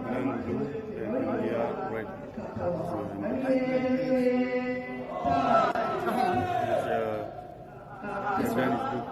Raglan blue and India red. So Oh, hang on. it's, Raglan is blue.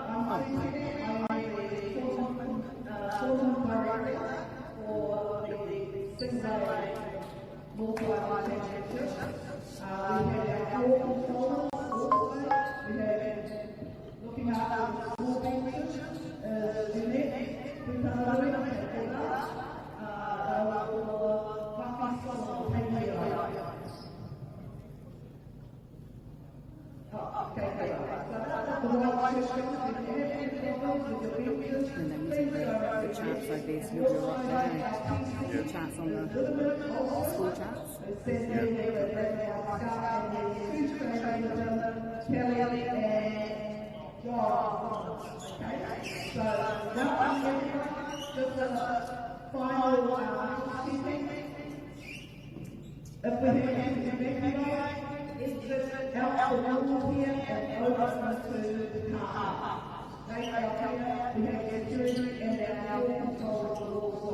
And they're using the charts over there, so you'll be right there. eh? The charts on the school charts. If we have to evacuate, exit out the wall here and over into the car park. They are here, we have security and our floor controllers will also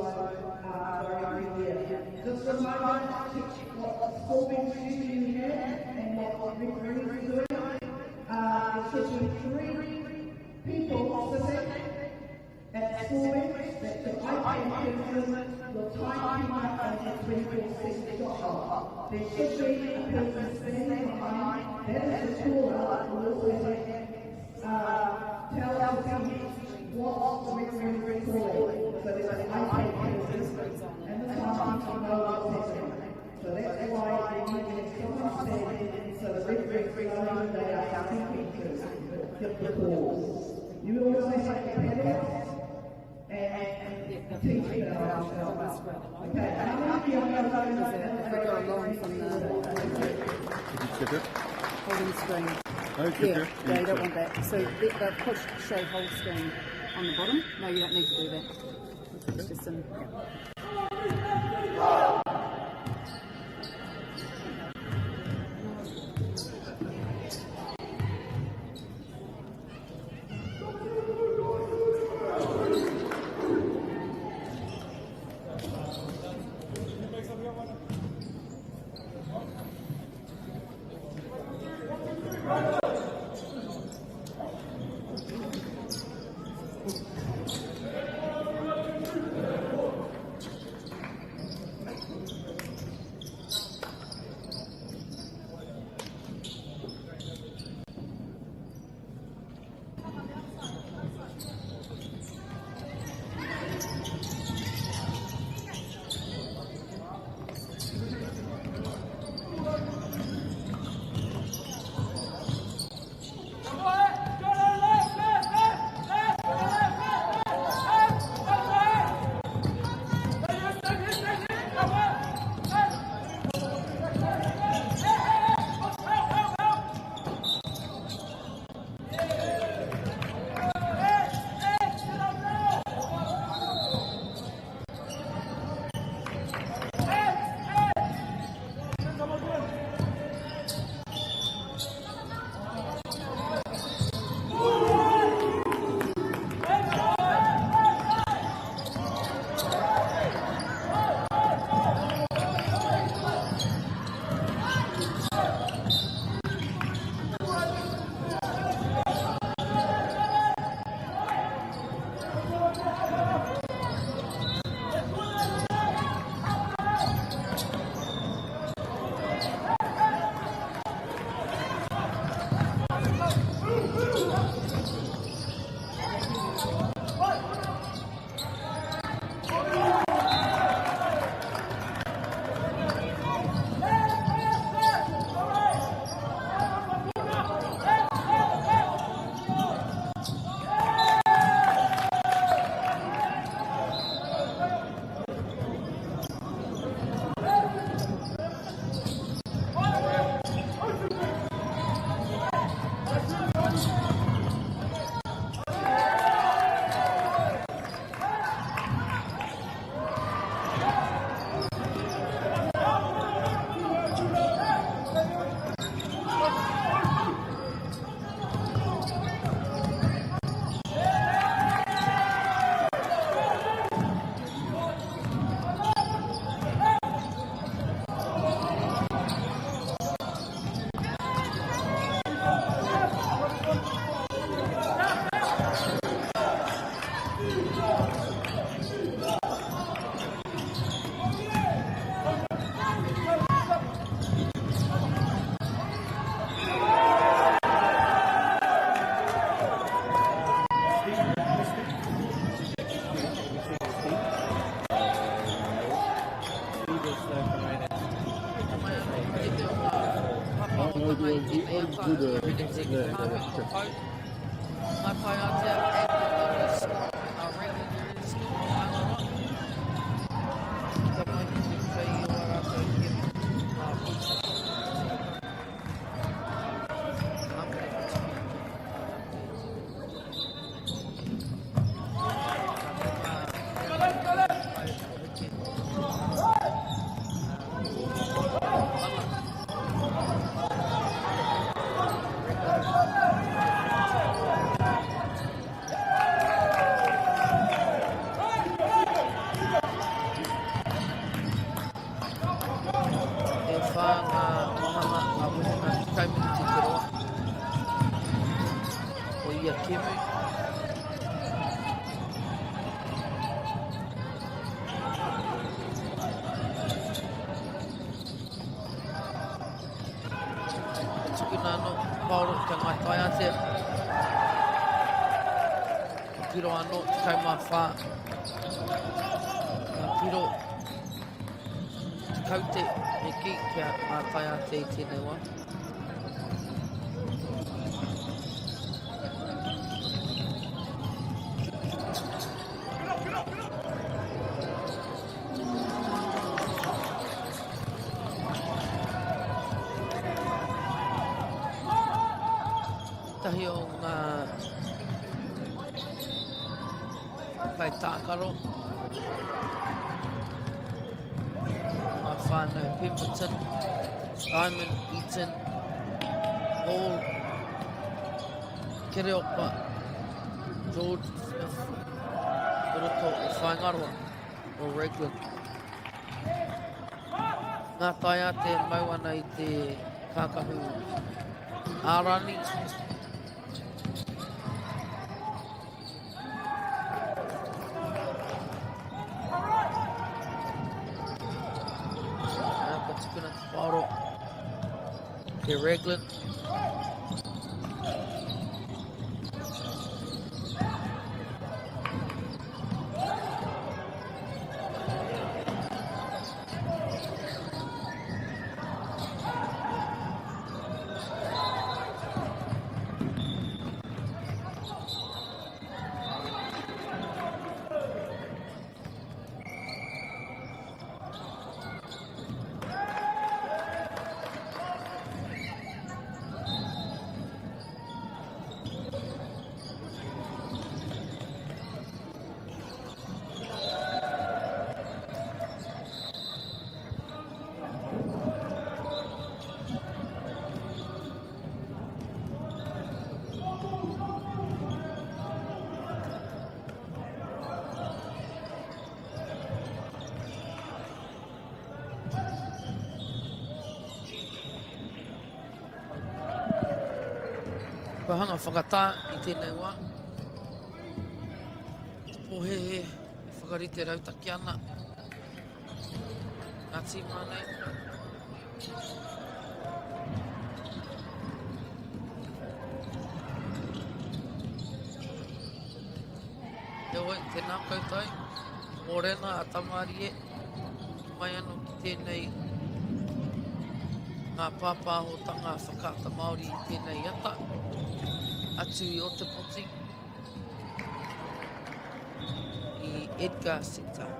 go in there. Just a moment, check what scoring duty you have and what referees are doing. There should be three people sitting at scoring, that's your iPad person, your timekeeper and your 24/7 shot clock. There should be a person standing behind, that is the caller, who also tell the team what the referee is calling. So there's an iPad person and the timekeeper know what's happening. So that's why we need to have someone standing so the referees know who they are speaking to, give the calls. You also have the paddles and Yeah, the teach bell. Okay, how many of you know Is it, if we go along from the Did you check it? holding screen. Oh, it's Yeah, okay. yeah, you don't want that. So they've pushed show whole screen on the bottom. No, you don't need to do that. It's just in, yeah. do i a, tēnei oh, ata, do the, miniti yeah, ki yeah, te yeah, okay. pau. Ngā tai ātea at the Rugby School, Rugby Union School, Whāngaroa. Ka mai ki te kei i o rātou kēmu, ngā pūtake. Ngā pūtake atu. E whā ngā wāhanga, ngā wehenga 10 miniti te roa o ia kēmu. E tukuna anō te paoro kia ngāi taiātea. Ka piro anō 14. Ka piro te kaute me kī kia ngā taiātea i tēnei wā. Tahi o ngā kaitākaro ngā whānau Pemberton, Diamond, Eaton, Hall, Kereopa, George Smith, o roto o Whaingaroa, o Raglan. Ngā taiāte e mau ana i te kākahu ārani. Nā, ka tukuna te whaoro te Raglan. Kua hanga whakatā i tēnei wā. Pōhēhē e whakarite rautaki ana ngā tīma nei. Heoi, tēnā koutou, mōrena a Tamarie, mai anō ki tēnei ngā pāpāhotanga whakaata Māori i tēnei ata, atu i Otepoti, i Edgar Centre.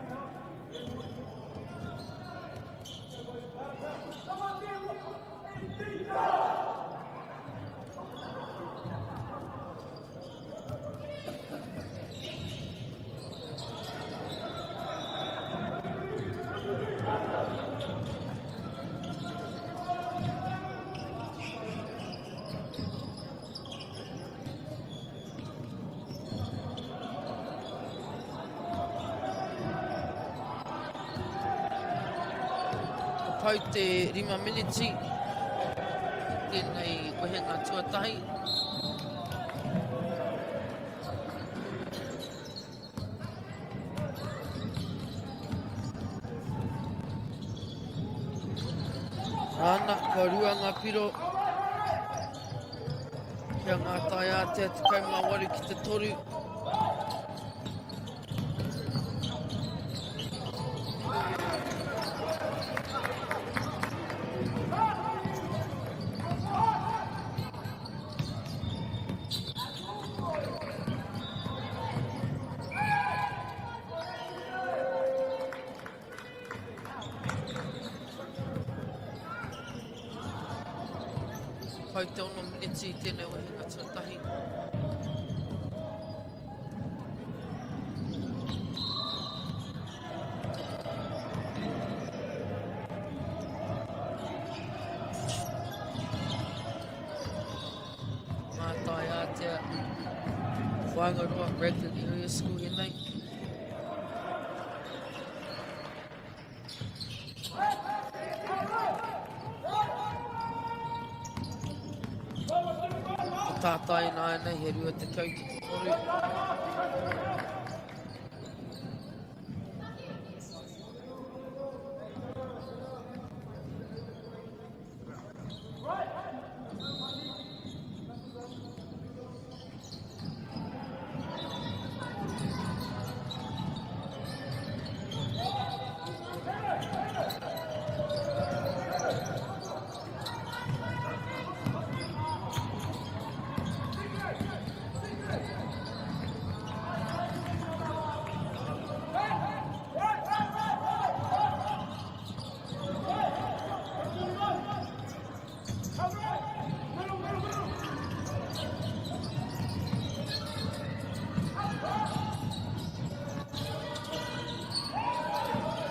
Ka pau te 5 miniti tēnei wehenga tuatahi. Ana, kua rua ngā piro kia ngā tai ātea 18 ki te 3. Pau te ono miniti i tēnei wehenga tuatahi. Mātai ātea, Whāingaroa, Raglan Area School ēnei. Ko tātai ināianei he 20 ki te toru.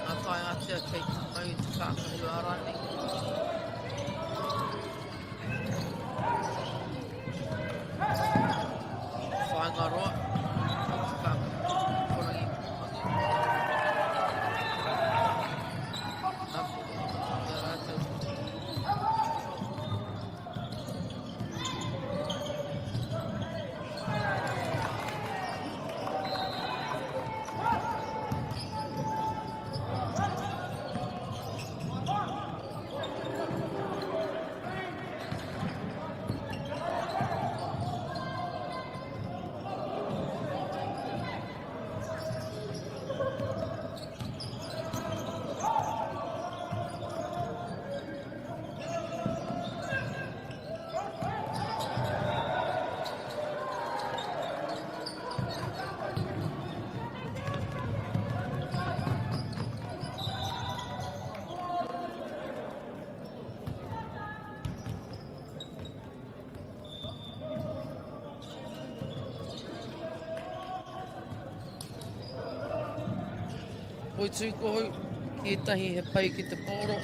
Ngā tae ātea kei te mau i te kākahu ārani. Whāinga roa, kei te kākahu korangi Nā i a rātou. Poitūkohu, ki ētahi he pai ki te pōro.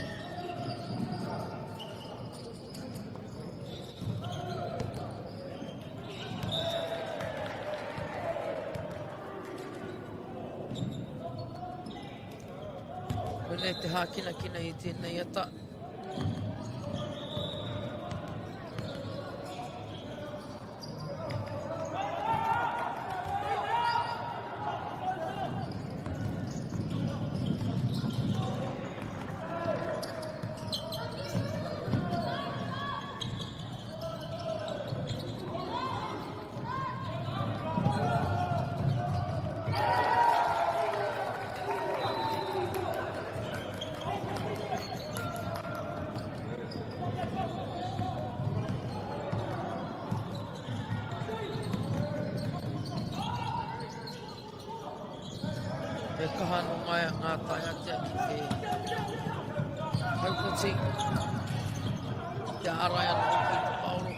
Koinei te hākinakina i tēnei ata. He kaha nō ngā, ngā taiatea ki te haukoti, ki te ārai anō hoki i te paoro.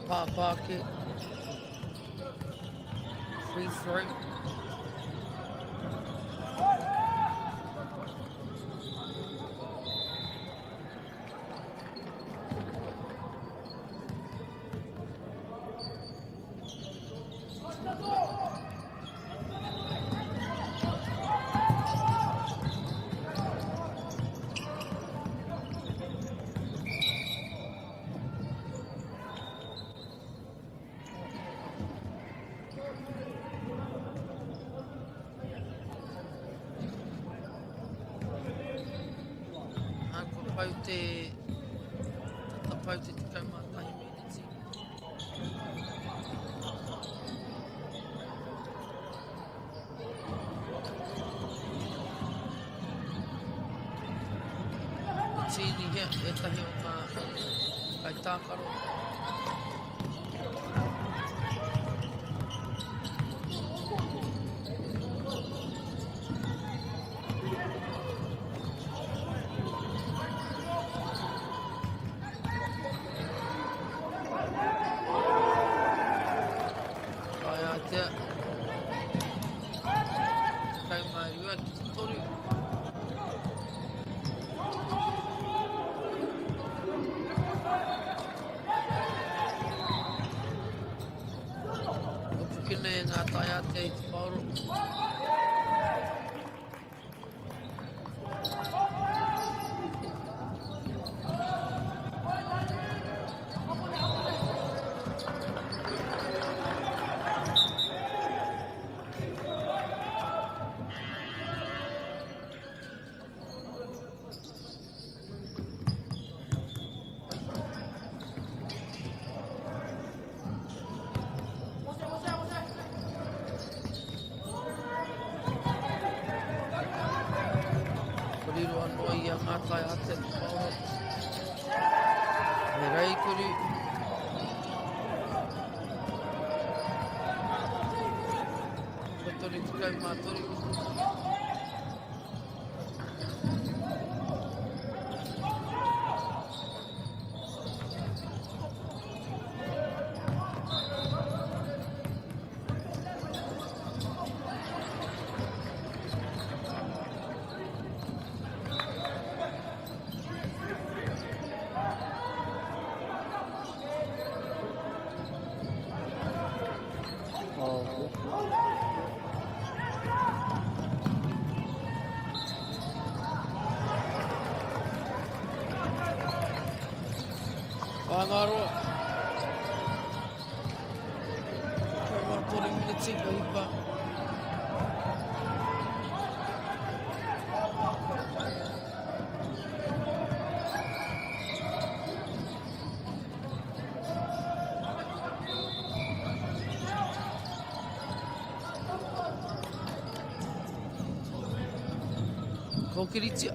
Pāpā ake. Free throw. Kua pau te tata pau te 11 miniti. tīnihia ētahi o ngā kaitākaro. Whaiātea. 12 ki te 3. Hopukina e ngā taiātea i te paoro. Ko riro anō i a Ngā Tai Ātea te paoro. He reikuru. Ko 33. Whangaroa. 13 miniti ka hipa. Kōkiritia.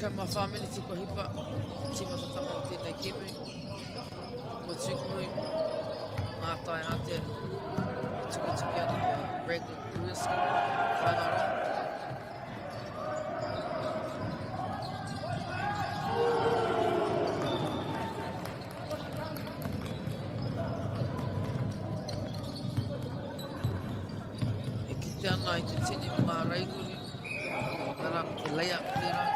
14 miniti kua hipa, tīmatatanga o tēnei kēmu. Kua tūkuhu ngā tai ātea e tukituki ana ki a Raglan Career School, Whangaroa. E kite ana i te tini o ngā raikuri, arā ko te layup tērā.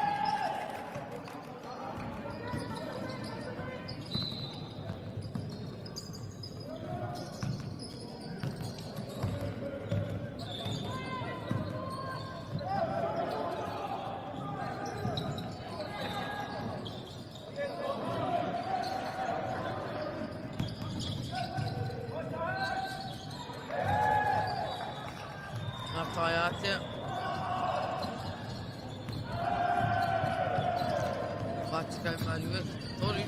Ngā tae ātea. 42 ki te 3.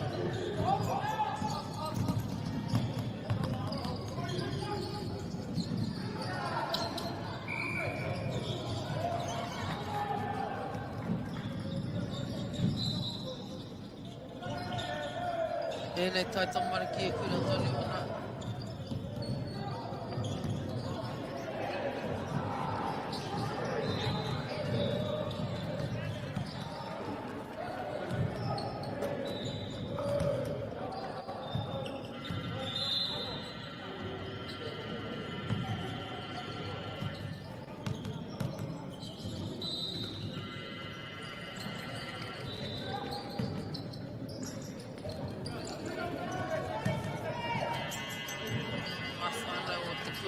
Ēnei tai tamariki e kura tonu ana.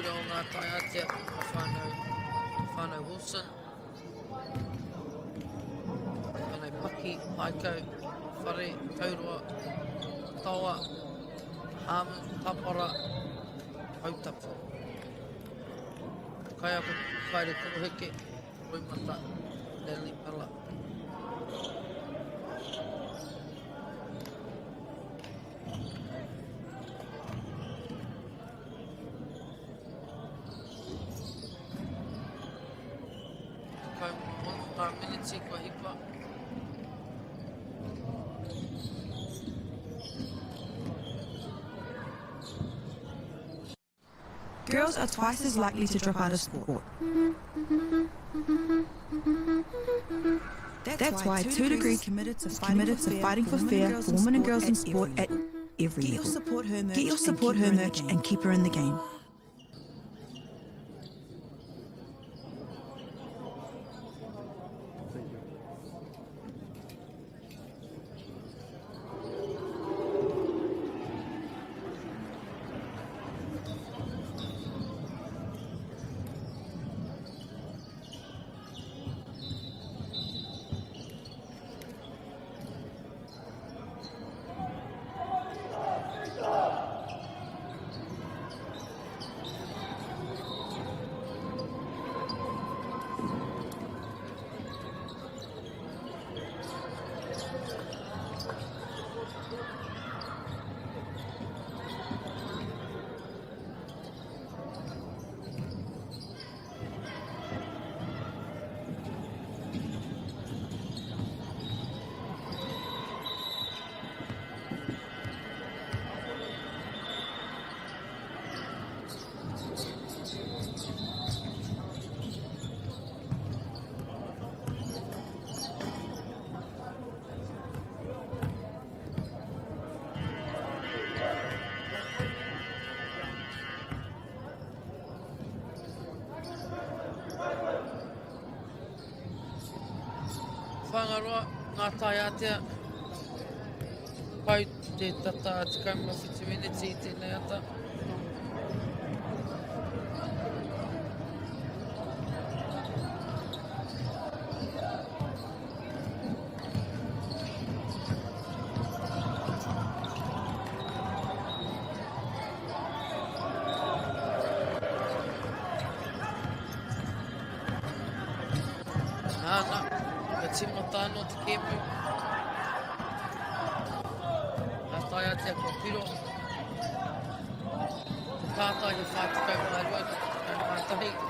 kura o ngā tai ātea, a whānau, whānau Wilson, whānau Paki, Haikau, Whare, Tauroa, Tawa, Hāmu, Tapara, Hautapu. Kaiako Kaere Koroheke, Roimata, Natalie Miller. Ngā miniti kua hipa. Girls are twice as likely to drop out of sport. That's why 2degrees committed to committed to fighting for fair for women and girls in sport at every level. Get your support her merch and keep her in the game. Thank you. Whangaroa, ngā tai ātea. Pau te tata 17 miniti i tēnei ata. Nāna, ka tīmata anō te kēmu. Ka tae atu kua piro. Te tātai he 42 ki te 11.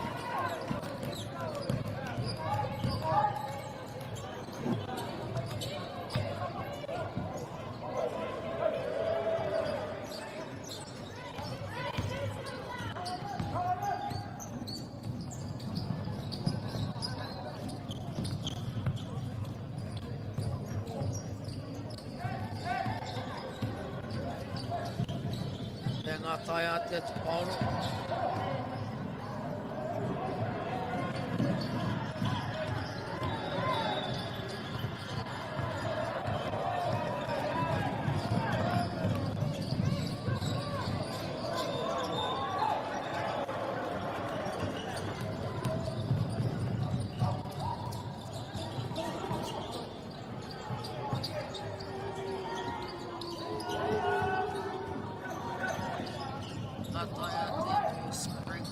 Ngā tae ātea te paoro. Ngā tae ātea te spring.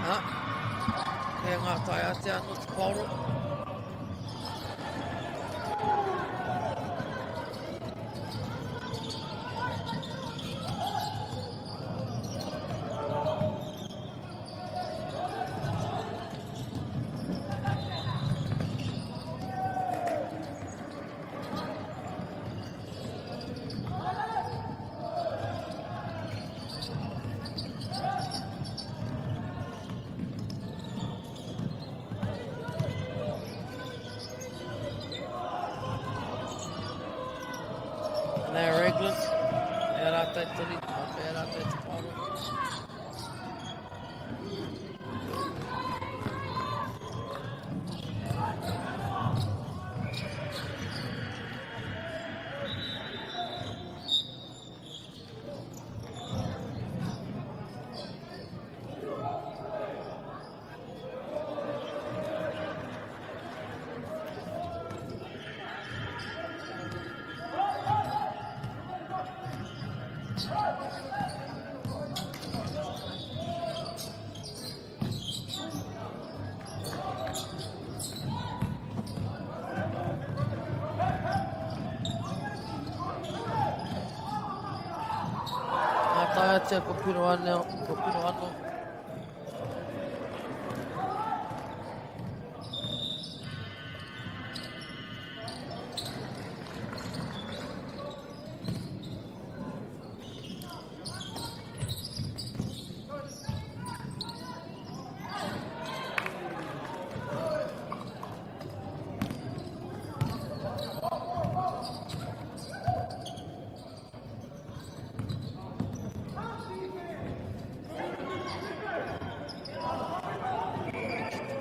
Nā, kei ngā tae ātea anō te paoro. Raglan. E a rātou tonu, e a rātou te pāro. Ngā tae atu ko Piro Anō, ko Piro Anō.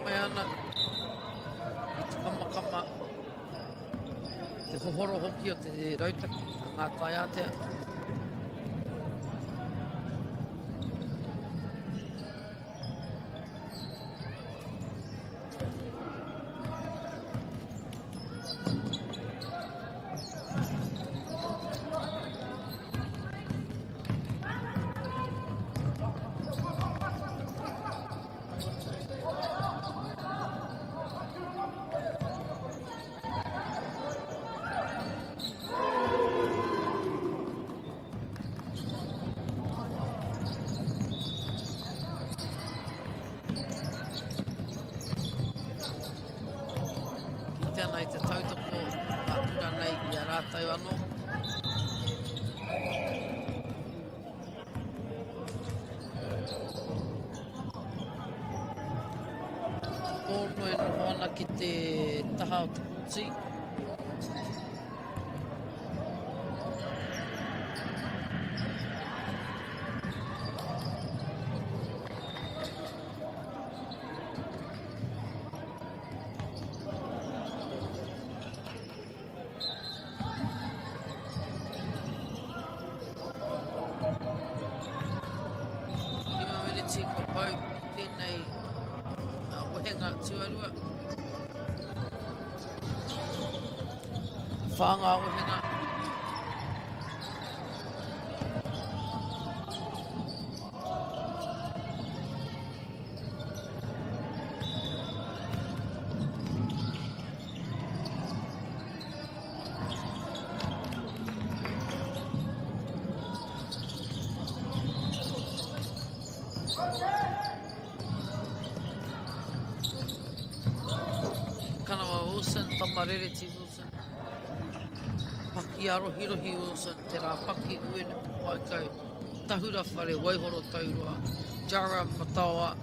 Mai ana i te kamakama, te hohoro hoki o te rautaki a ngā taiātea. Kite ana i te tautoko a kura nei i a rātou anō. Tōno e noho ana ki te taha o te koti. Meneti kua pau tēnei wehenga tuarua. Whā ngā wehenga. Kanawa Wilson, Tamarereti Wilson, Paki Arohirohi Wilson, Te Rā Paki Uenuku Paekau, Tahura Whare, Waihoro Tauroa, Jara Mataoa,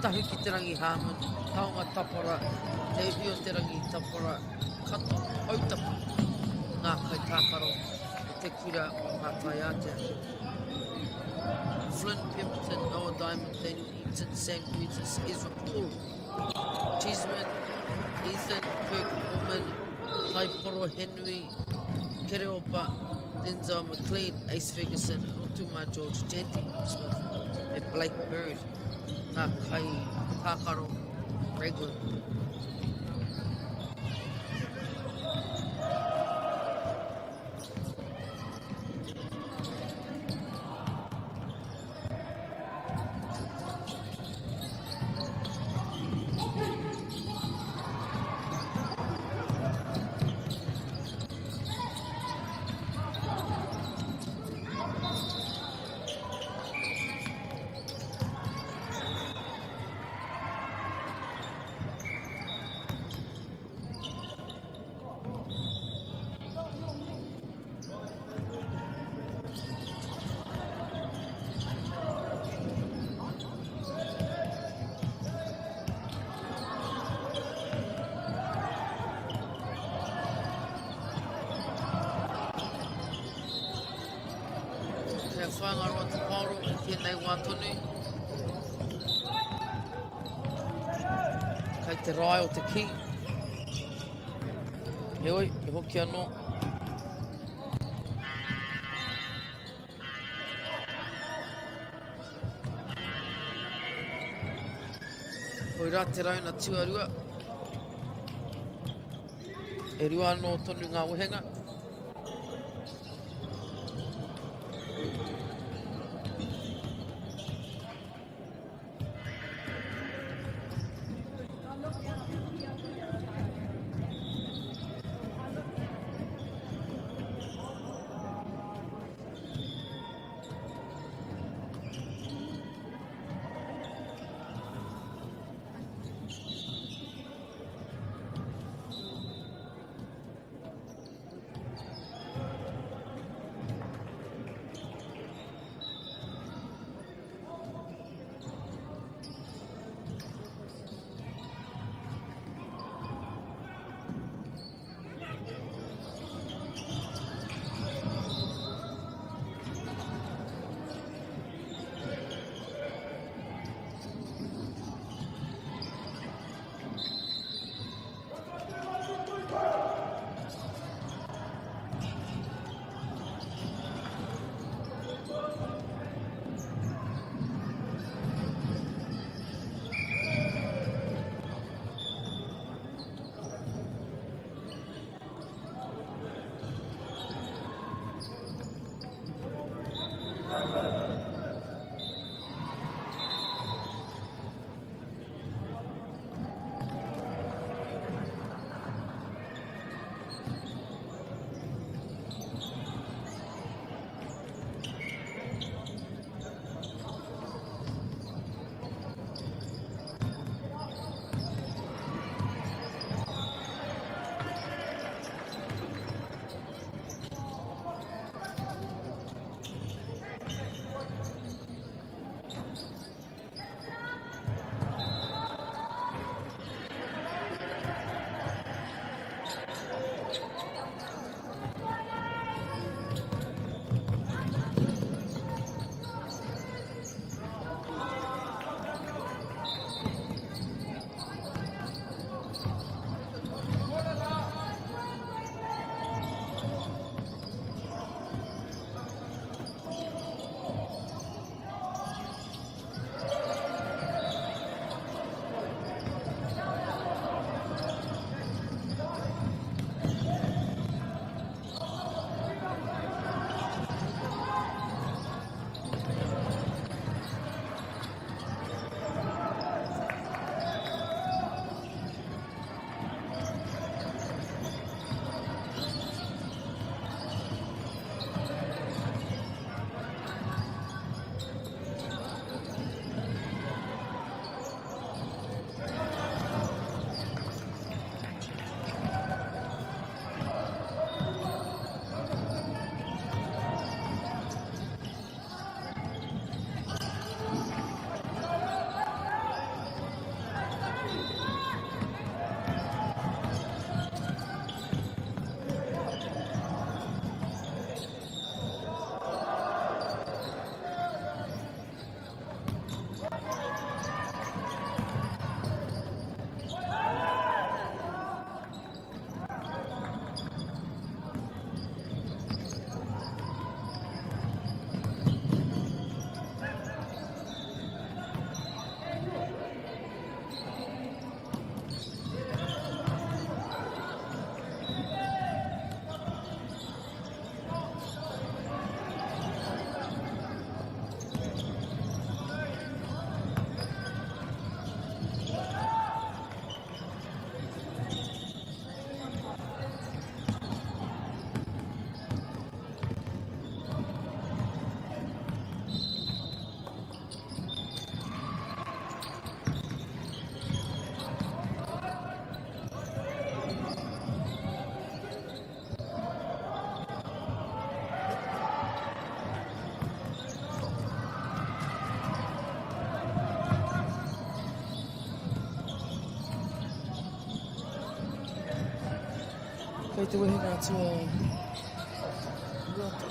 Tahu ki te Rangi Harmon, Taonga Tapara, Te Uhi o te Rangi Tapara, Kato Hautapu, ngā kaitākaro o te kura o Ngā Taiātea. Flynn Pemberton, Noah Diamond, Daniel Eaton, Sam Curtis, Ezra Paul, Cheeseman, Ethan Kirk Woman, Taiporo Henry, Kereopa, Denzel McLean, Ace Ferguson, Rotuma George, Janty Smith, me Blake Bird, ngā kai tākaro Raglan. Whāingaroa te paoro i tēnei wā tonu. Kei te rae o te ki. Heoi, e hoki anō. Koirā te rauna tuarua. E rua anō tonu ngā wehenga. Kei te wehenga atu a Ruata.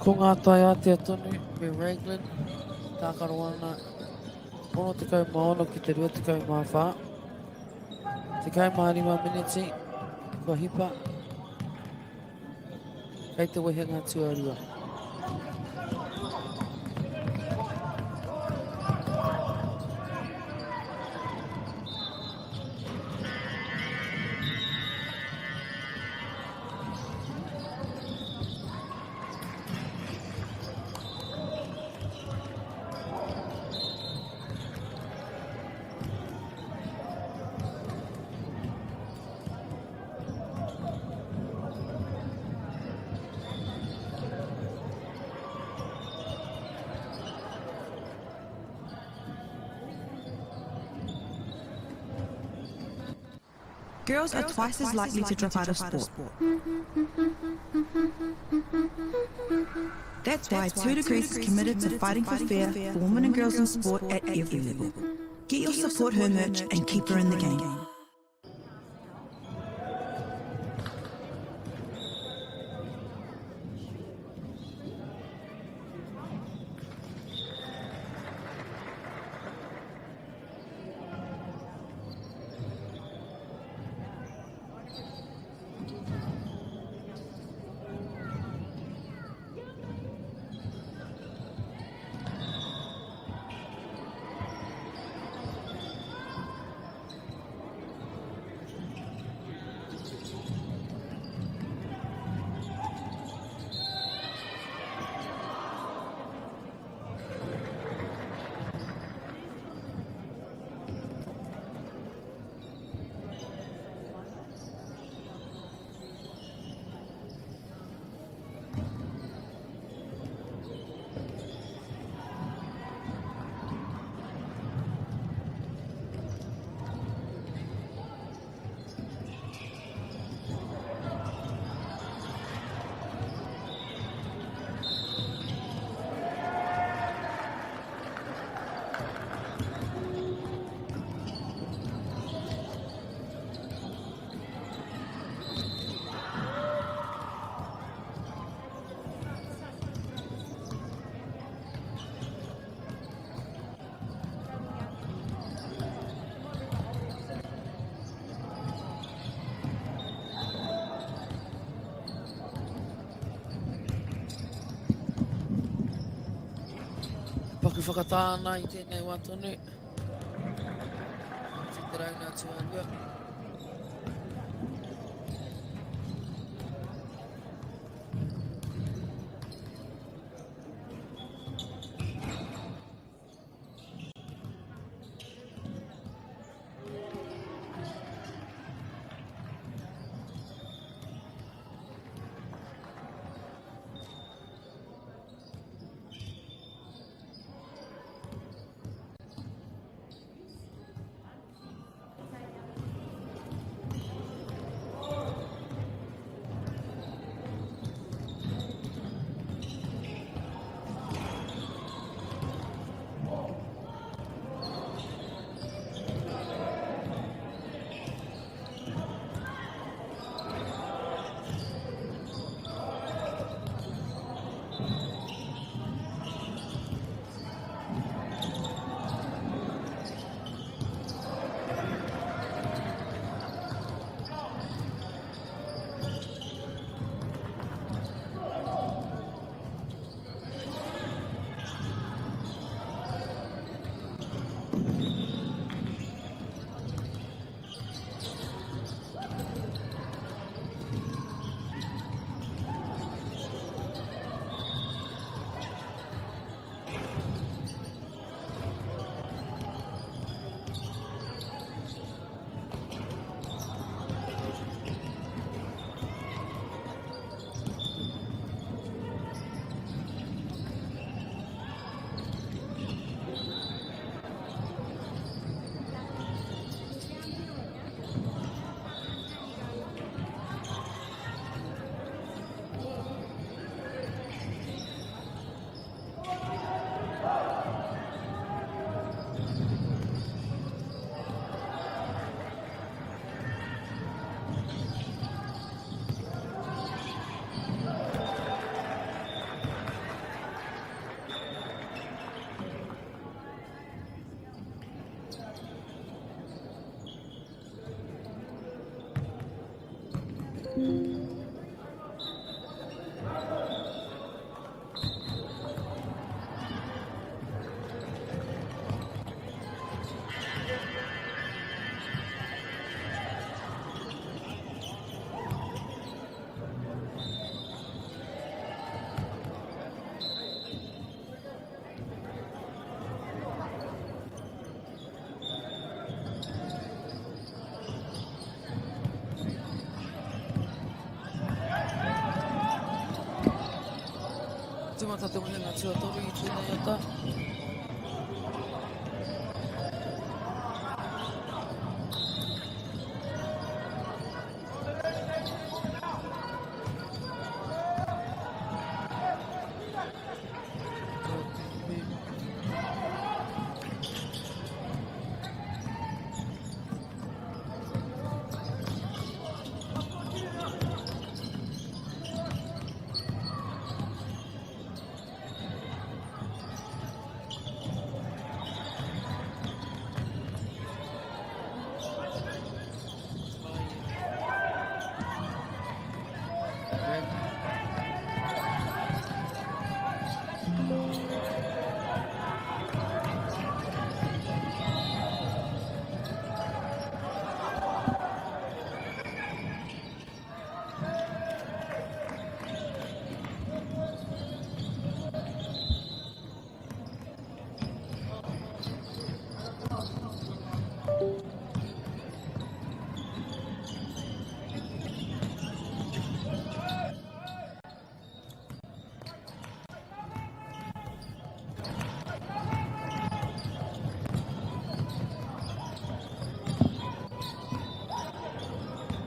Ko ngā taiātea tonu me Raglan, tākaro ana 66 ki te 24. 15 miniti, kua hipa. Kei te wehenga tuarua. Girls are twice as likely to drop out of sport. That's why 2degrees is committed to fighting for fair for women and girls in sport at every level. Get your support her merch and keep her in the game. Paku whakatā ana i tēnei wā tonu. Ki te rauna tuarua. Tīmata te wehenga tuatoru i tēnei ata.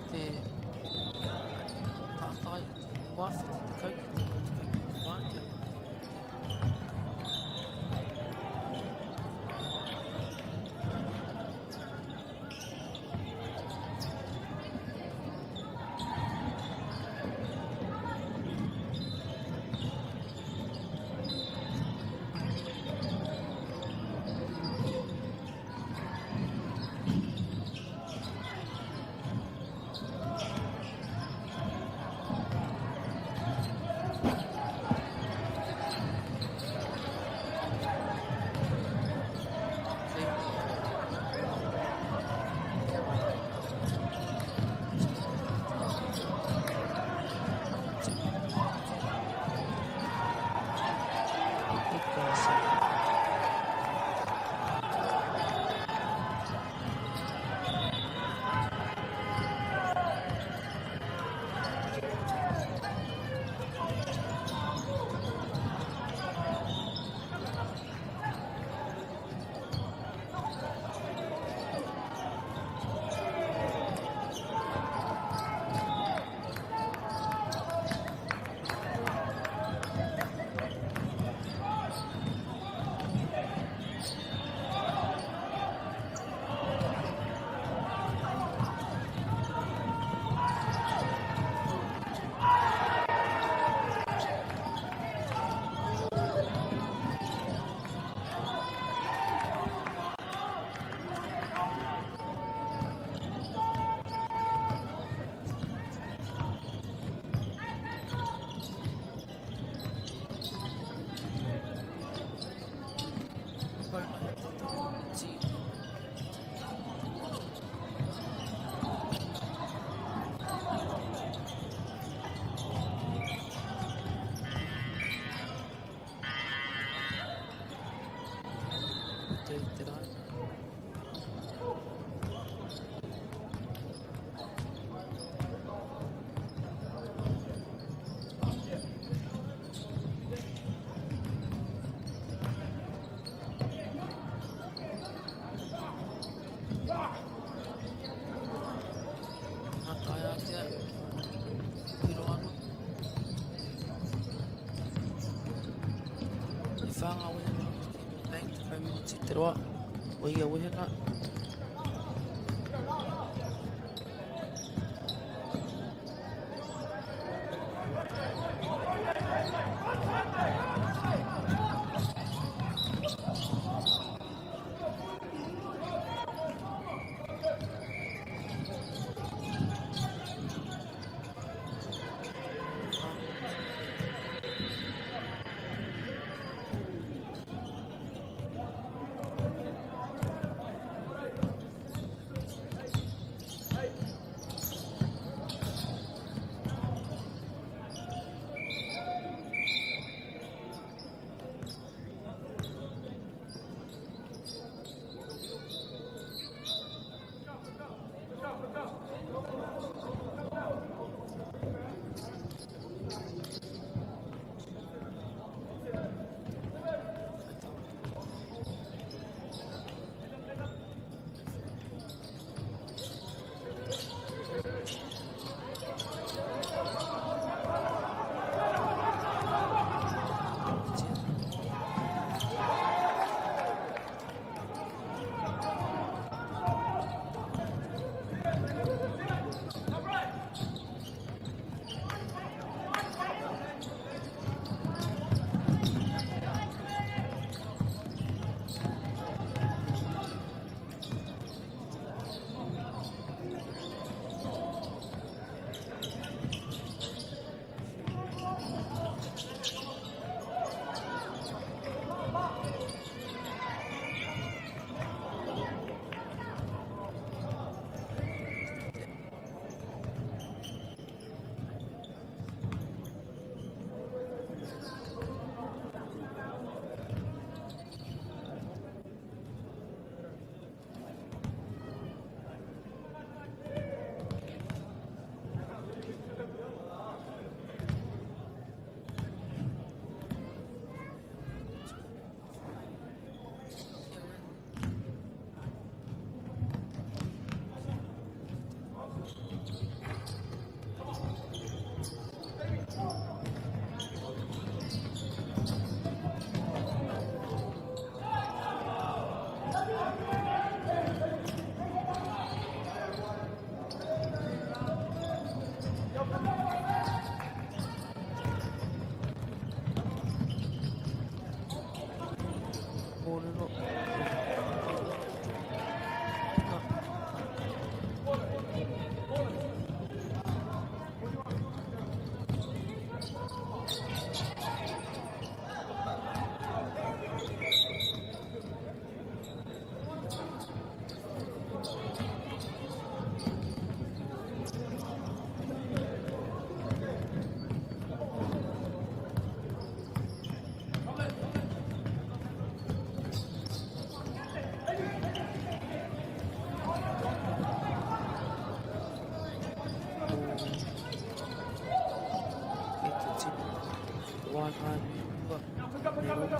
Te tātai wāwhiti te kau ki te wātea. Te roa, o ia wehenga. Kōrero. E te tino waewae me hua me rongo.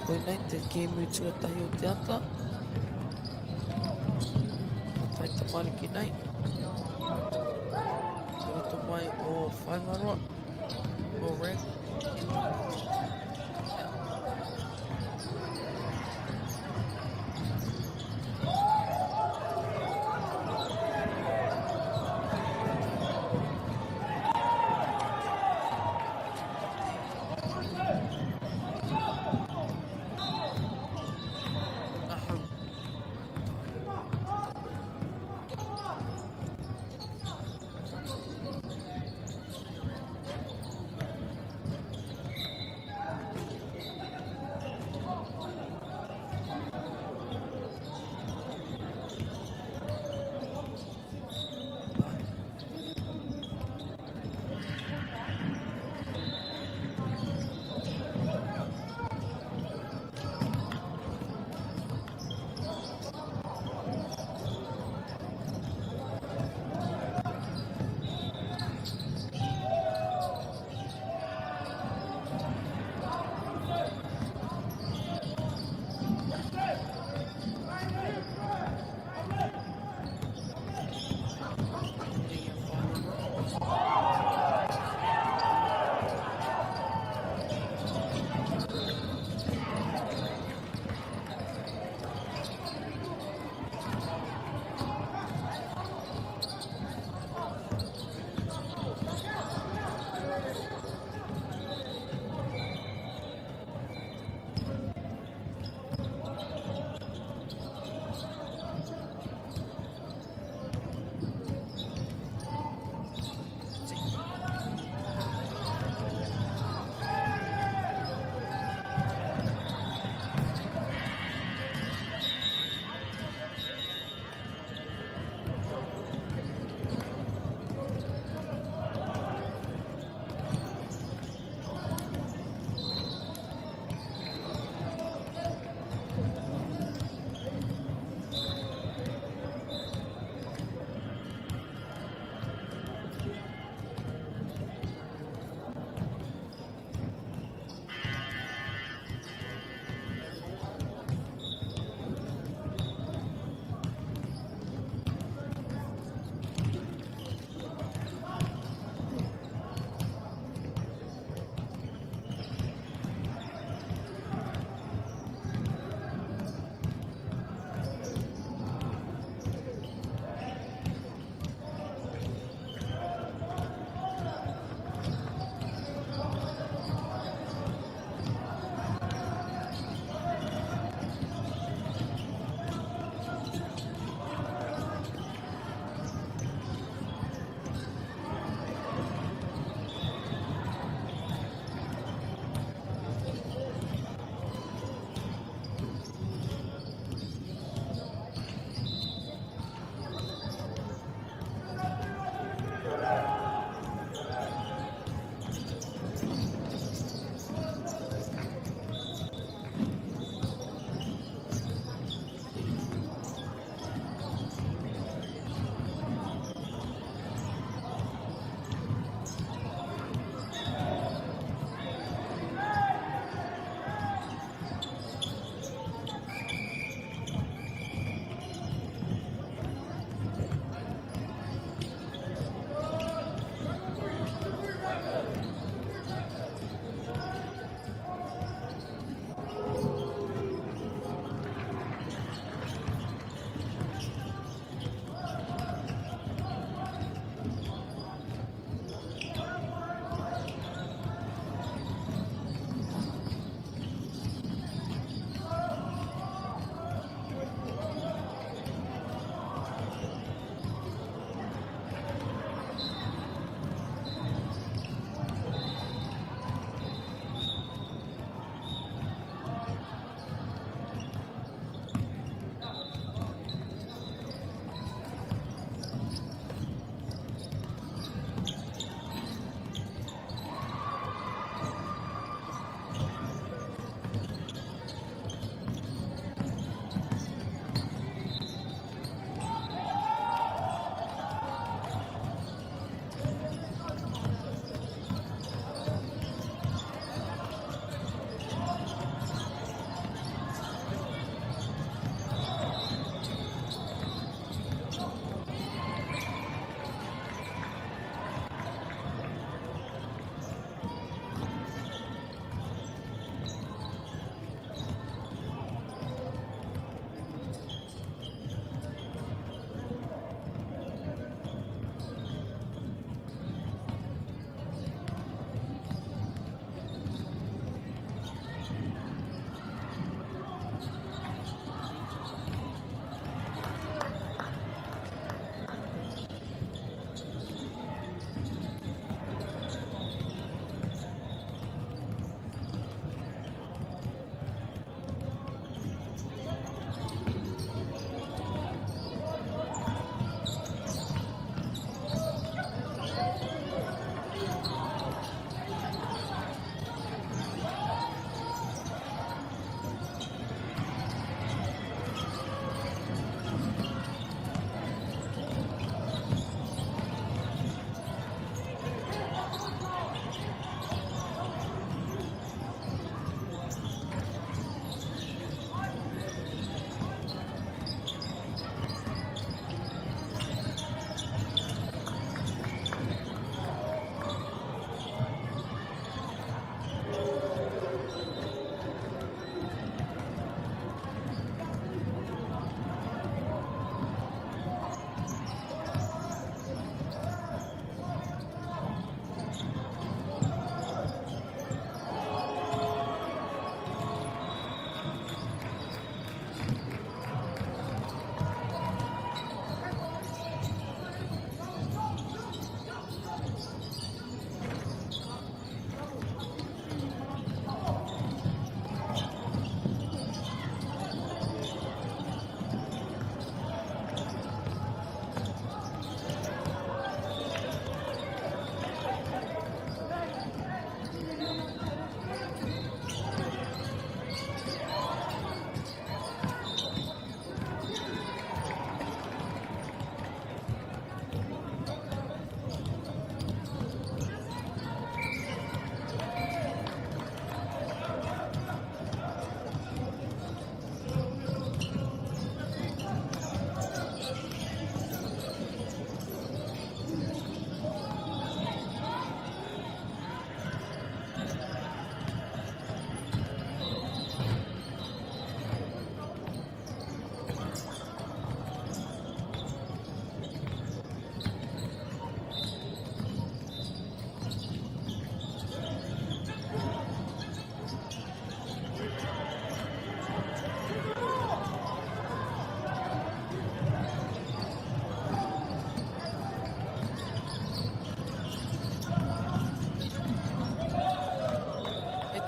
Koinei te kēmu tuatahi o te ata. Ka tai tamariki nei. Te roto mai o Whaingaroa, o Reg.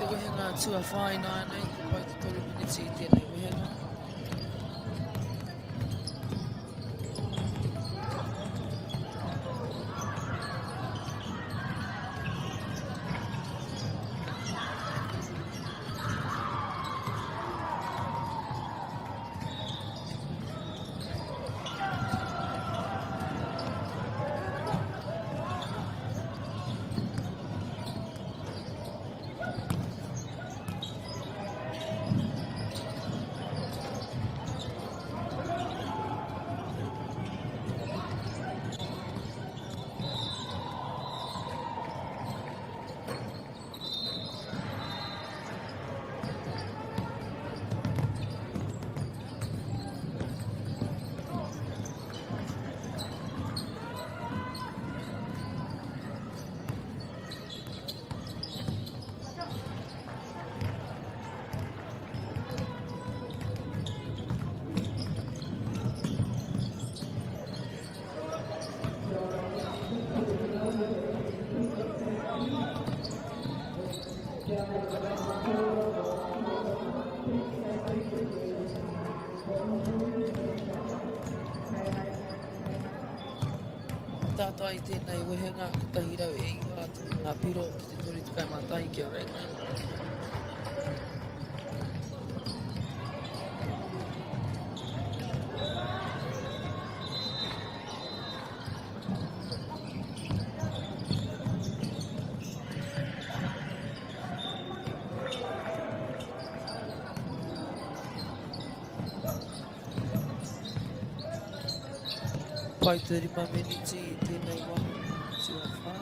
te wehenga tuawhā ināianei, kua pai te 3 miniti i tēnei wehenga. Tātai i tēnei wehenga, 109 ngā piro ki te 31 ki a Raglan. Pai te 5 miniti i tēnei wāhanga tuawhā.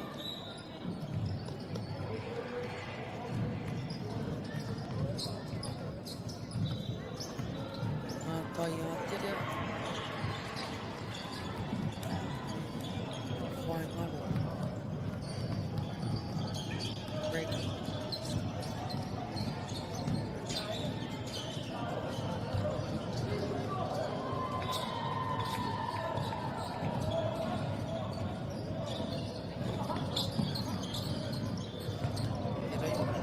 Ngā tai āterea. Whaingaro. Raglan. He reira.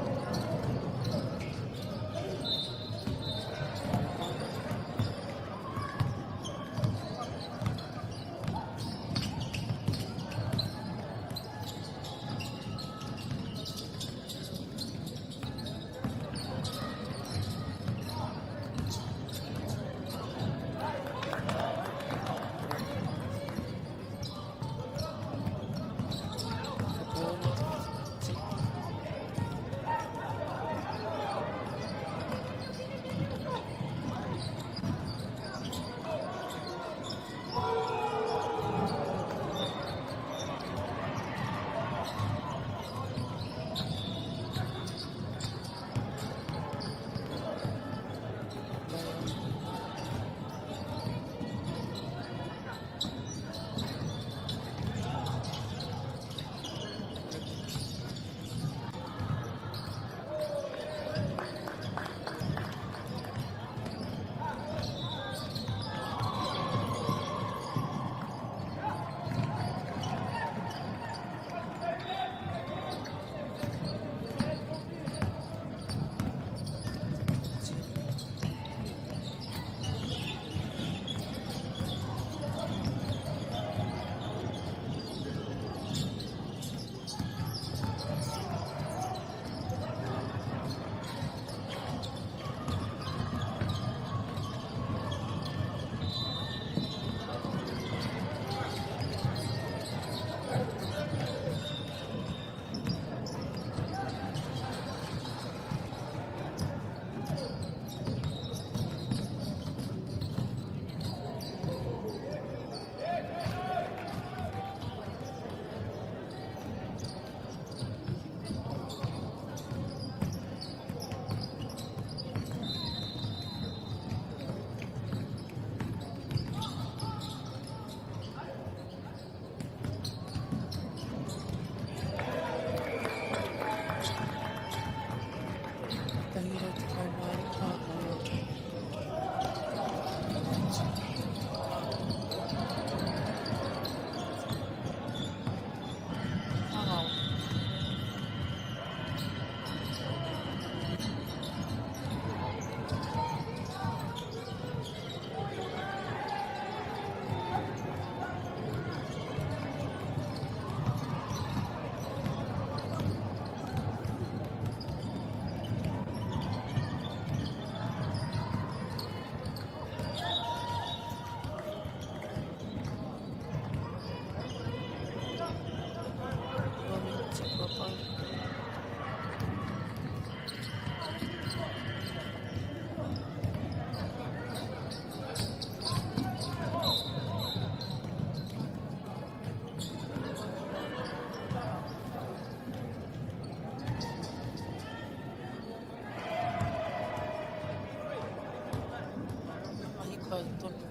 Tau tonu.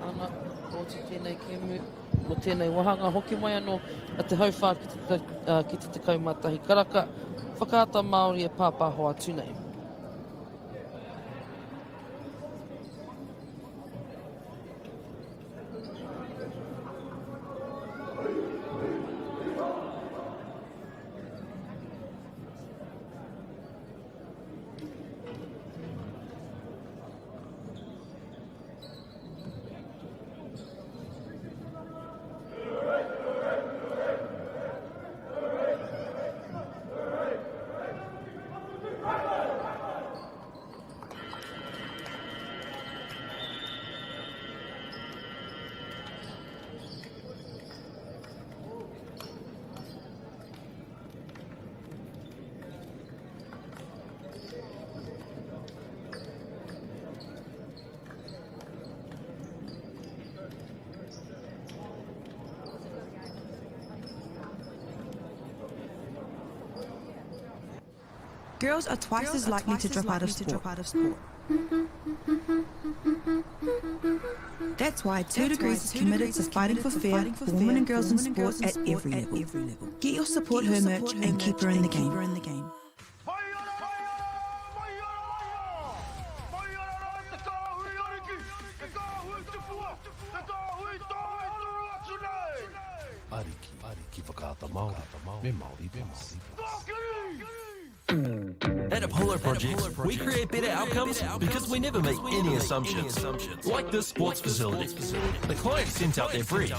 Ana, oti tēnei kēmu, mo tēnei wāhanga, hoki mai anō a te hauwhā ki te, ki te 11 karaka, Whakaata Māori e pāpāho atu nei. Girls are twice as likely to drop out of sport. That's why 2degrees is committed to fighting for fair for women and girls in sport at every level. Get your support her merch and keep her in the game. Ariki, Ariki Whakaata Māori, me Māori Plus. At Apollo Projects, we create better outcomes because we never make any assumptions. Like this sports facility. The client sent out their brief.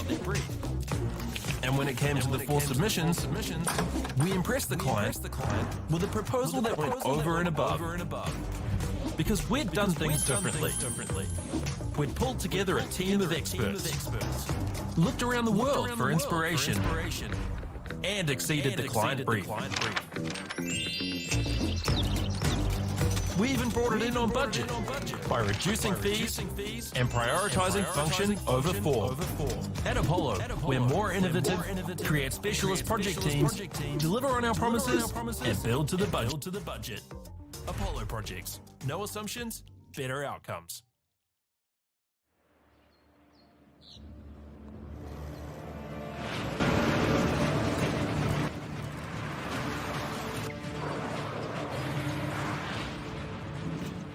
And when it came to the 4 submissions, we impressed the client with a proposal that went over and above. Because we'd done things differently. We'd pulled together a team of experts, looked around the world for inspiration, and exceeded the client brief. We even brought it in on budget by reducing fees and prioritising function over form. At Apollo, we're more innovative, create specialist project teams, deliver on our promises, and build to the budget. Apollo Projects. No assumptions, better outcomes.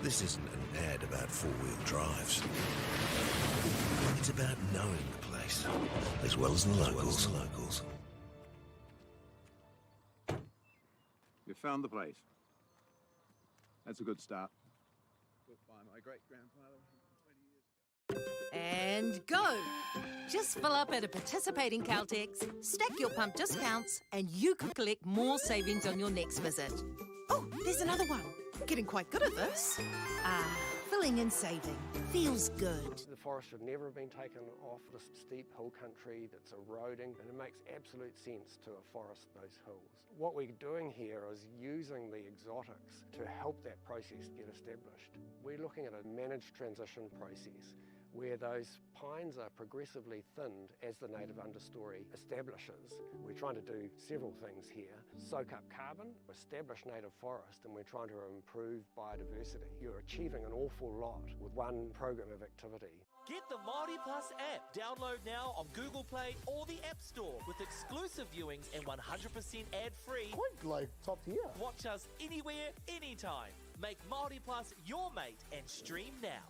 This isn't an ad about four-wheel drives. It's about knowing the place, as well as the locals. You found the place. That's a good start. Built by my great-grandfather 20 years ago. And go! Just fill up at a participating Caltex, stack your pump discounts, and you could collect more savings on your next visit. Oh, there's another one. Getting quite good at this. Ah, filling and saving. Feels good. The forest should never have been taken off this steep hill country that's eroding, and it makes absolute sense to afforest those hills. What we're doing here is using the exotics to help that process get established. We're looking at a managed transition process where those pines are progressively thinned as the native understory establishes. We're trying to do several things here. Soak up carbon, establish native forest, and we're trying to improve biodiversity. You're achieving an awful lot with one program of activity. Get the Māori Plus app. Download now on Google Play or the App Store with exclusive viewings and 100% ad-free. Quite like top tier. Watch us anywhere, anytime. Make Māori Plus your mate and stream now.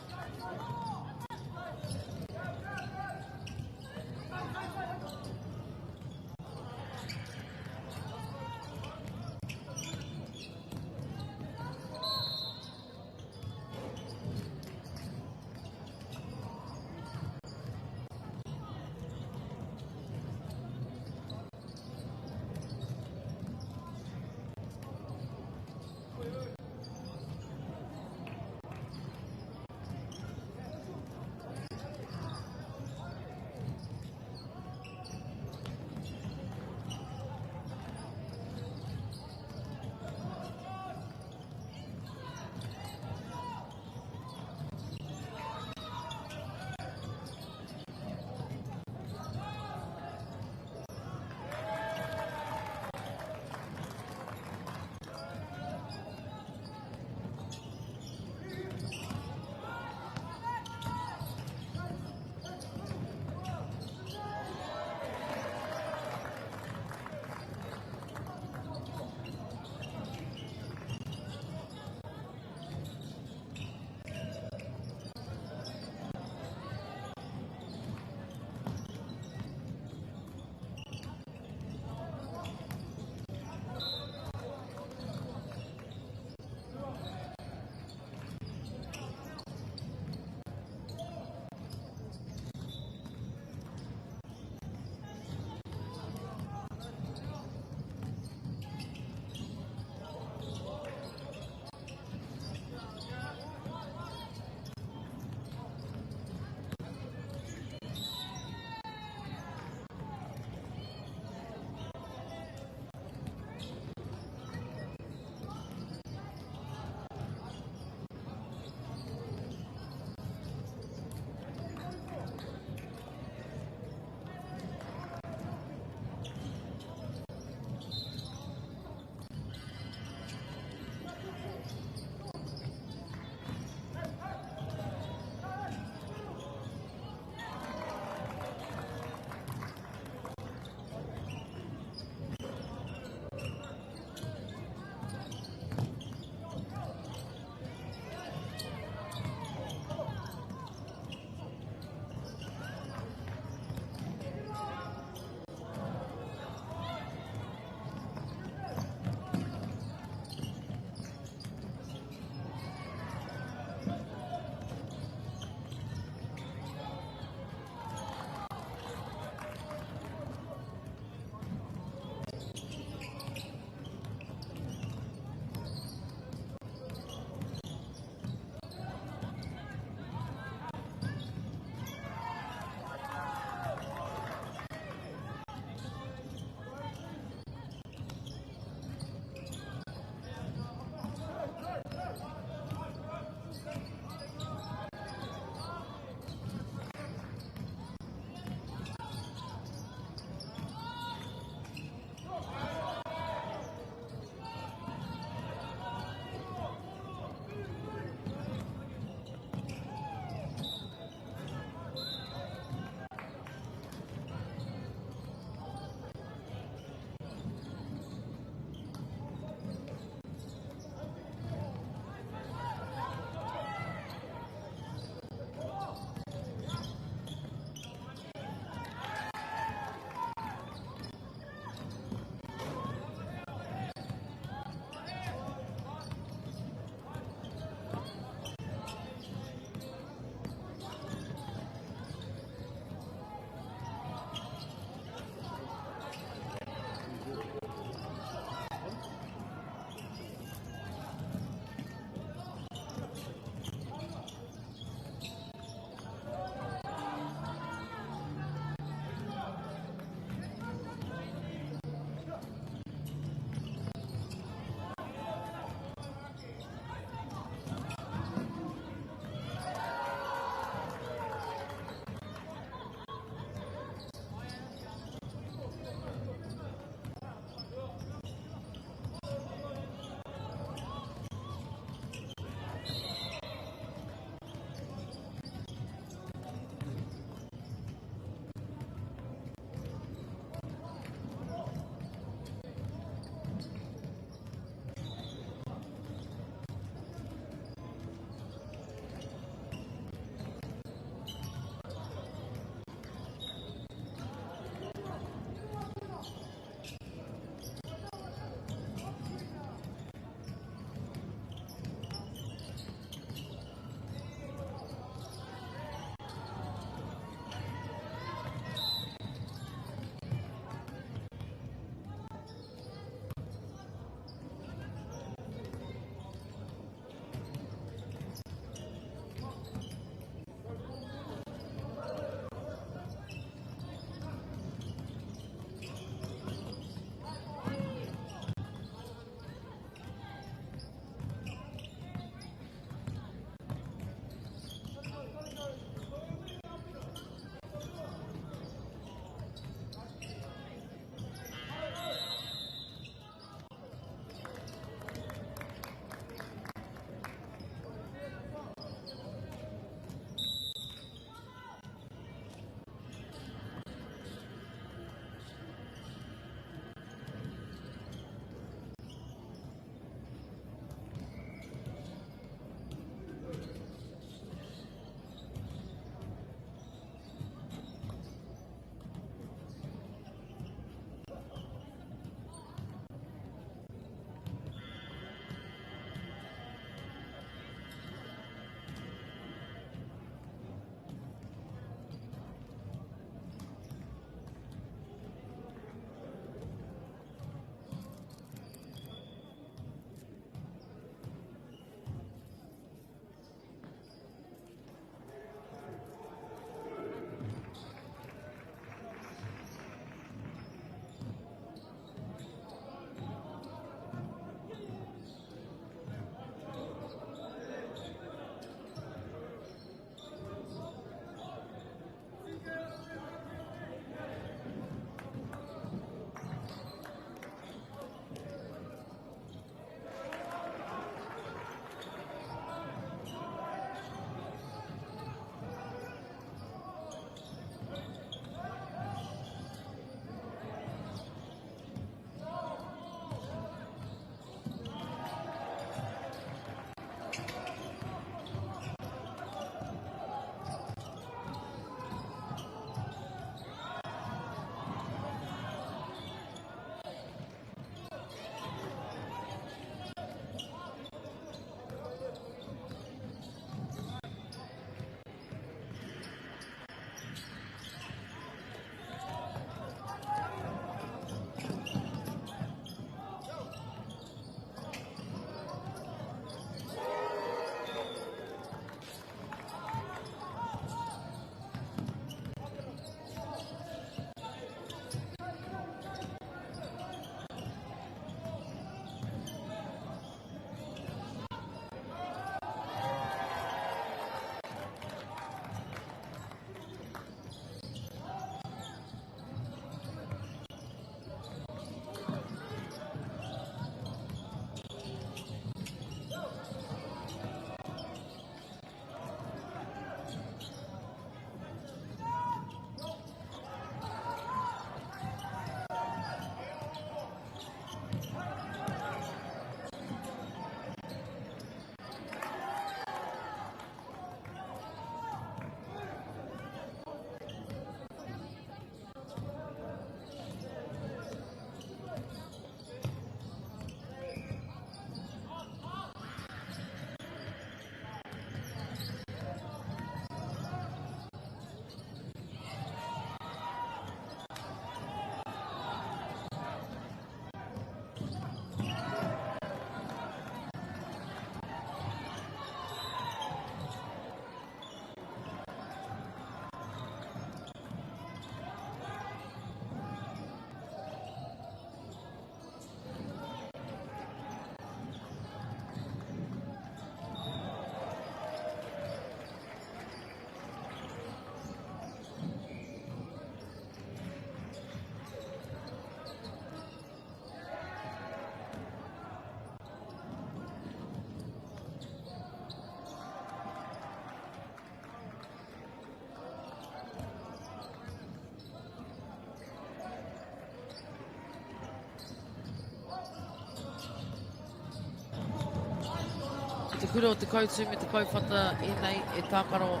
Te kura o te Koutu me te Kauwhata ēnei e tākaro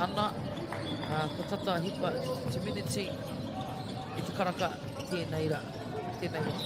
ana. Ko tata hipa te miniti i te karaka tēnei rā, tēnei wā.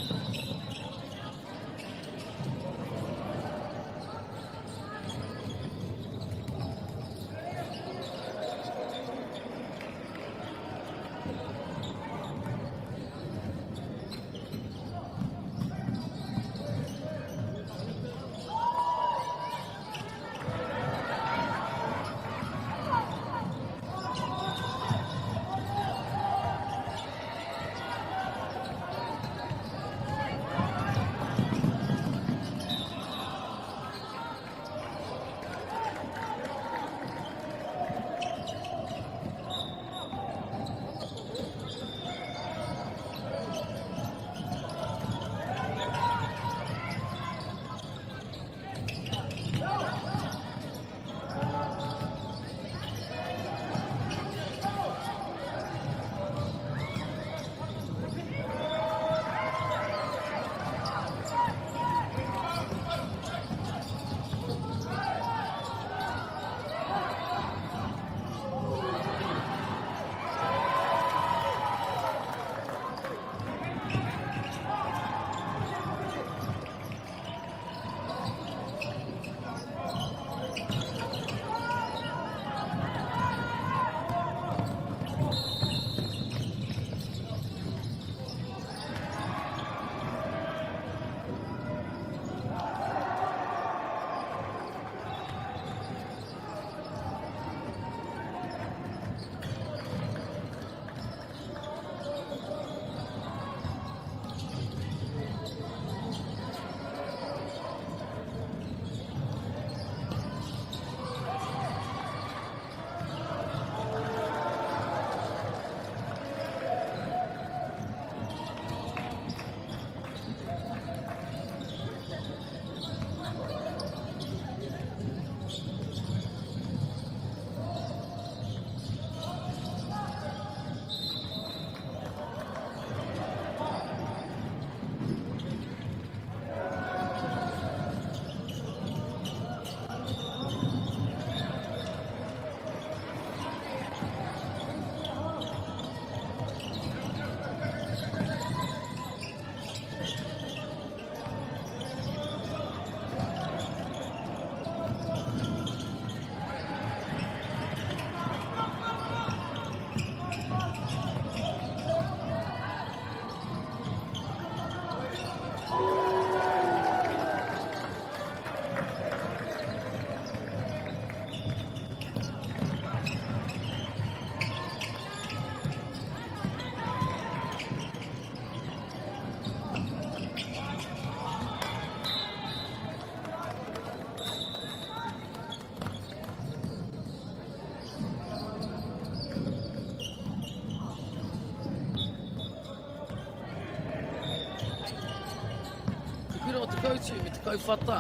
Te kura o te Koutu me te Kauwhata.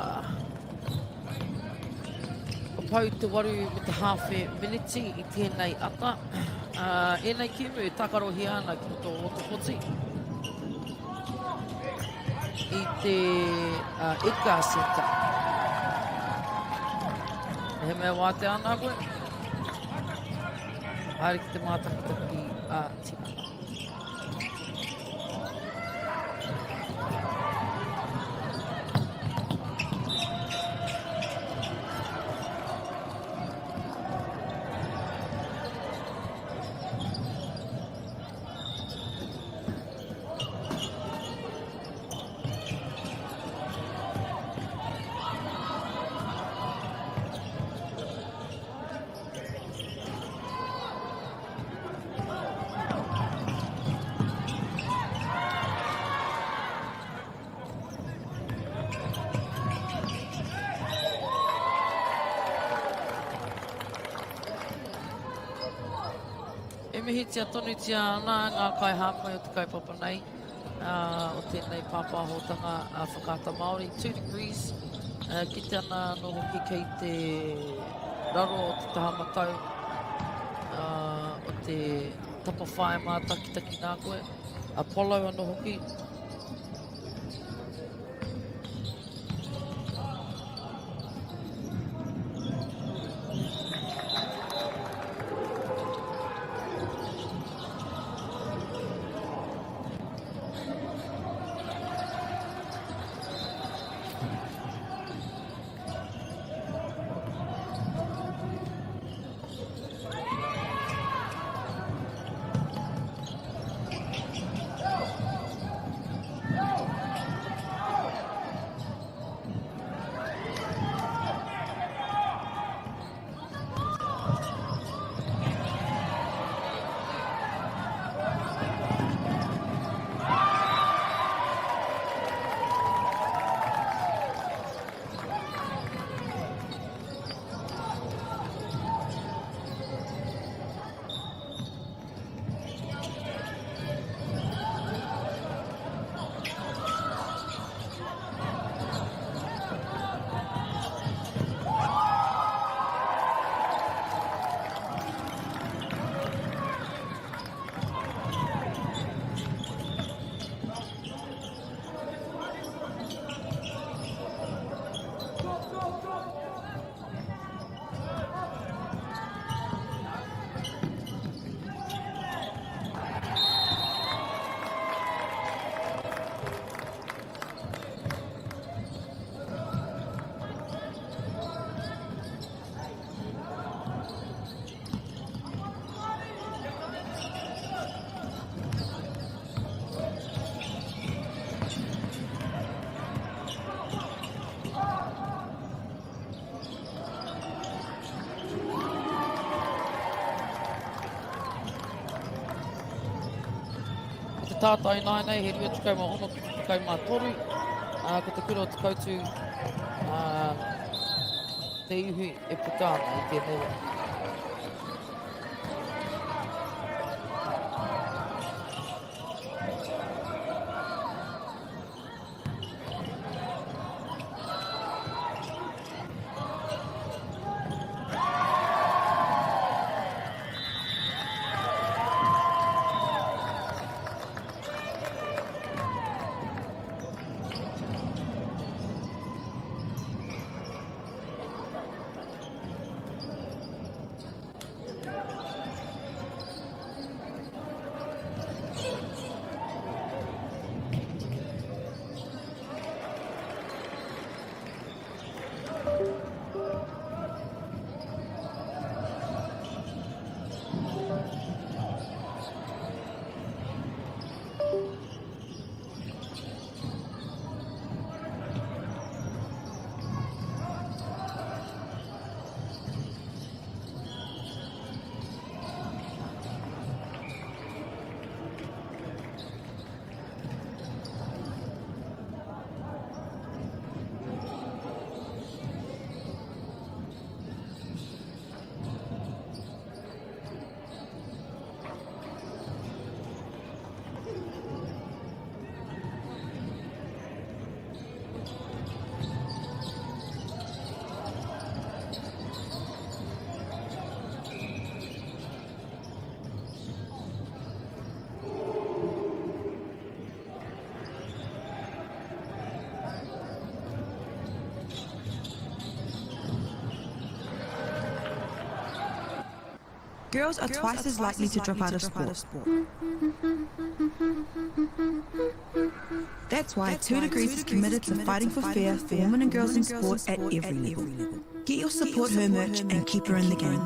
Ka pau te waru me te hāwhe miniti i tēnei ata. Uh, ēnei kēmu e tākarohia ana ki roto o Ōtepoti. I te uh, Edgar Centre. He mea wātea ana koe. Haere ki te mātakitaki a tinana. E mihitia tonutia ana ngā kaihāpai o te kaupapa nei, uh, o tēnei pāpāhotanga a Whakaata Māori, 2 degrees, uh, kite ana anō hoki kei te raro o te taha matau uh, o te tapawhā e mātakitaki nā koe, Apollo anō hoki. tātai nāianei, he 26 ki te 13. Ā, ko te kura o Te Koutu, ā, te ihu e puta ana i tēnei wā. Girls are twice as likely to drop out of sport. That's why 2 Degrees is committed to fighting for fair for women and girls in sport at every level. Get your support her merch and keep her in the game.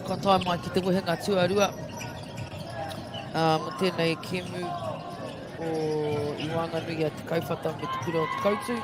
Ka tae mai ki te wehenga tuarua mō tēnei kēmu o i waenganui i a Te Kauwhata me Te Kura o Te Koutu.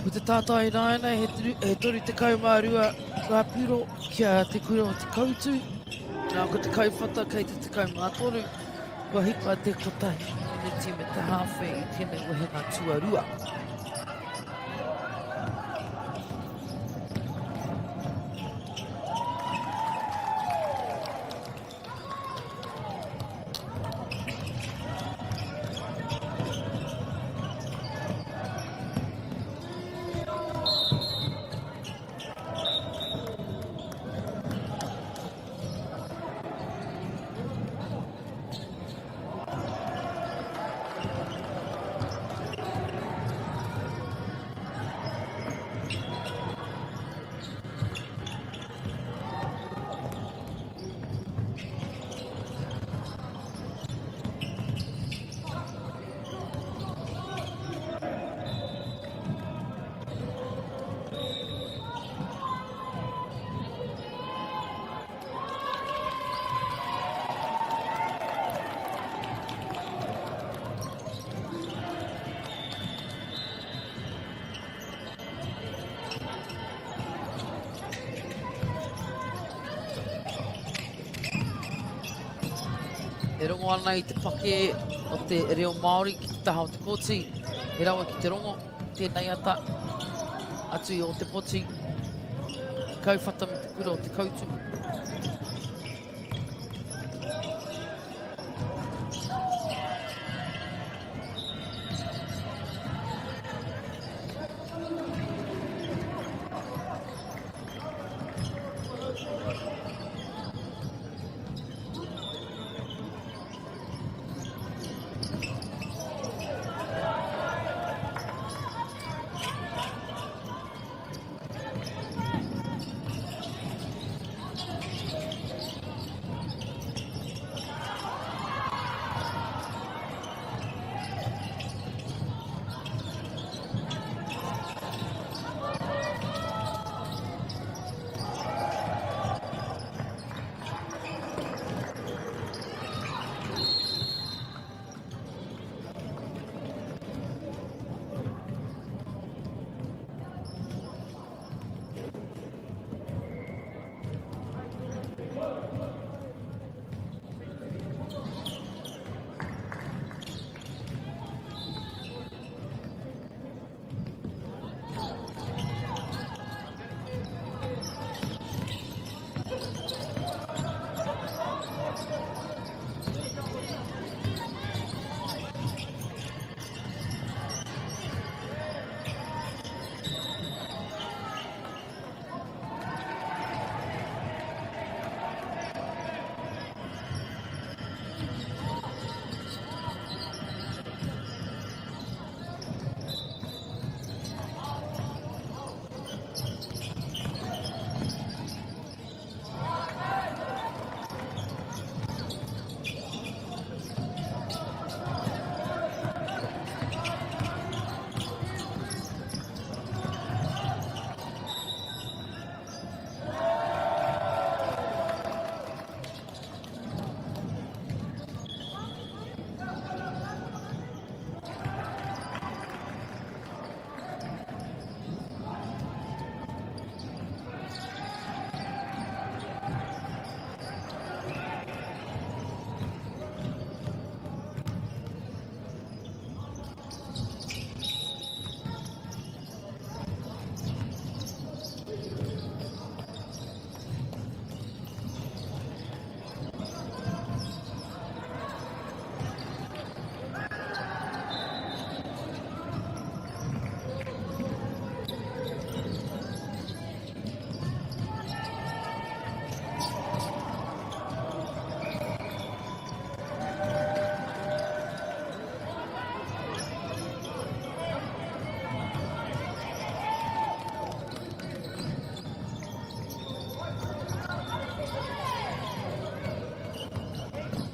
Ko te tātai nāianei he, he 32 ngā piro ki a Te Kura o Te Koutu. Nā, ko te kauwhata kei te 13. Kua hipa te kotahi miniti me te hāwhe i tēnei wehenga tuarua. E rongo ana i te pakē o te reo Māori ki te taha o te kōti. He rawe ki te rongo tēnei ata atu i Ōtepoti, ki Kauwhata me te kura o Te Koutu.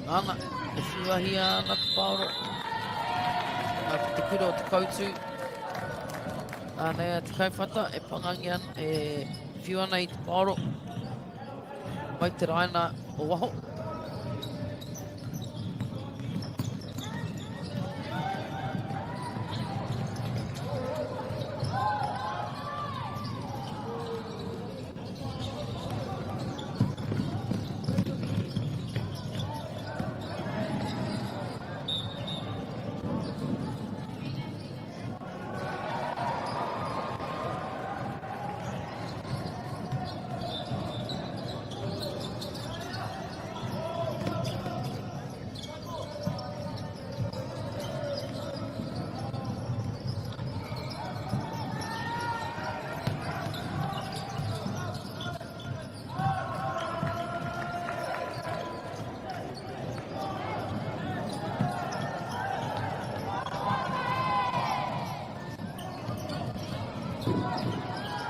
Nana, e whiuahia ana te paoro. Nā ki te kura o te kautu. Nā a te kauwhata e pangangi ana, e whiu ana i te paoro. Mai te raina o waho.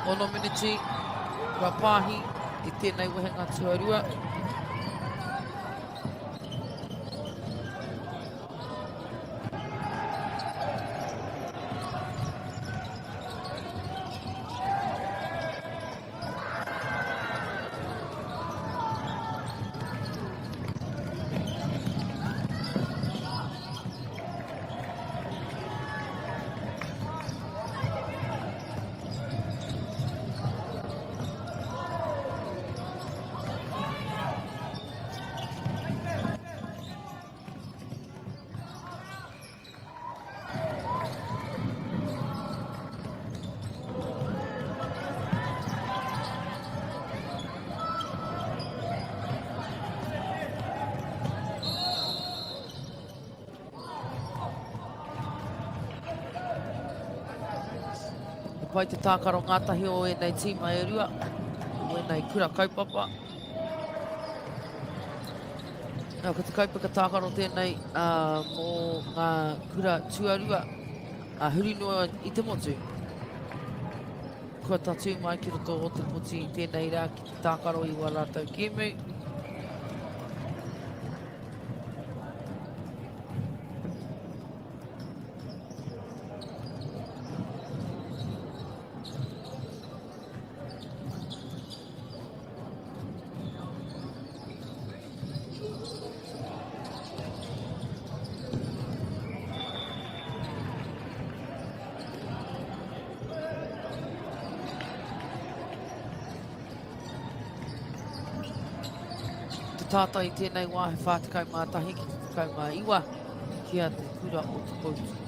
Ono miniti, kua pāhi i tēnei wehenga tuarua. Pai te tākaro ngātahi o ēnei tīma e rua, o ēnei kura kaupapa. Nā, ko te kaupeka tākaro tēnei mō ngā kura tuarua a huri noa i te motu. Kua tatū mai ki roto o te poti i tēnei rā ki te tākaro i wā rātou kēmu. Te tātai i tēnei wā he 41 ki te 19 ki a Te Kura o Te Koutu.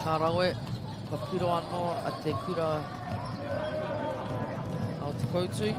Ka rawe, ka piro anō a te kura o Te Koutu.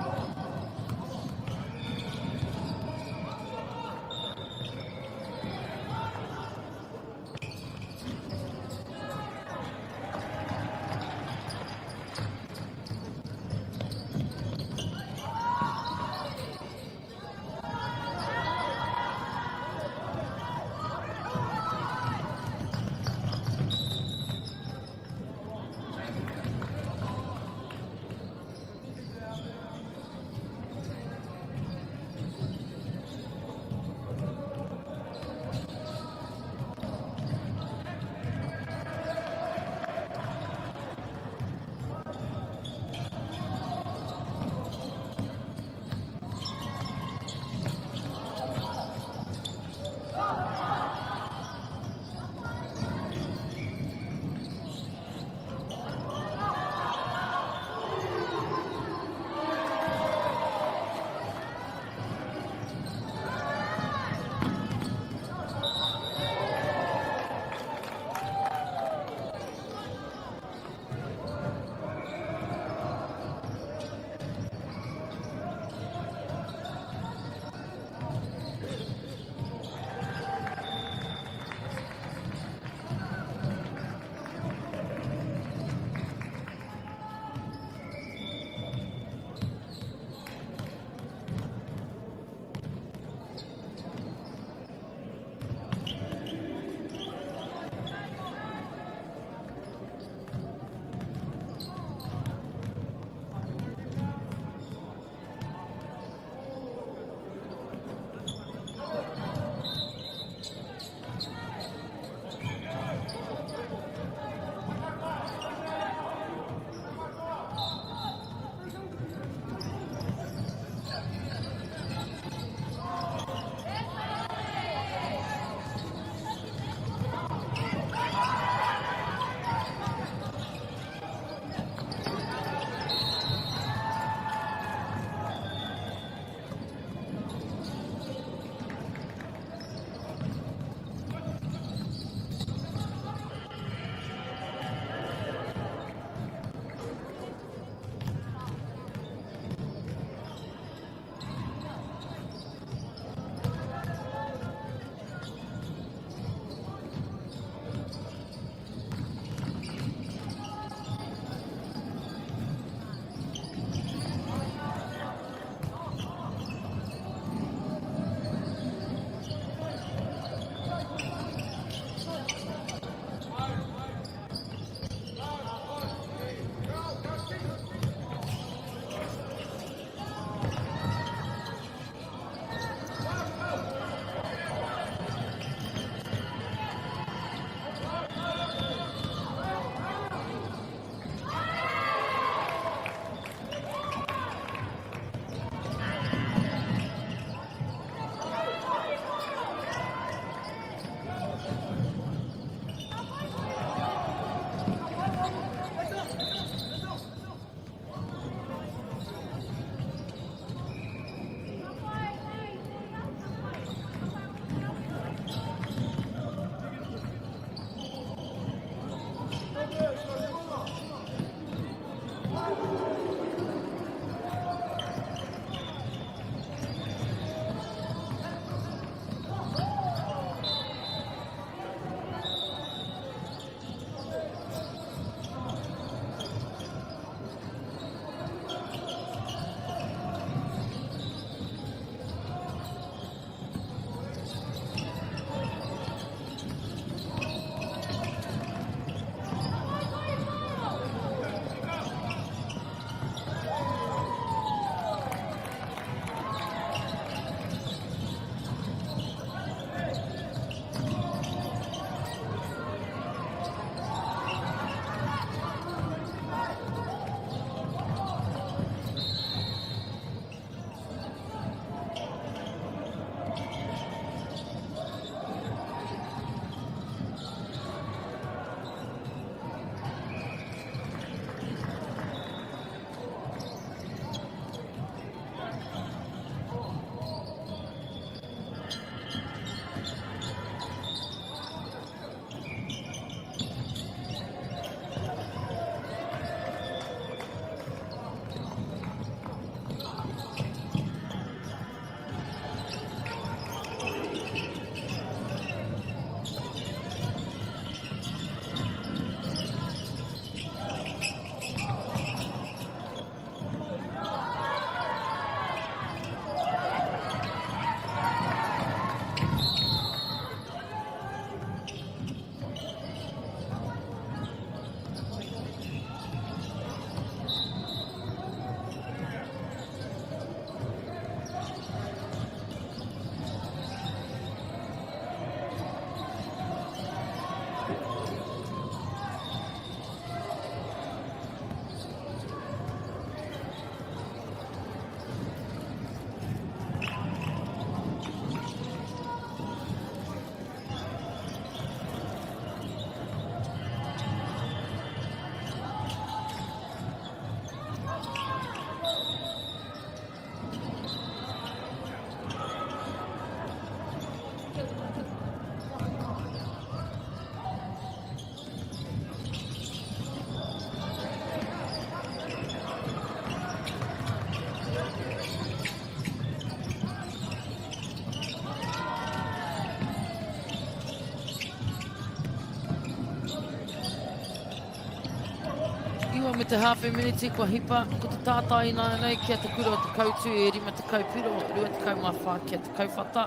te hāwhe miniti kua hipa, ko te tātai ināianei ki a Te Kura o Te Koutu e 50 piro, 24 ki a Te Kauwhata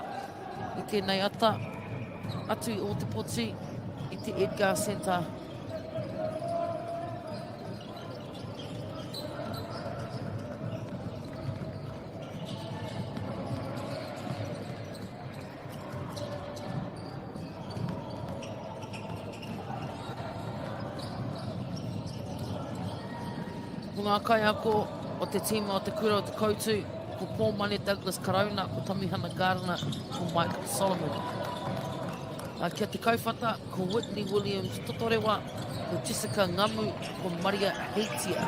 i tēnei ata, atu i Ōtepoti i te Edgar Centre. Ko ngā kaiako o te tīma o te kura o te Koutu, ko Paul Mane Douglas Karauna, ko Tamihana Gardiner, ko Mike Solomon. A kia te kauwhata, ko Whitney Williams Totorewa, ko Jessica Ngamu, ko Maria Heitia.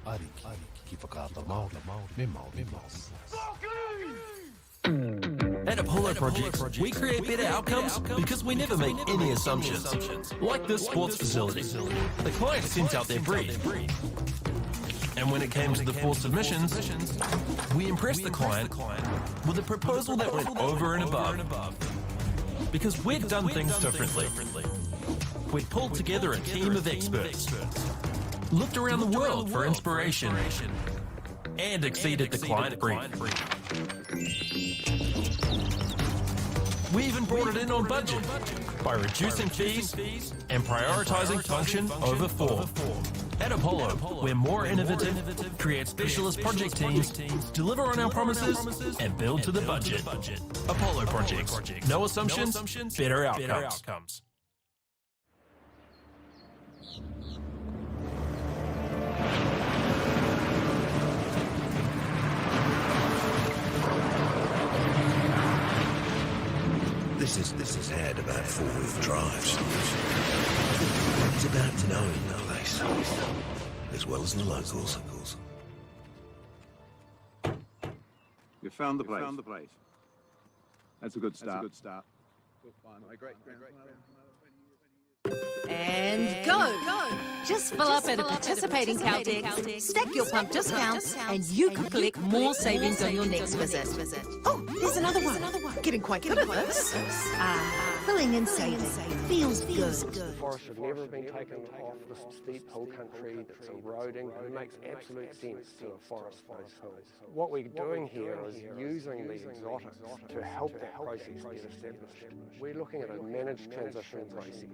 Ariki, ki Whakaata Māori, me Māori Plus. At Apollo Projects, we create better outcomes because we never make any assumptions. Like this sports facility. The client sent out their brief. And when it came to the four submissions, we impressed the client with a proposal that went over and above. Because we'd done things differently. We'd pulled together a team of experts, looked around the world for inspiration, and exceeded the client brief. We even brought it in on budget by reducing fees and prioritizing function over form. At Apollo, we're more innovative, create specialist project teams, deliver on our promises, and build to the budget. Apollo Projects. No assumptions, better outcomes. This is this is ad about four-wheel drives. It's about knowing the place as well as the locals. You found the place. Found the place. That's a good start. That's a good start. My great grandfather. And go! Just fill up at a participating Caltex, stack your pump discounts, and you could collect more savings on your next visit. Oh, there's another one. Getting quite good at this. Ah, filling and saving. Feels good. The forest should never have been taken off this steep hill country that's eroding. It makes absolute sense to afforest those hills. What we're doing here is using the exotics to help that process get established. We're looking at a managed transition process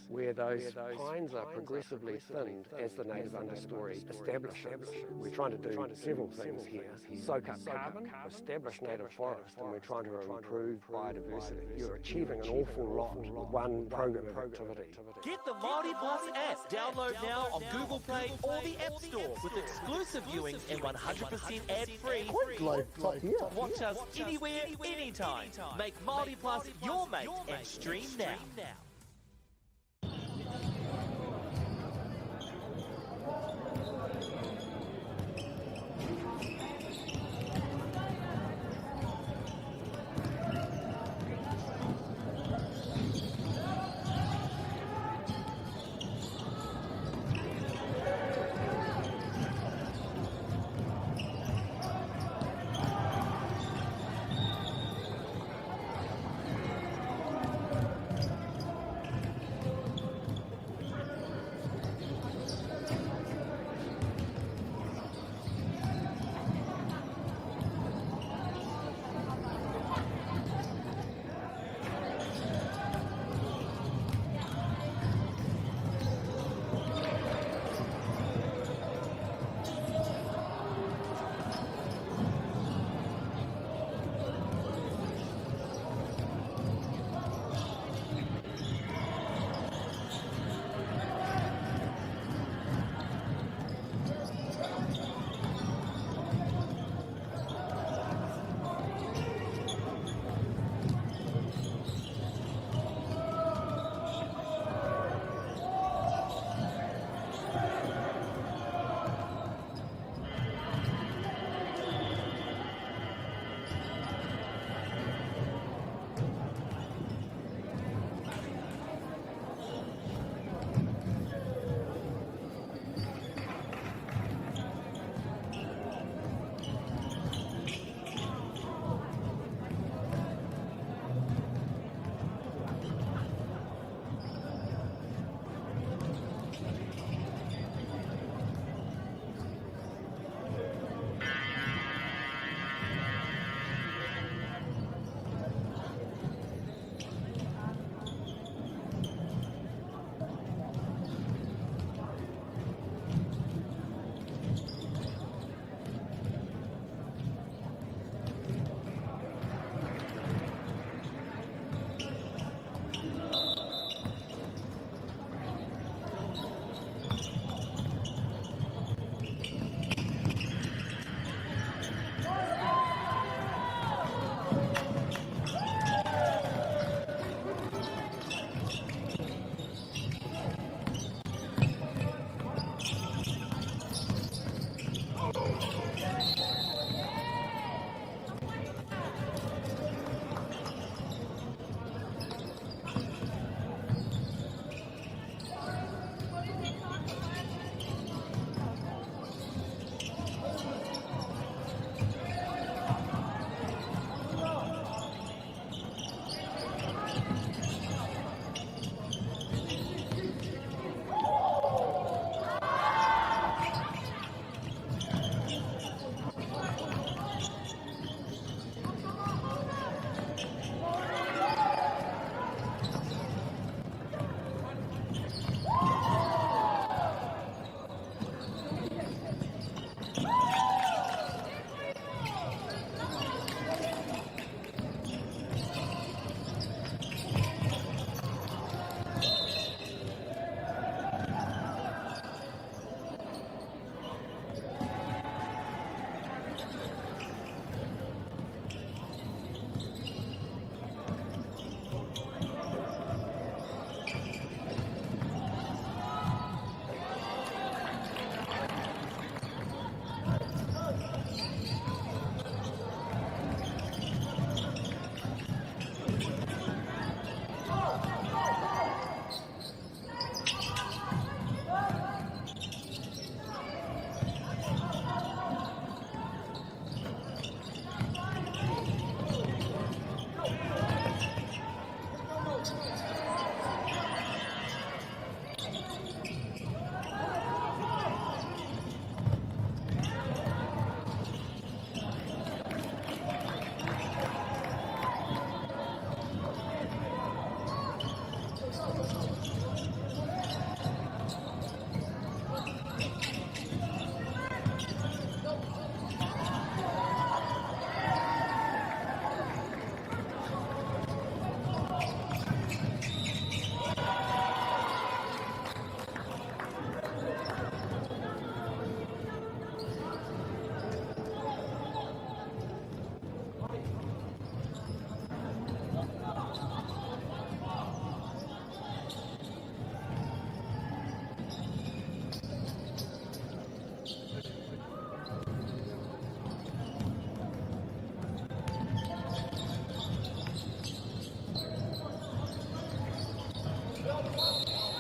where those pines are progressively thinned as the native understory establishes. We're trying to do several things here. Soak up carbon, establish native forest, and we're trying to improve biodiversity. You're achieving an awful lot with one program of activity. Get the Māori Plus app. Download now on Google Play or the App Store with exclusive viewings and 100% ad-free. Watch us anywhere, anytime. Make Māori Plus your mate and stream now.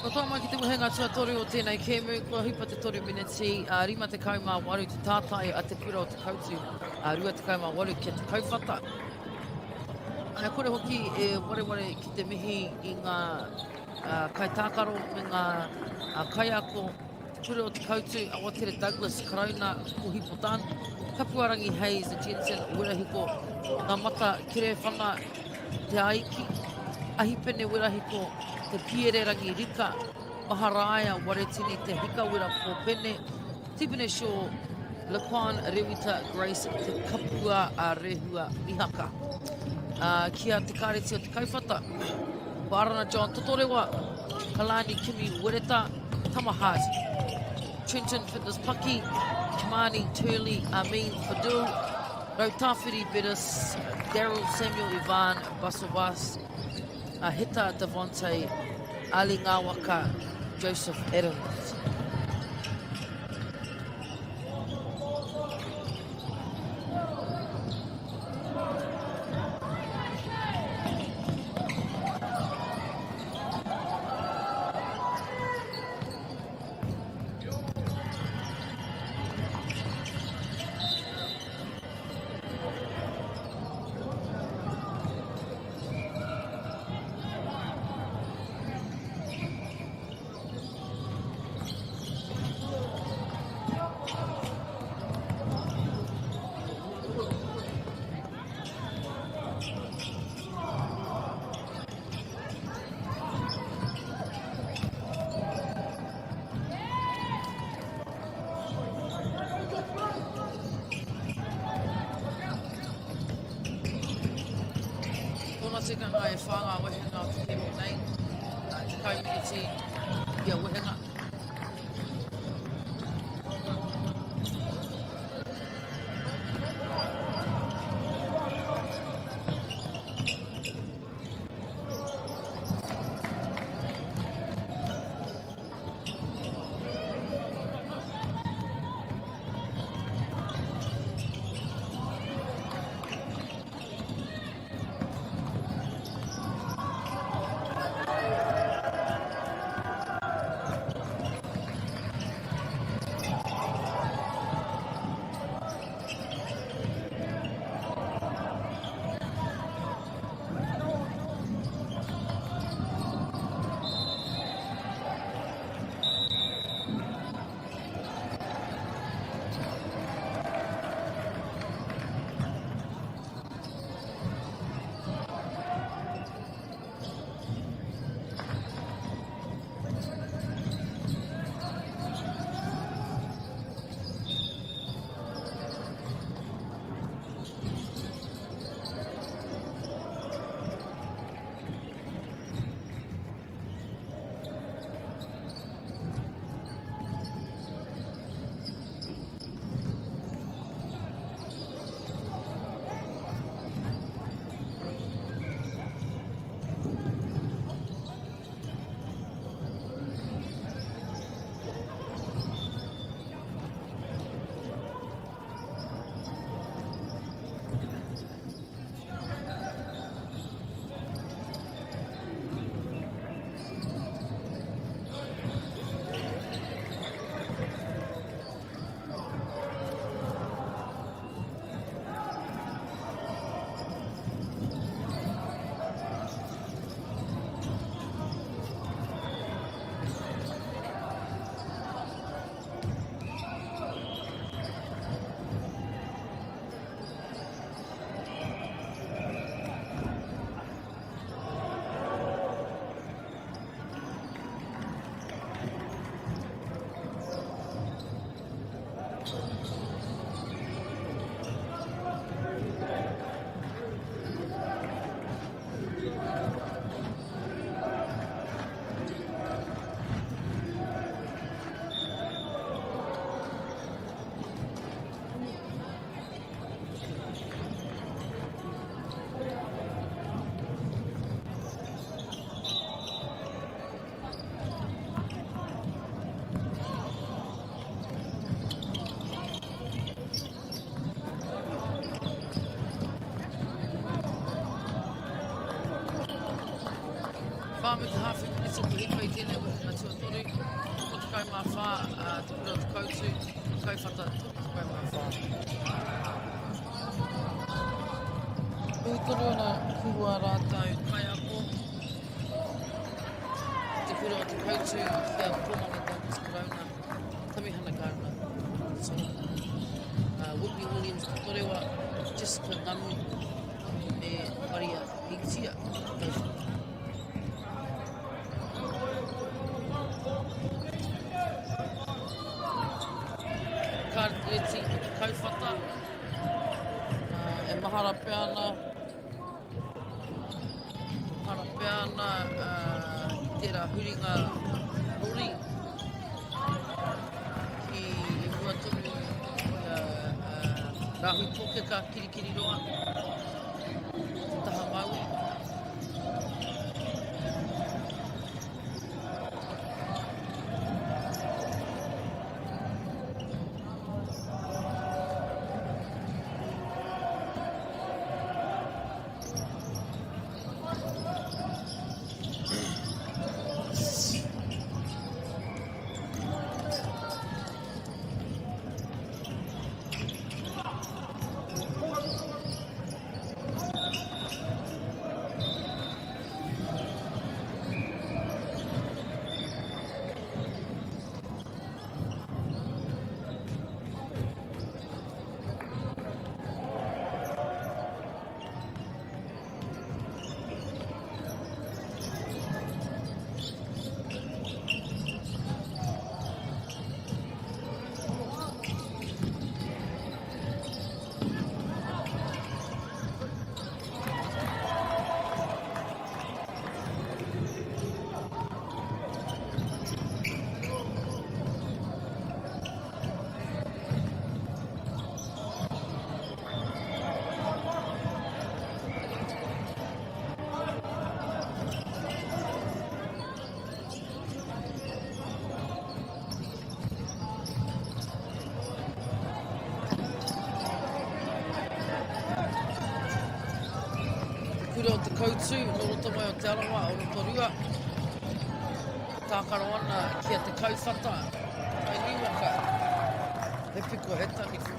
Kua tae mai ki te wehenga tuatoru o tēnei kēmu, kua hipa te 3 miniti, 58 te tātai a Te Kura o Te Kautu, 28 ki a Te Kauwhata. Ana kore hoki e wareware ki te mihi i ngā kaitākaro me ngā kaiako Te Kura o Te Kautu, Awatere Douglas, Karauna, Kohipo Dunn, Kapuarangi Hayes, Jensen Werahiko, Ngā Mata Kerewhana, Te Aiki, Ahipene Werahiko, Te Piererangi Rika, Maharaia Waretini, Te Hikawera Pōpene, Tipene Shaw, Laquan Rewita Grace, Te Kapua a Rehua Mihaka. Ki a Te Kāreti o Te Kauwhata, ko Arana John Totorewa, Kalani Kimi Wereta, Tama Hart, Trenton Fitness Paki, Kimani Turley Amin Fadul, Rautāwhiri Bettis, Daryl Samuel Ivan Basovas, Heta Devonte, Ali Ngawaka, Joseph Adams. Tōna tikanga e whā ngā wehenga o te kēmu nei, 10 miniti ia wehenga. Te Kura o Te Koutu, Kauwhata 34. Ū tonu ana ki wā rātou kaiako, Te Kura o Te Koutu ki a Pomare Douglas Karauna, Tamihana Gardiner, Whitney Williams Totorewa, Jessica Ngamu me Maria Hitia Kauwhata. Ka reti i te kauwhata, e mahara pea ana, mahara pea ana i tērā huringa rori ki i mua tonu i a Rāhui Pōkeka, Kirikiriroa, te taha Maui. Te kura o Te Koutu, nō roto mai o Te Arawa, o Rotorua. E tākaro ana ki a Te Kauwhata, Tainui waka, he piko, he taniwha.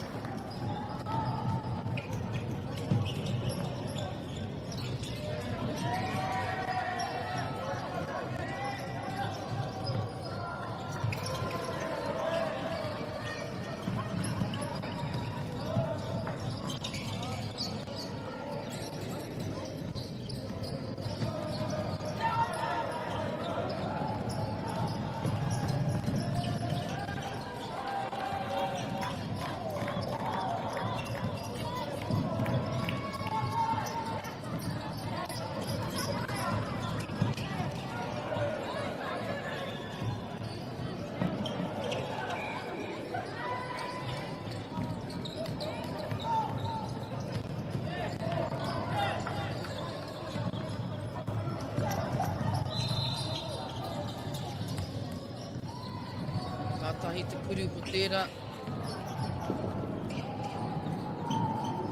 Kātahi te kuru ko tērā.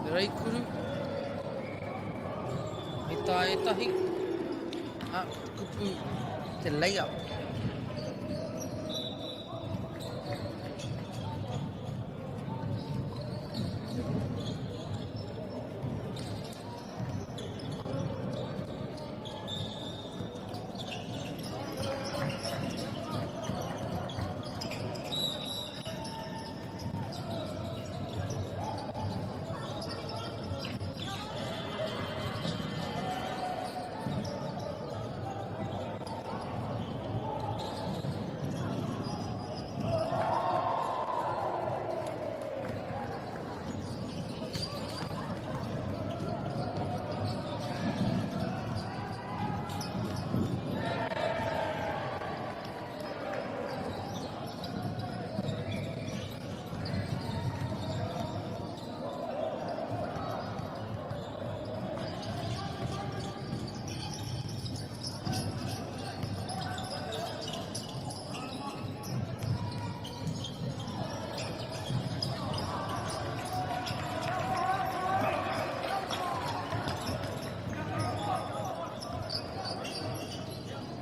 Te reikuru. He tā ētahi. Ah, ko te kupu te lay-up.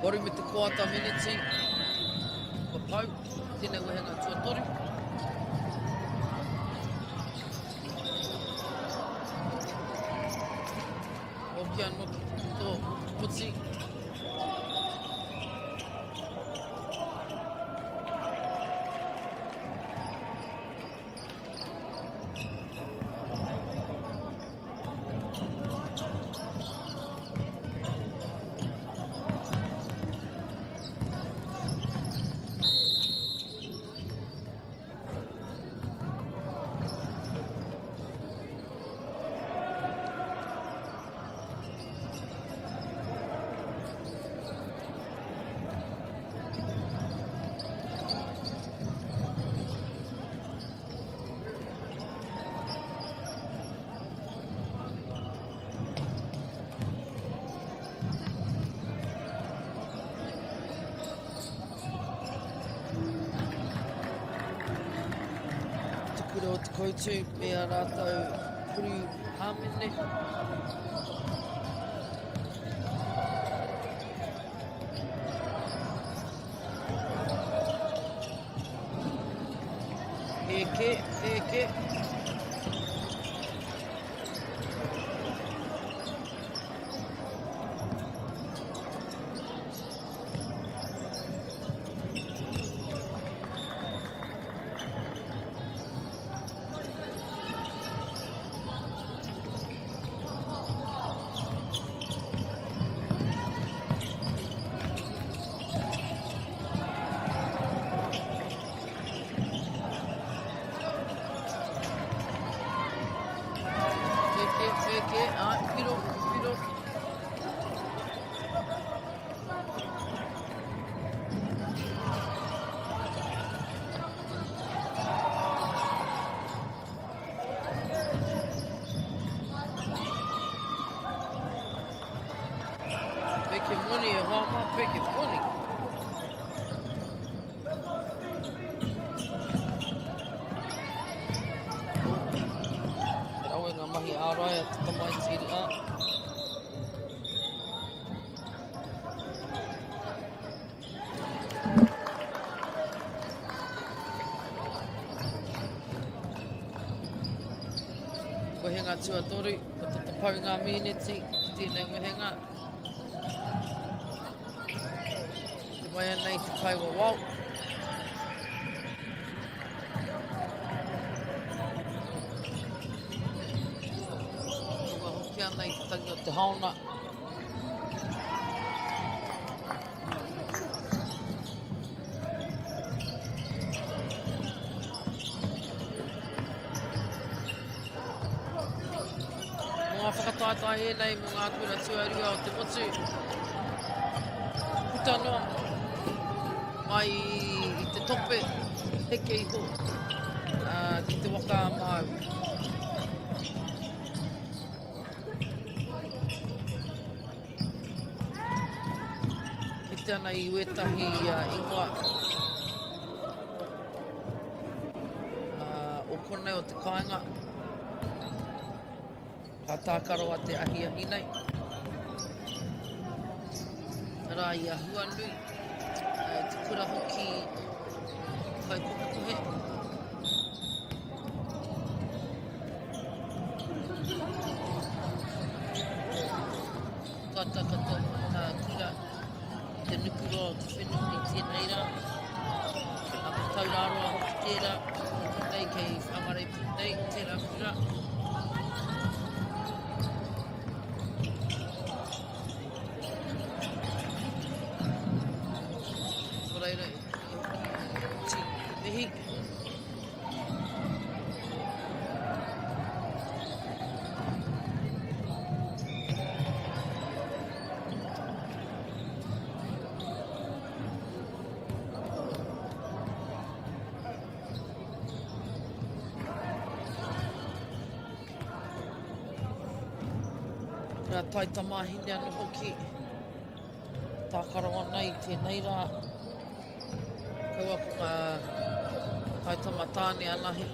Waru me te koata meneti. Kua pau, tēnei wehenga tuatoru. Hoki anō ki te pito poti. Te kura o te koutu me a rātou puru hāmene. Hēkē, hēkē. Wheke, wheke, ai, whiro, whiro. Peke moni e hoa mā, peke moni. He rawe ngā mahi ārai a te tamaiti rā. Wehenga tuatoru, ko te tapau ngā mīneti ki tēnei wehenga. Te mai anei te kai wawao. Kua hoki ana i te tangi o te haona. Mō ngā whakataetae ēnei mō ngā kura tuarua o te motu. Puta noa mai i te tope, heke iho ki te waka a Māui. Kite ana i wētahi ingoa o konei o te kāinga. Ka tākaro a te ahiahi nei. Arā i a Huanui, te kura hoki kaikohekohe. Tata katoa ngā kura i te nukuroa o te whenua i tēnei rā. A ko Tauraroa hoki tērā, nei kei Whangarei pū nei, tērā kura. Nō reira, e hoki te mihi. Ngā taitamāhine anō hoki tākaro ana i tēnei rā. Kaua ko ngā taitama tāne anahe.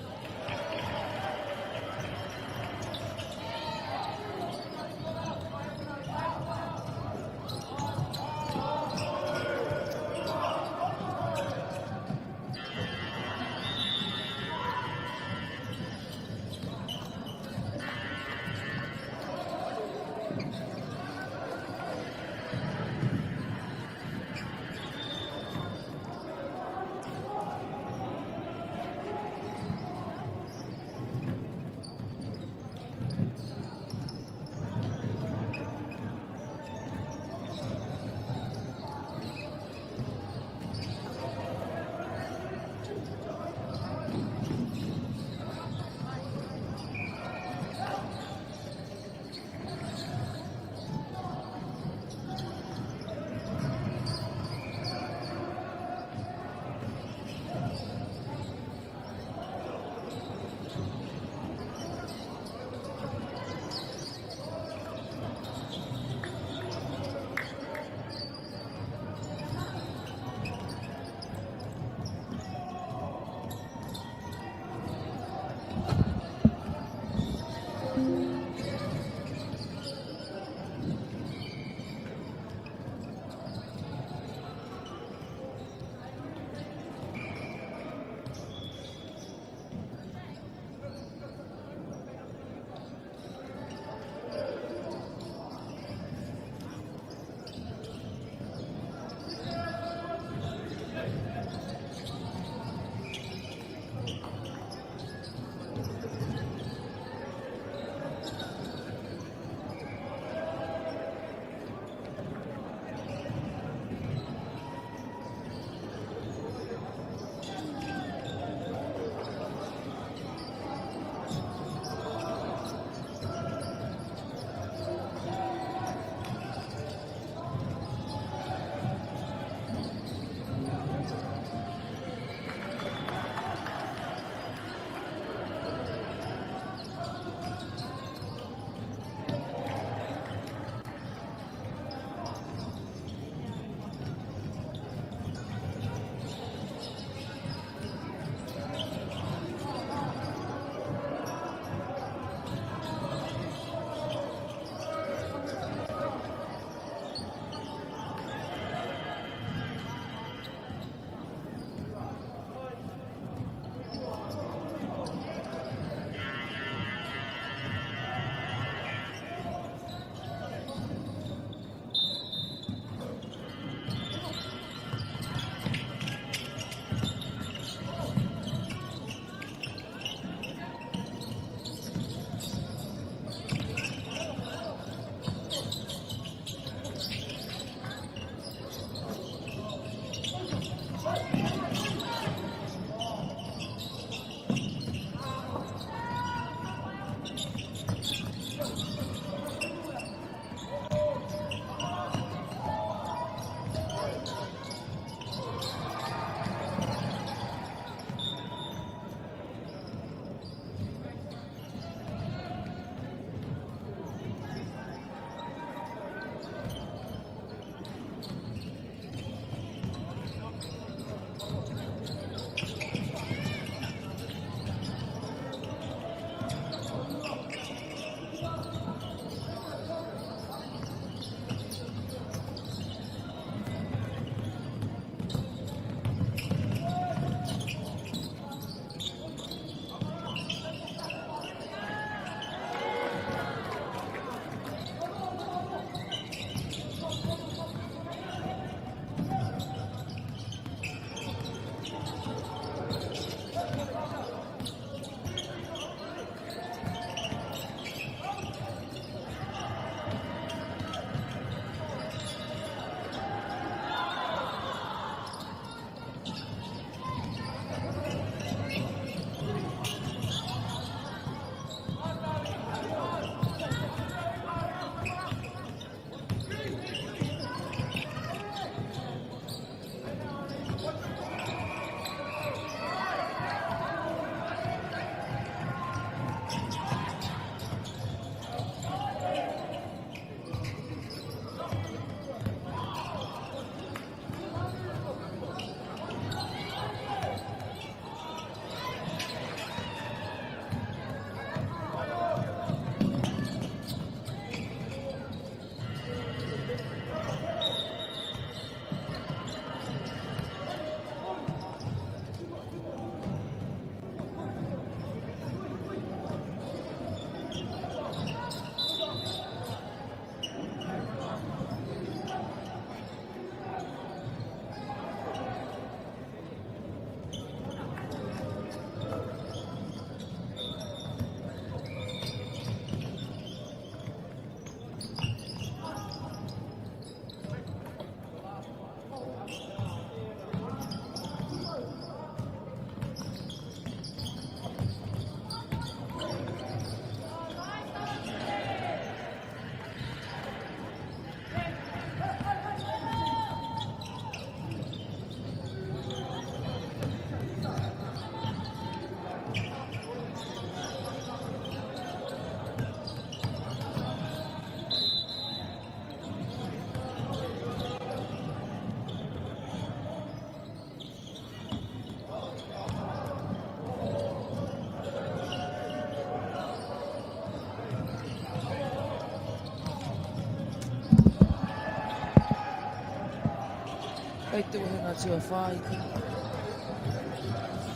atu a Whāiti.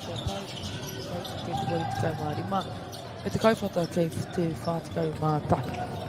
Kia pai, kei te 85, me te kauwhata kei te 41.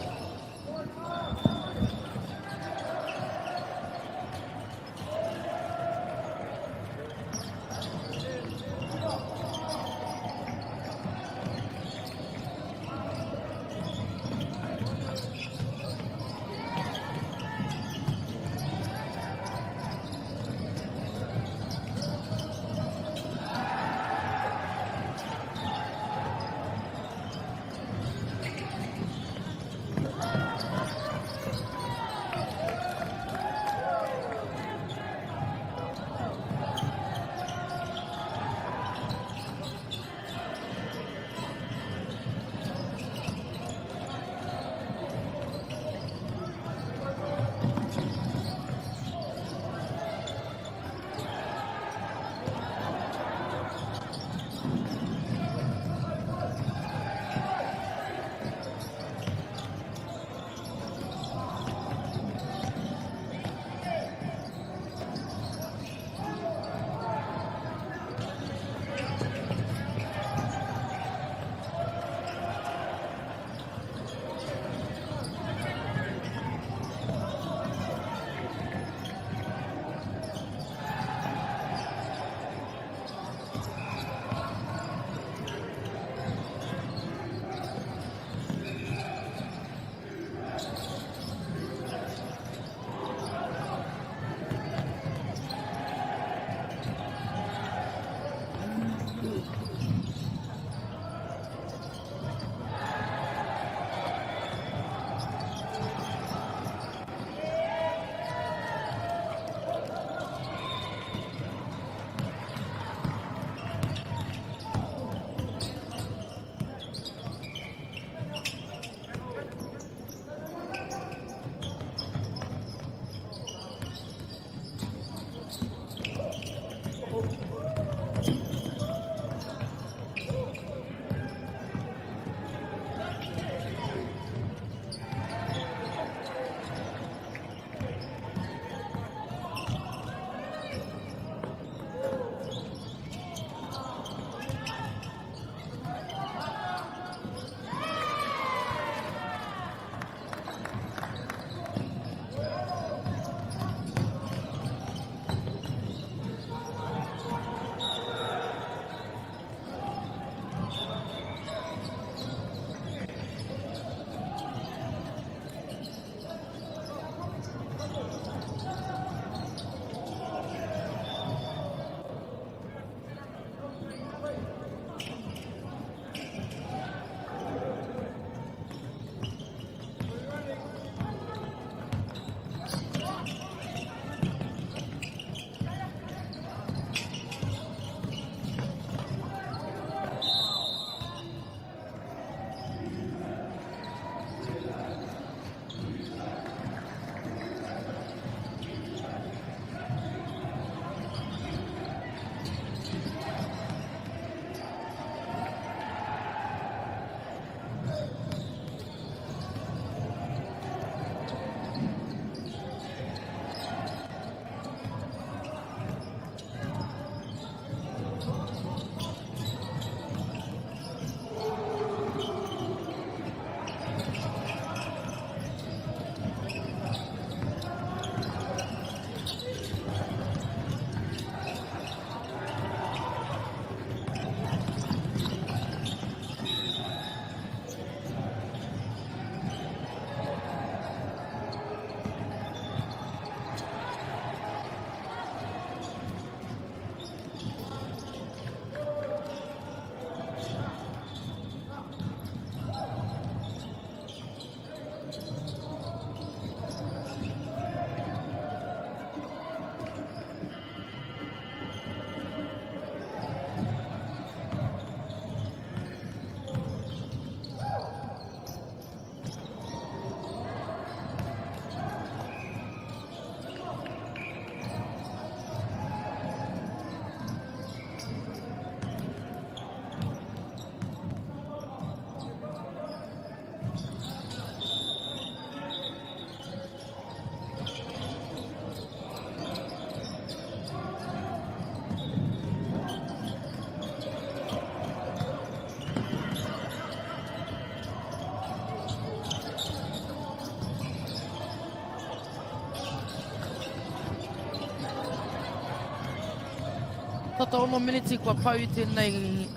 Tata ono miniti kua pau i tēnei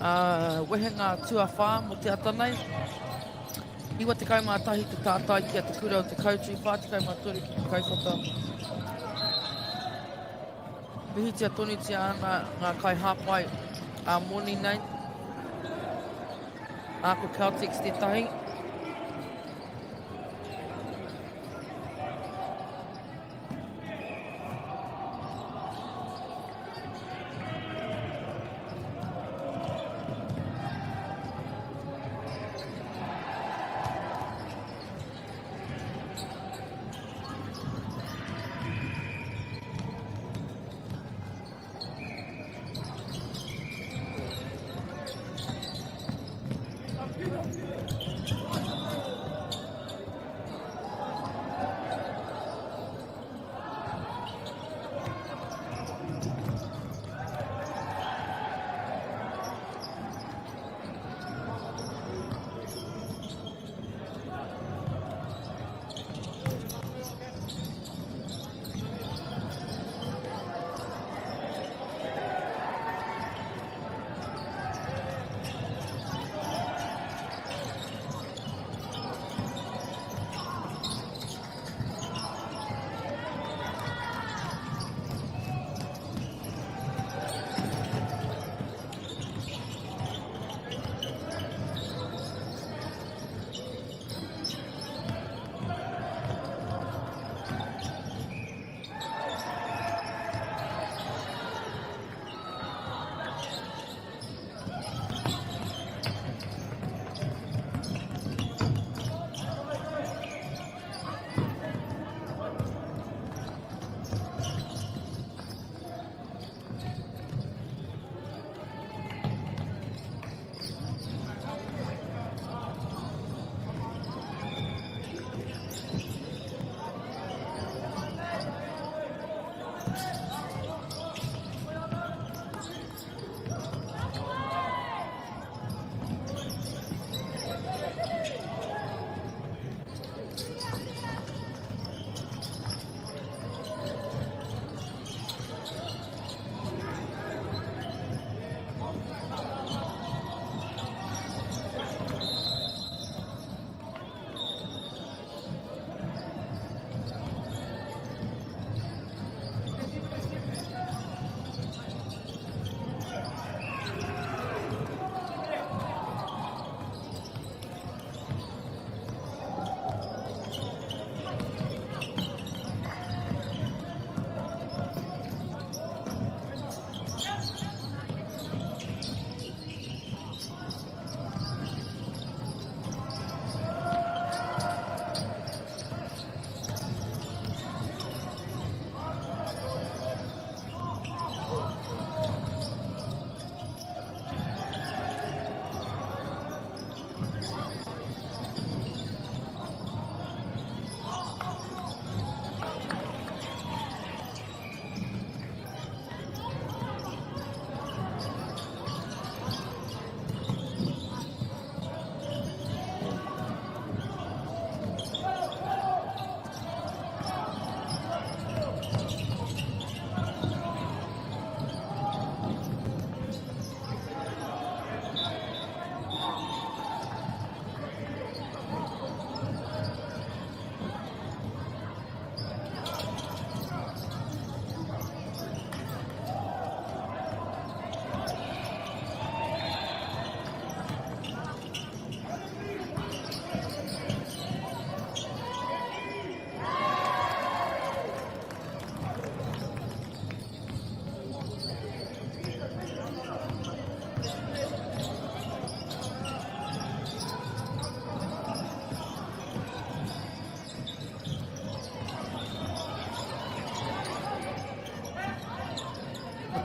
wehenga tuawhā mō te ata nei. 91 te tātai ki a Te Kura o Te Koutu, 43 ki Te Kauwhata. Mihitia tonutia ana ngā kaihāpai ā moni nei. Ā, ko Caltex tētahi.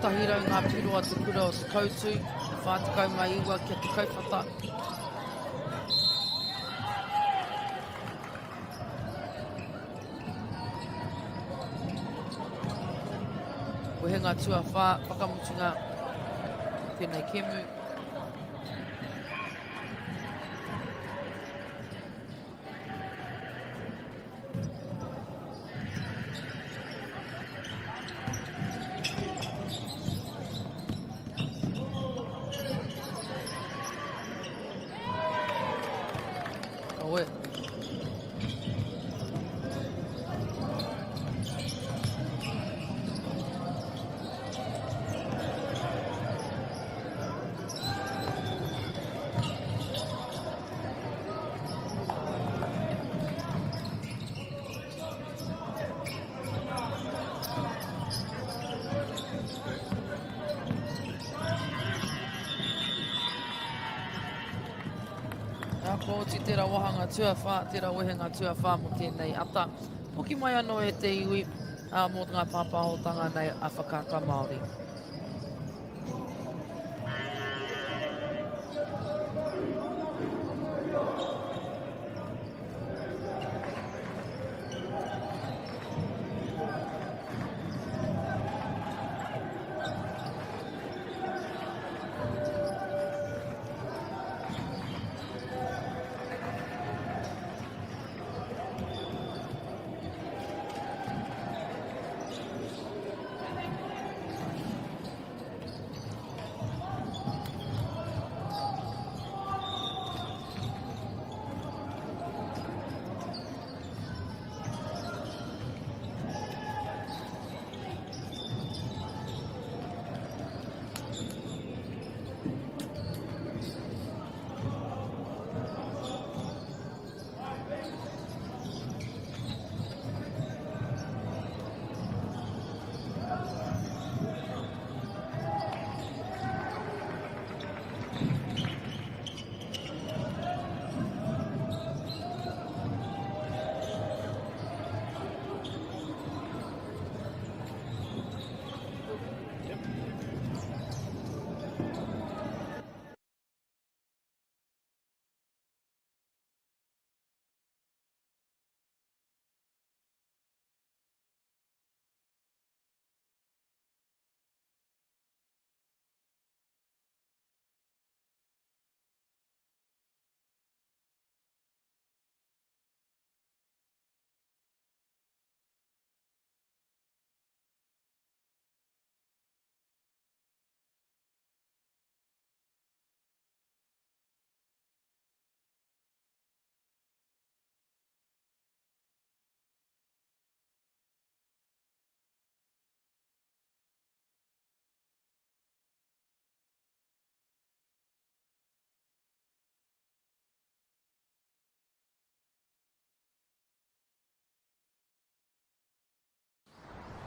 100 ngā piro a Te Kura o Te Koutu, 49 ki a Te Kauwhata. Wehenga tuawhā, whakamutunga tēnei kēmu. Kua oti tērā wāhanga tuawhā, tērā wehenga tuawhā mō tēnei ata. Hoki mai anō e te iwi ā, mō ngā pāpāhotanga nei a Whakaata Māori.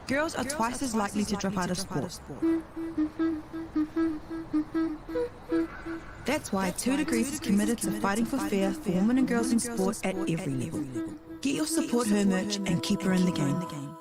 Girls are twice as likely to drop out of sport. That's why 2 Degrees is committed to fighting for fair for women and girls in sport at every level. Get your support her merch and keep her in the game.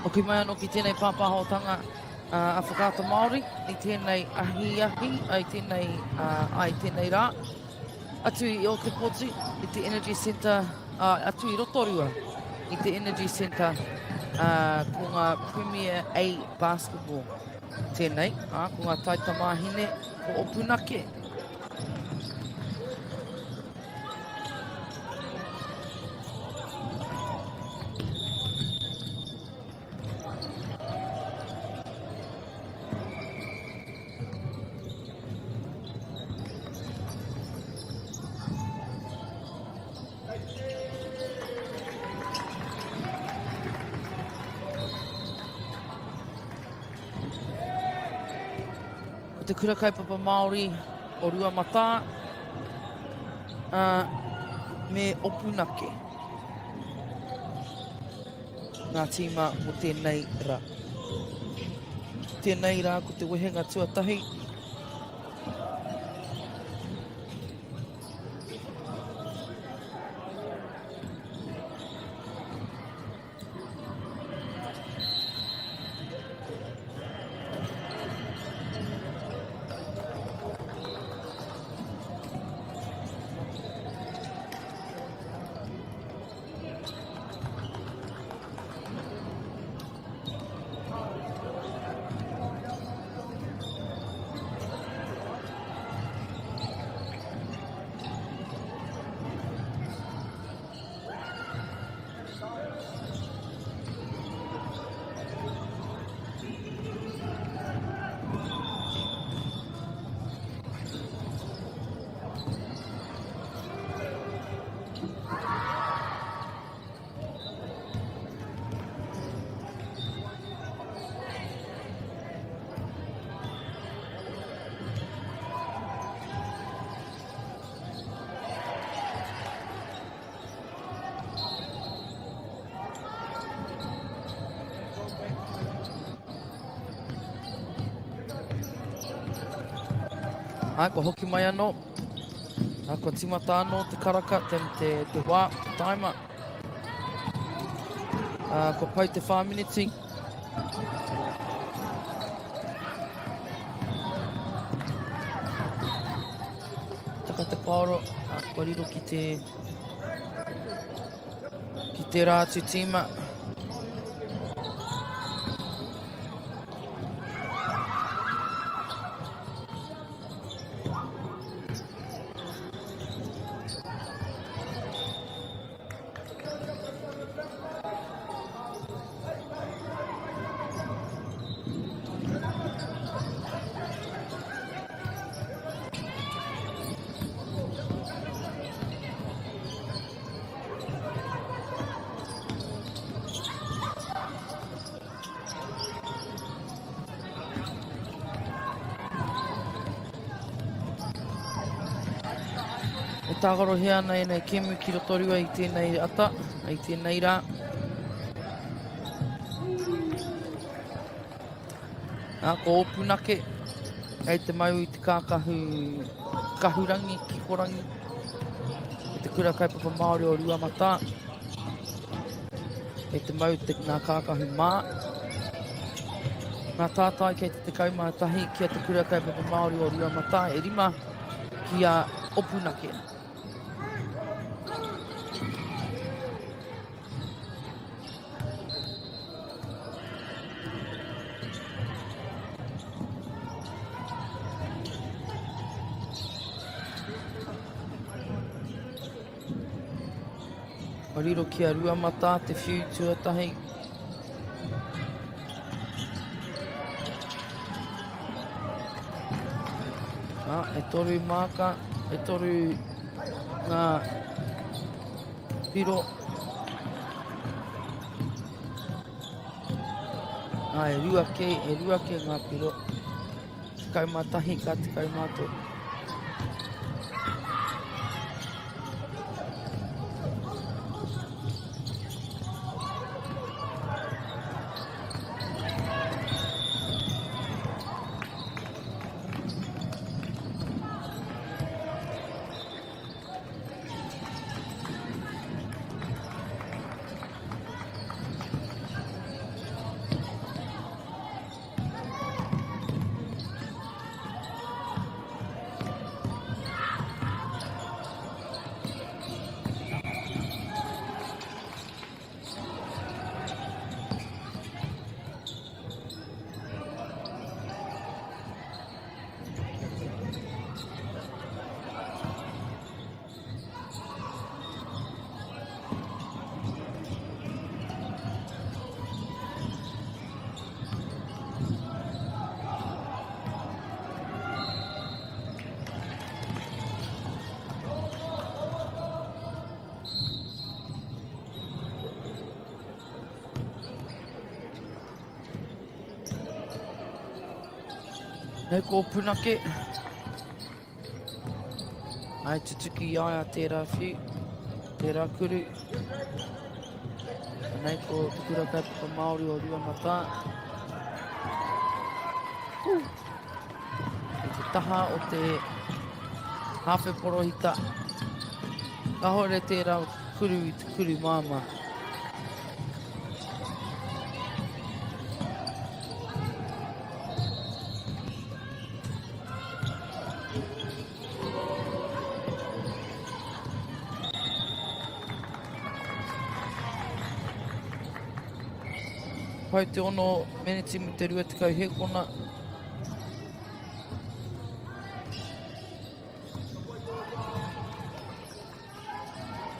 Hoki mai anō ki tēnei pāpāhotanga a Whakaata Māori i tēnei ahiahi, i tēnei, ai tēnei rā. Atu i Ōtepoti, i te Energy Centre, atu i Rotorua, i te Energy Centre, ko ngā Premier A Basketball tēnei, ko ngā taitamāhine, ko Opunake. Ko te Kura Kaupapa Māori o Ruamatā, ā, me Opunake ngā tīma mō tēnei rā. Tēnei rā ko te wehenga tuatahi. Ai, kua hoki mai anō. Ai, kua timata anō te karaka, te, te, te wā, te taima. Kua pau te 4 miniti. Taka te paoro, kua riro ki te ki tērā atu tīma. E tākarohia ana ēnei kēmu ki Rotorua i tēnei ata, i tēnei rā. Nā, ko Ōpunake, kei te mau i te kākahu kahurangi, kikorangi, i te kura kaupapa Māori o Ruamatā. Kei te mau te, ngā kākahu mā. Ngā tātai kei te 11 ki a te kura kaupapa Māori o Ruamatā, e rima ki a Opunake. Ka riro ki a Ruamatā te whiu tuatahi. Ah, e toru māka, e toru ngā piro. Ā, e rua kē, e rua kē ngā piro. 11 ka 13. Nei ko Punake. Ai tutuki i a ia tērā whiu, tērā kuru. Nei ko Te Kura Kaupapa Māori o Ruamatā. I te taha o te hāwhe porohita. Kāhore tērā kuru i te kuru māmā. Pau te ono meneti me te 20 hekona.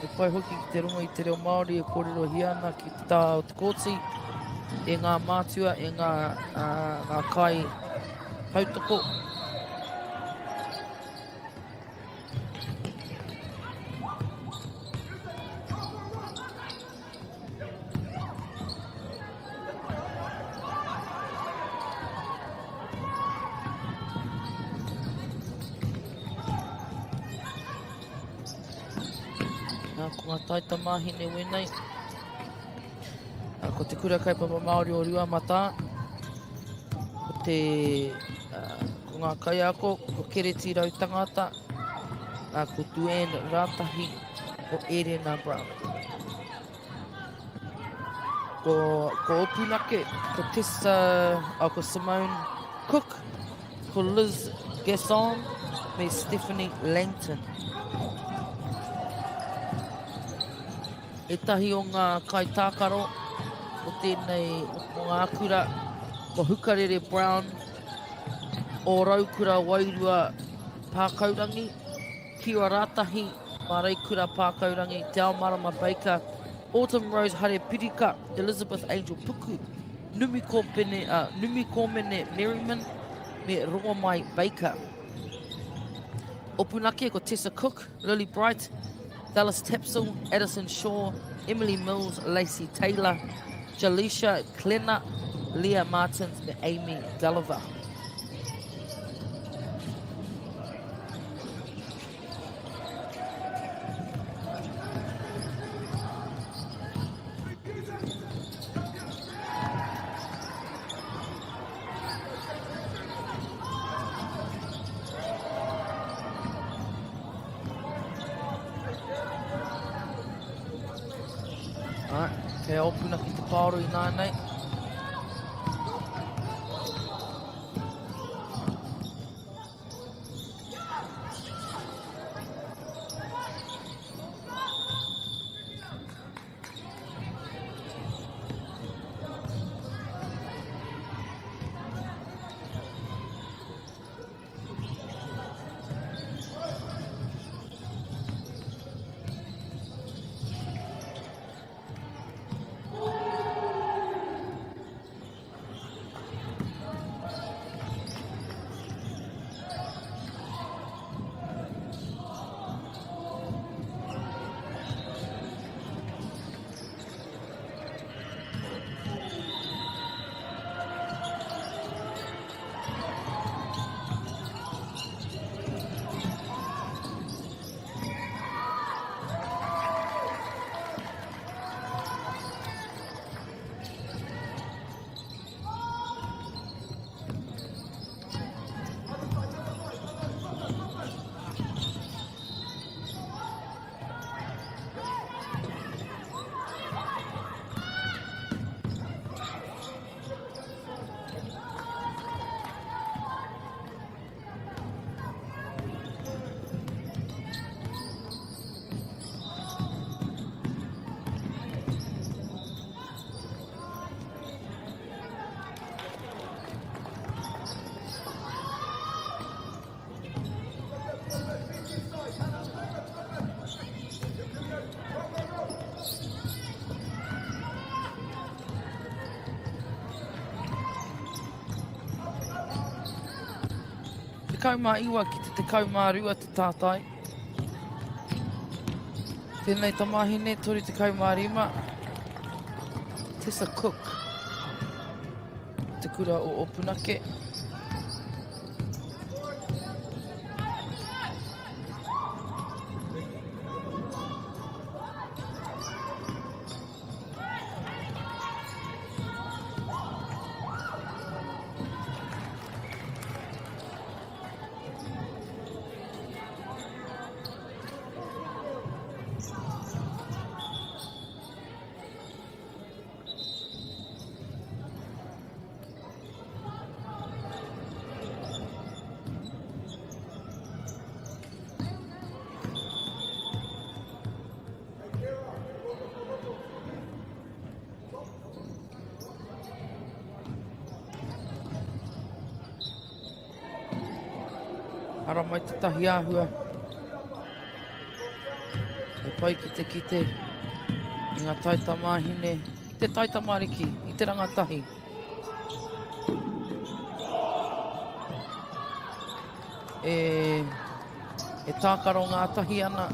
E pai hoki ki te rongo i te reo Māori e kōrerohia ana ki te taha o te kōti e ngā mātua, e ngā, uh, ngā kai tautoko. Nā, ko ngā taitamāhine wēnei. Ko te Kura Kaupapa Māori o Ruamatā. Ko te, uh, ko ngā kaiako, ko Kereti Rautangata, uh, ko Duane Ratahi, ko Erena Brown. Ko, ko Opunake, ko Tessa, oh, ko Simone Cook, ko Liz Gasson me Stephanie Langton. Ētahi o ngā kaitākaro o tēnei o ngā kura, ko Hukarere Brown, o Raukura Wairua Pākaurangi, Kiwa Ratahi, Māreikura Pākaurangi, Te Aomarama Baker, Autumn Rose Hare Pirika, Elizabeth Angel Puku, Numi Kōpene, uh, Numi Kōmene Merriman, me Rongomai Baker. Opunake ko Tessa Cook, Lily Bright, Dallas Tapsell, Addison Shaw, Emily Mills, Lacey Taylor, Jalisha Klenna, Leah Martins me Amy Gulliver. Alright, kei a Opuna ki te paoro i nānei. 19 ki te 12 te tātai. Tēnei tamahine, 35. Tessa Cook. Te kura o Opunake. Ara mai tētahi āhua. He pai ki te kite i ngā taitamāhine, i te taitamariki, i te rangatahi. E, e tākaro ngātahi ana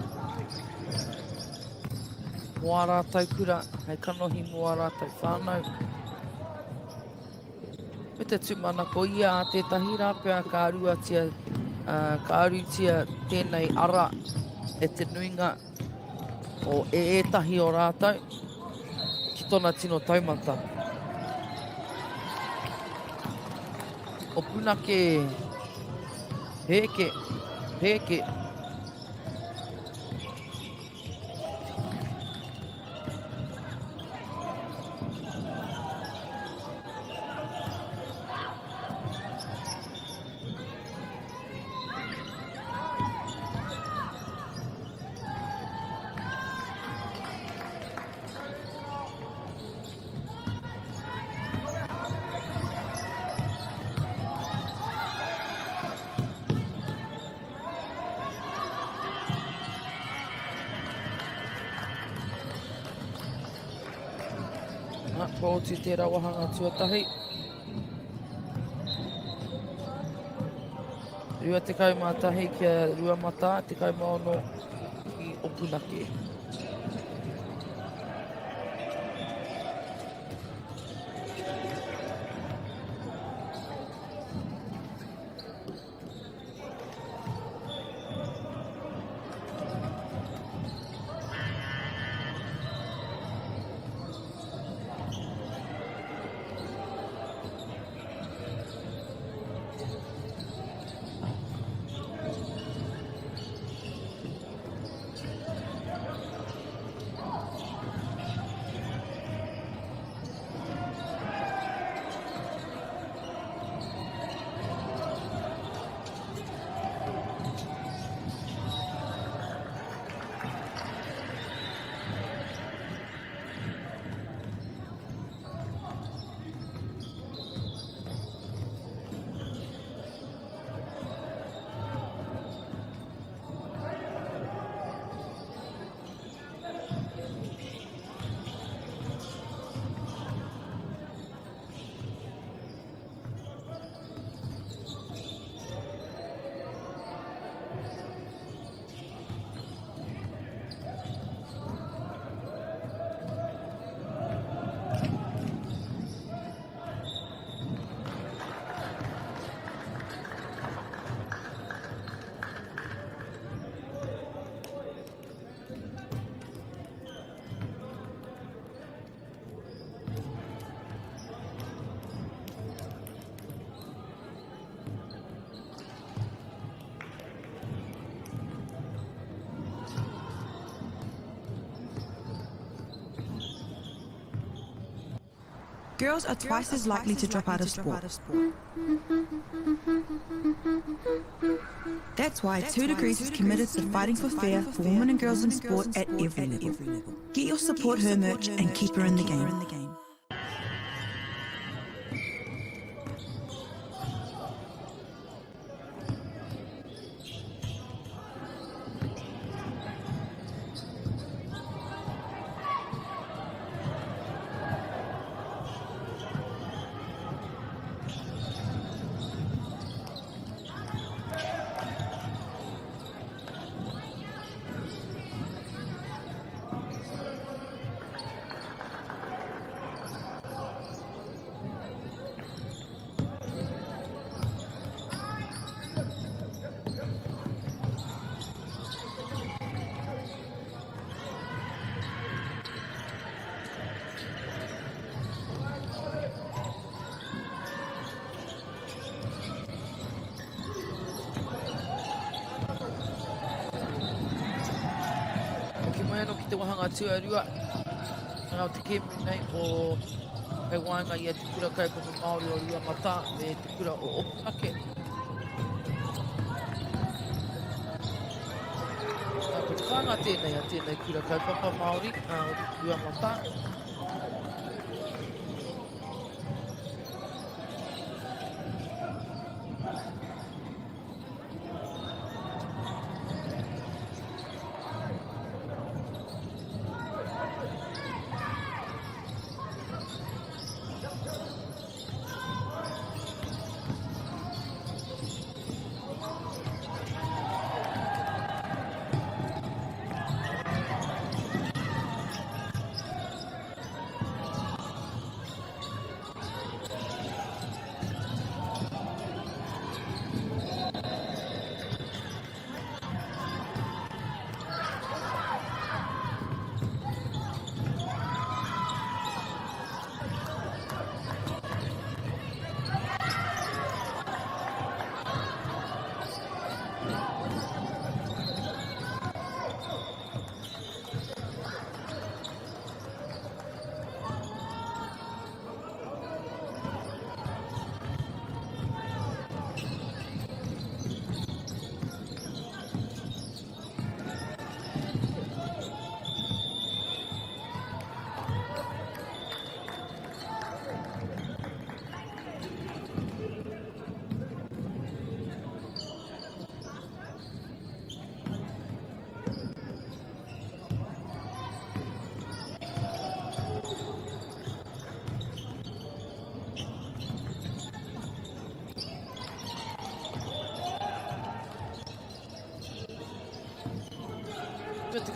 mō ā rātou kura, hei kanohi mō ā rātou whānau. Me te tūmanako ia a tētahi rā pea ka aruatia, ka arutia tēnei ara e te nuinga o e ētahi o rātou ki tona tino taumata. O Punake, pēke, pēke. Nā, kua oti tērā wāhanga tuatahi. 21 kia Ruamatā, 16 ki Opunake. Girls are twice as likely to drop out of sport. That's why 2degrees is committed to fighting for fair for women and girls in sport at every level. Get your support her merch and keep her in the game. Hoki mai anō ki te wāhanga tuarua o te kēmu nei o hei waenga i a Te Kura Kaupapa Māori o Ruamatā me Te Kura o Opunake. Ko te whāinga tēnei a tēnei Kura Kaupapa Māori o Ruamatā.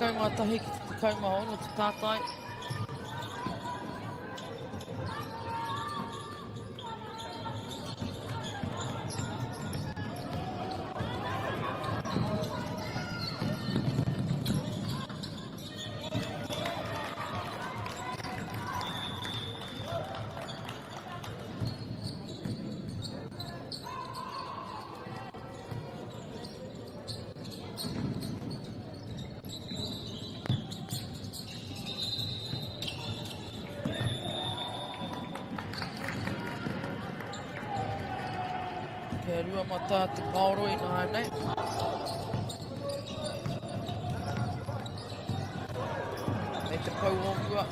11 ki te 16 te tātai. Kia 2 te paoro i nāianei. Me te pau o mua.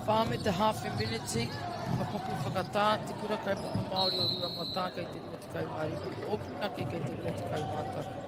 Whā me te hāwhe meneti, ka paku whakatā te Kura Kaupapa Māori o Ruamatā kei te 25, Ōpunake kei te 21.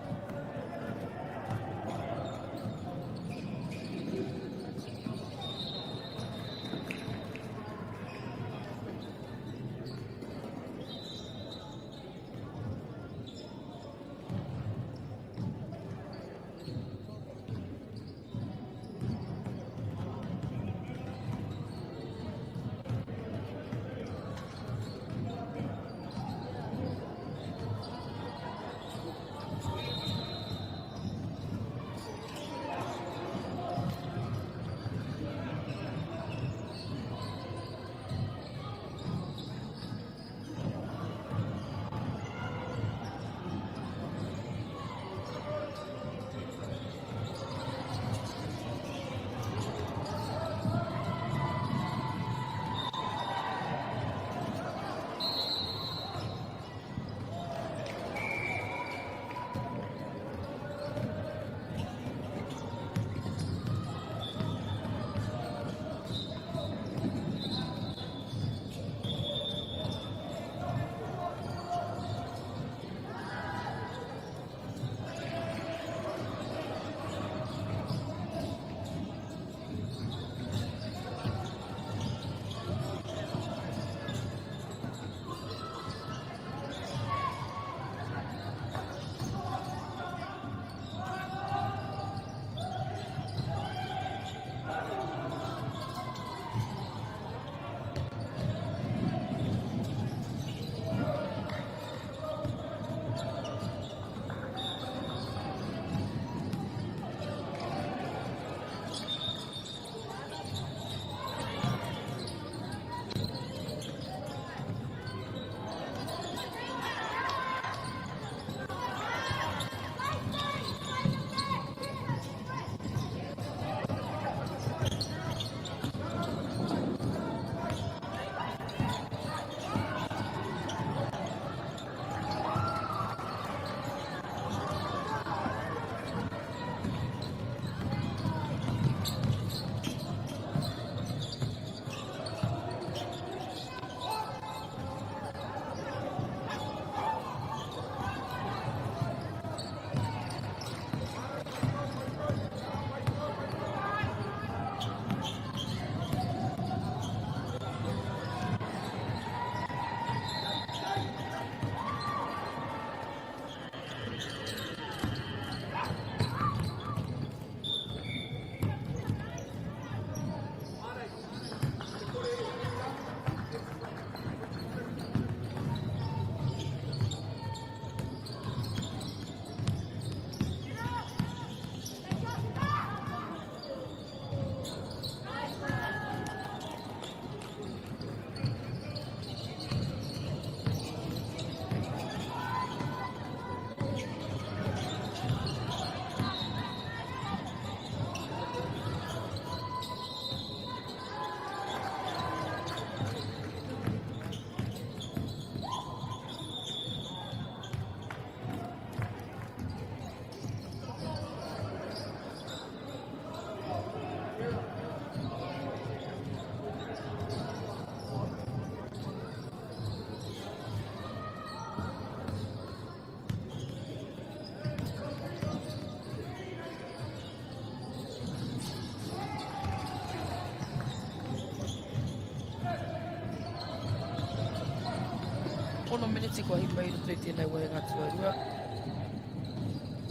16 miniti kua hipa i roto i tēnei wahenga tuarua.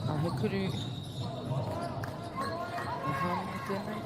A he kuru a Hāmana tēnei.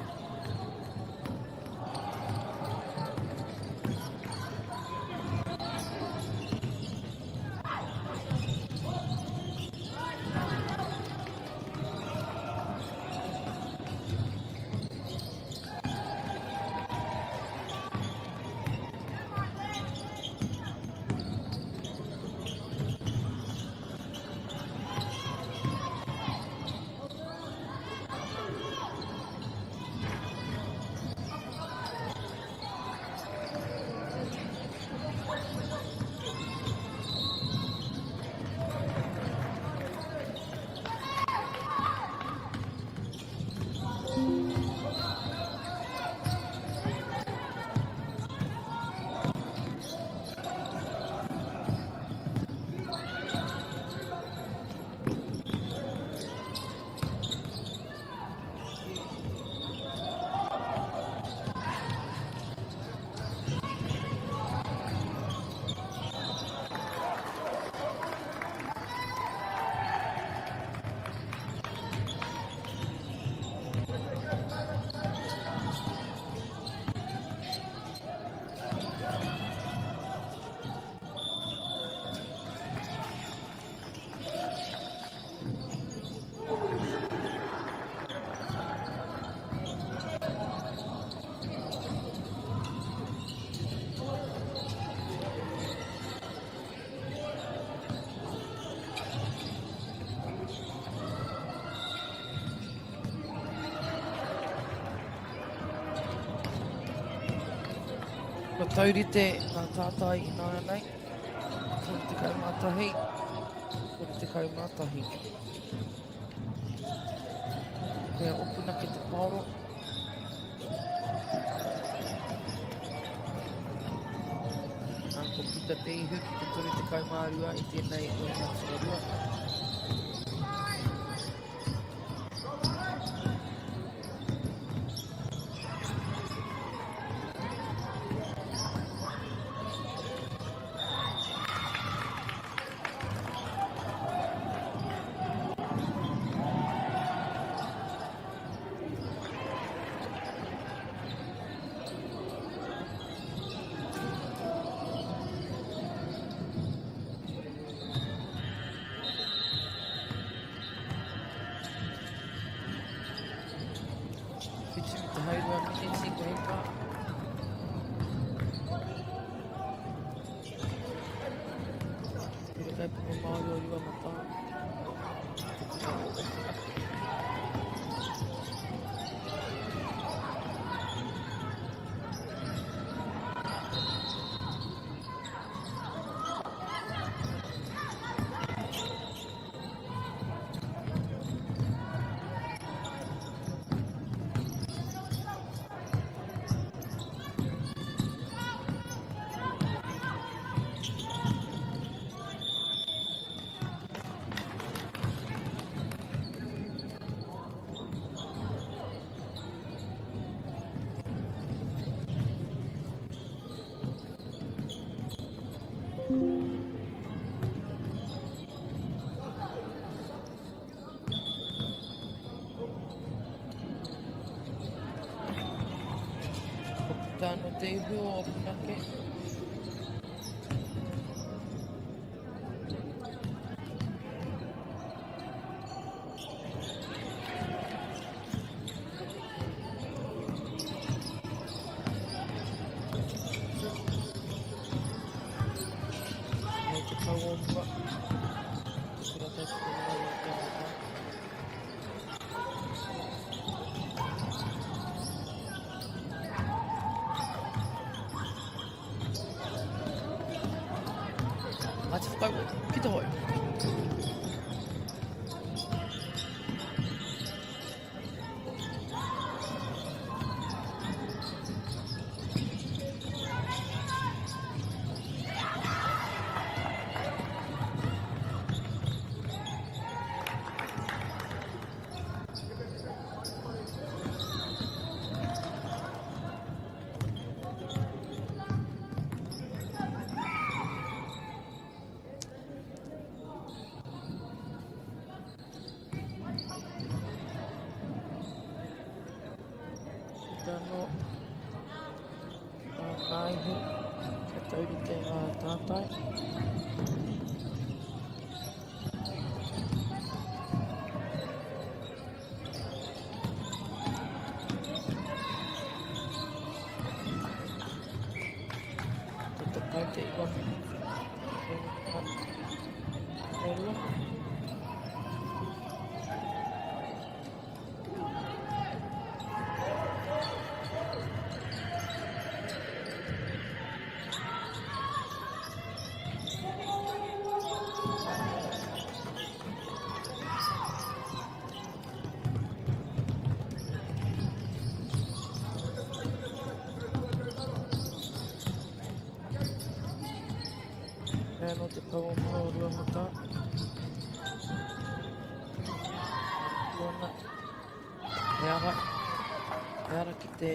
Kua taurite ngā tātai i nāianei. 31, 31. Kua opuna ki te paoro. Nā, ko puta te ihu ki te 32 i tēnei o ngā tuarua. Whitu te haurua miniti ko hipa. Kura kaupapa Māori o Ruamatā. Te kura o Opunake. Ko puta anō te ihu o Opunake. Nei te pau o mua. Te kura tautoko marau o Te Rata. tātai. Te 19 me 2. Mea anō te pau o mua o Ruamatā. Tuana. He ara. He ara ki te,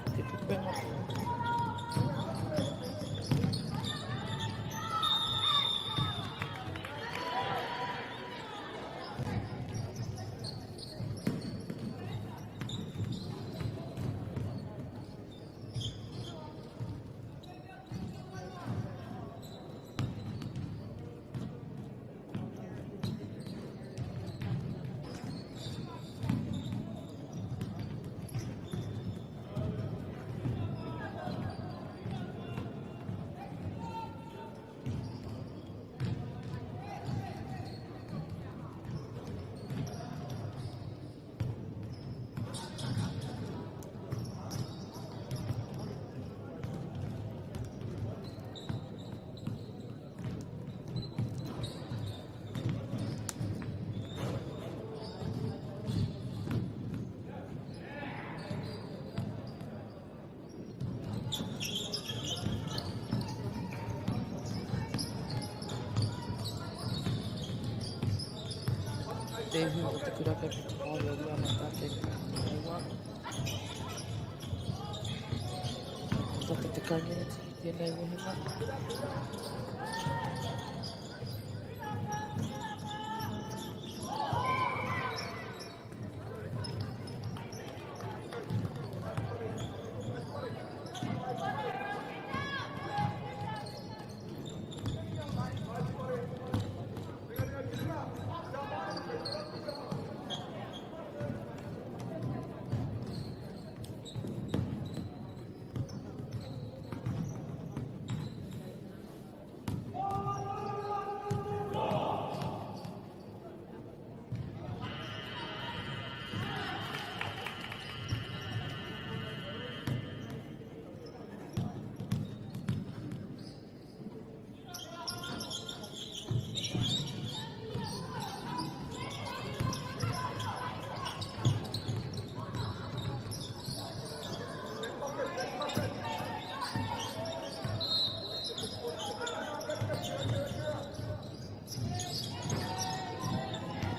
ki te pupenga. Te ihu o te kura kaupapa Māori o Ruamatā kei tēnei wā. Tata 10 miniti ki tēnei wehenga.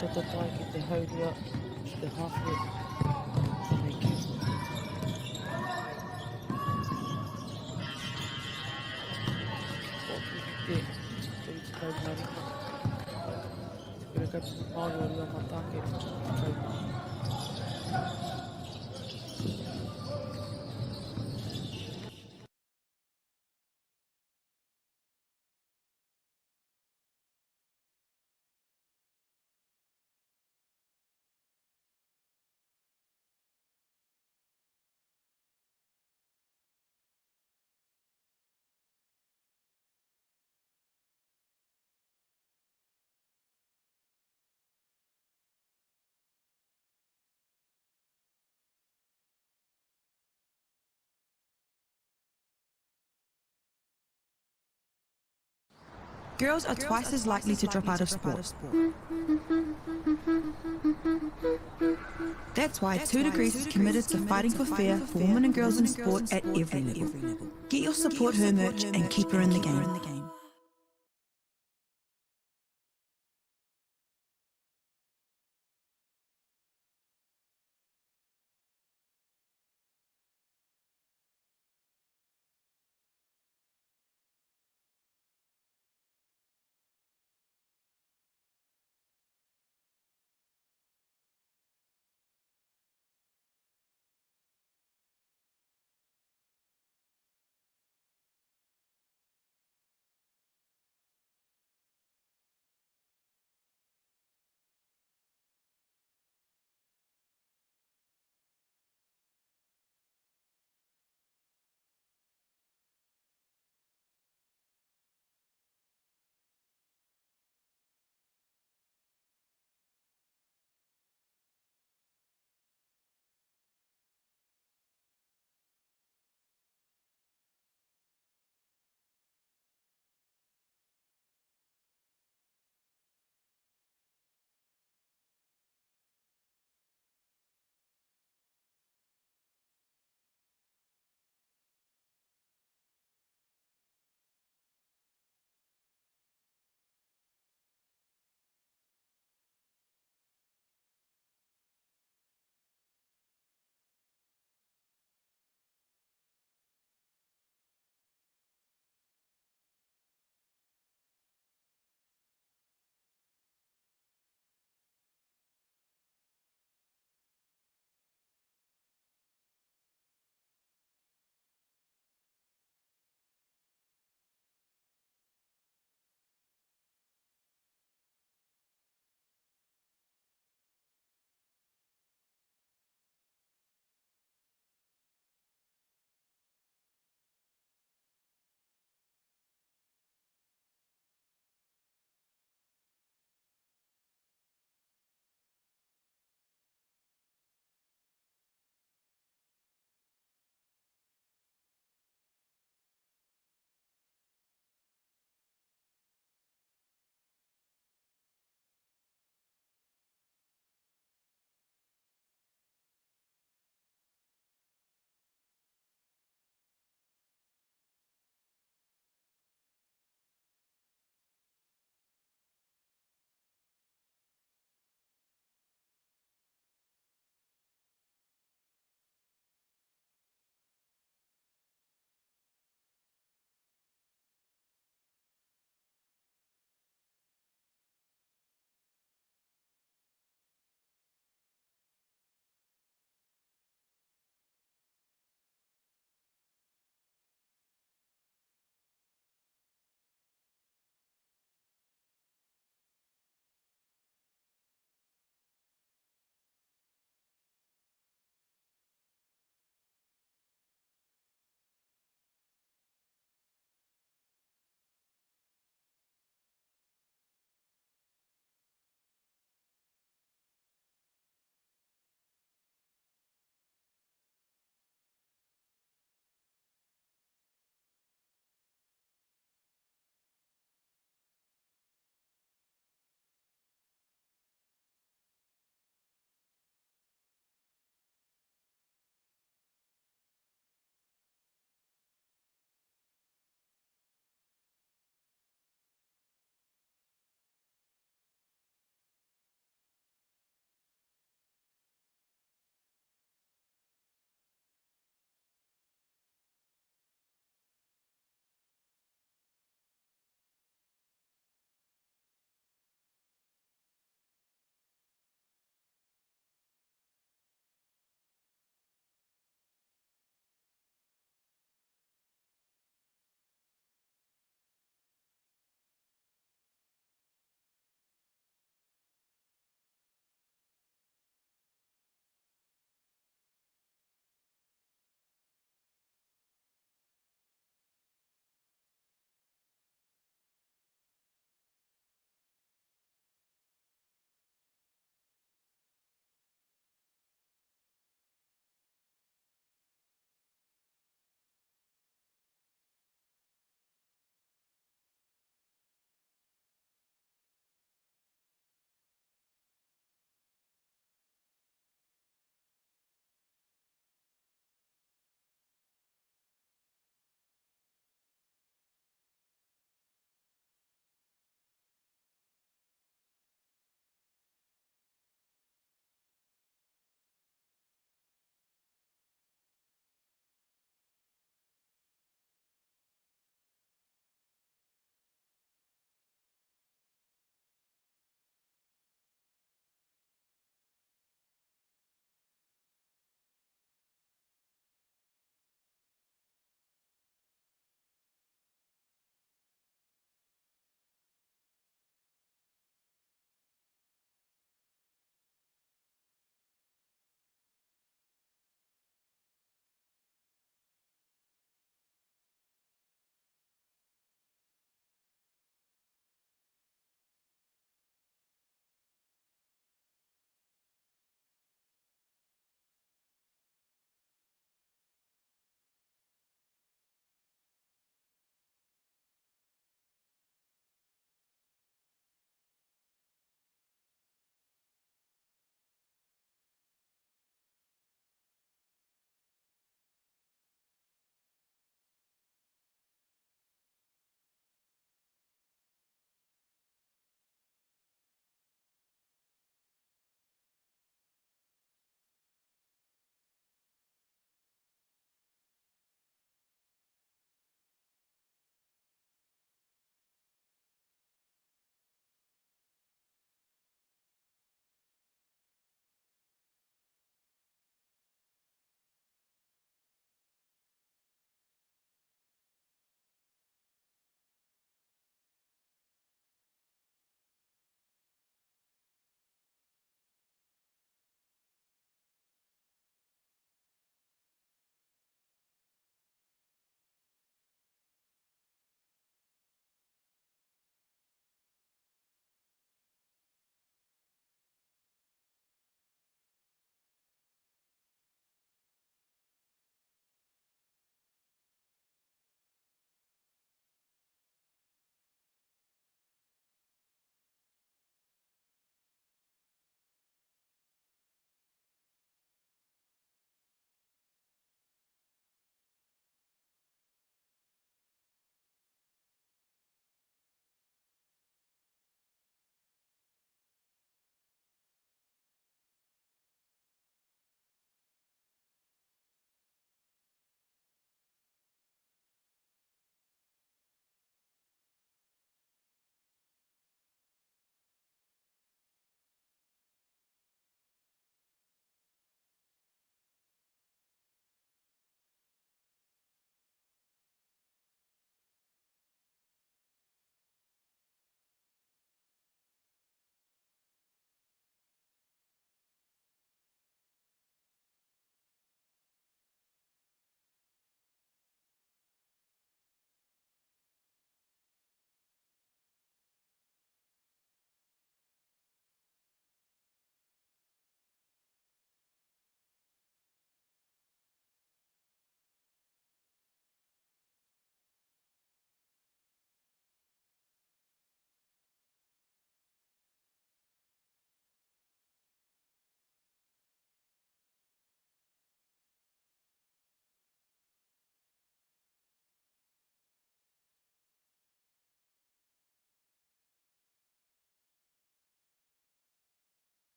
Tata tae ki te haurua, ki te halfway, tēnei kēmu. Hoki ki te 35. Te Kura Kaupapa Māori o Ruamatā kei te 30. Girls are twice as likely to drop out of sport. That's why 2degrees is committed to fighting for fair for women and girls in sport at every level. Get your support her merch and keep her in the game.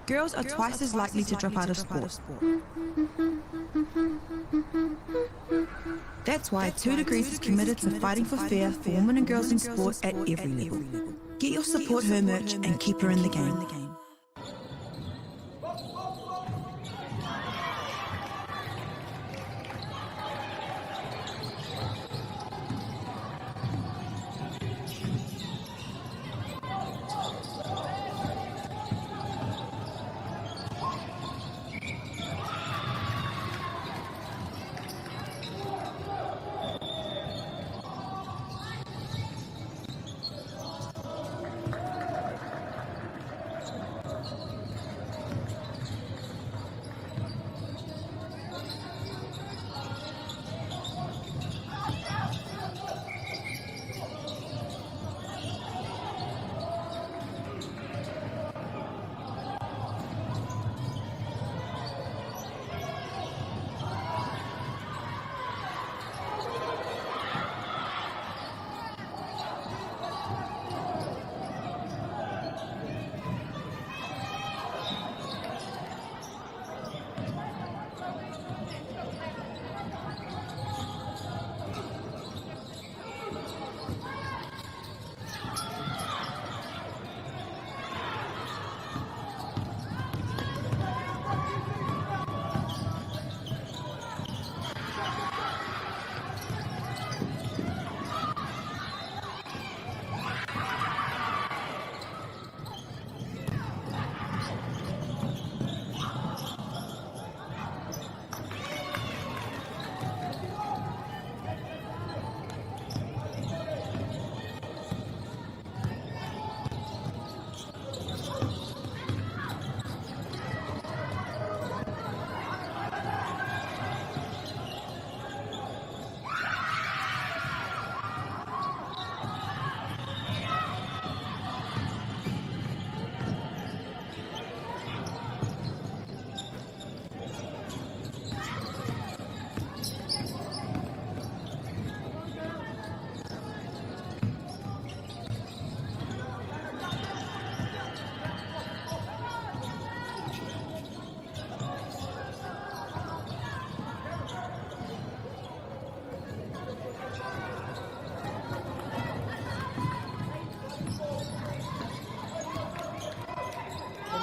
Girls are twice as likely to drop out of sport. That's why 2degrees is committed to fighting for fair for women and girls in sport at every level. Get your support her merch and keep her in the game.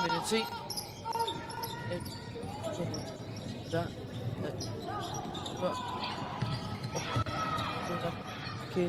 Meneti. E tono. Da. E. Ba. Tona. Ke.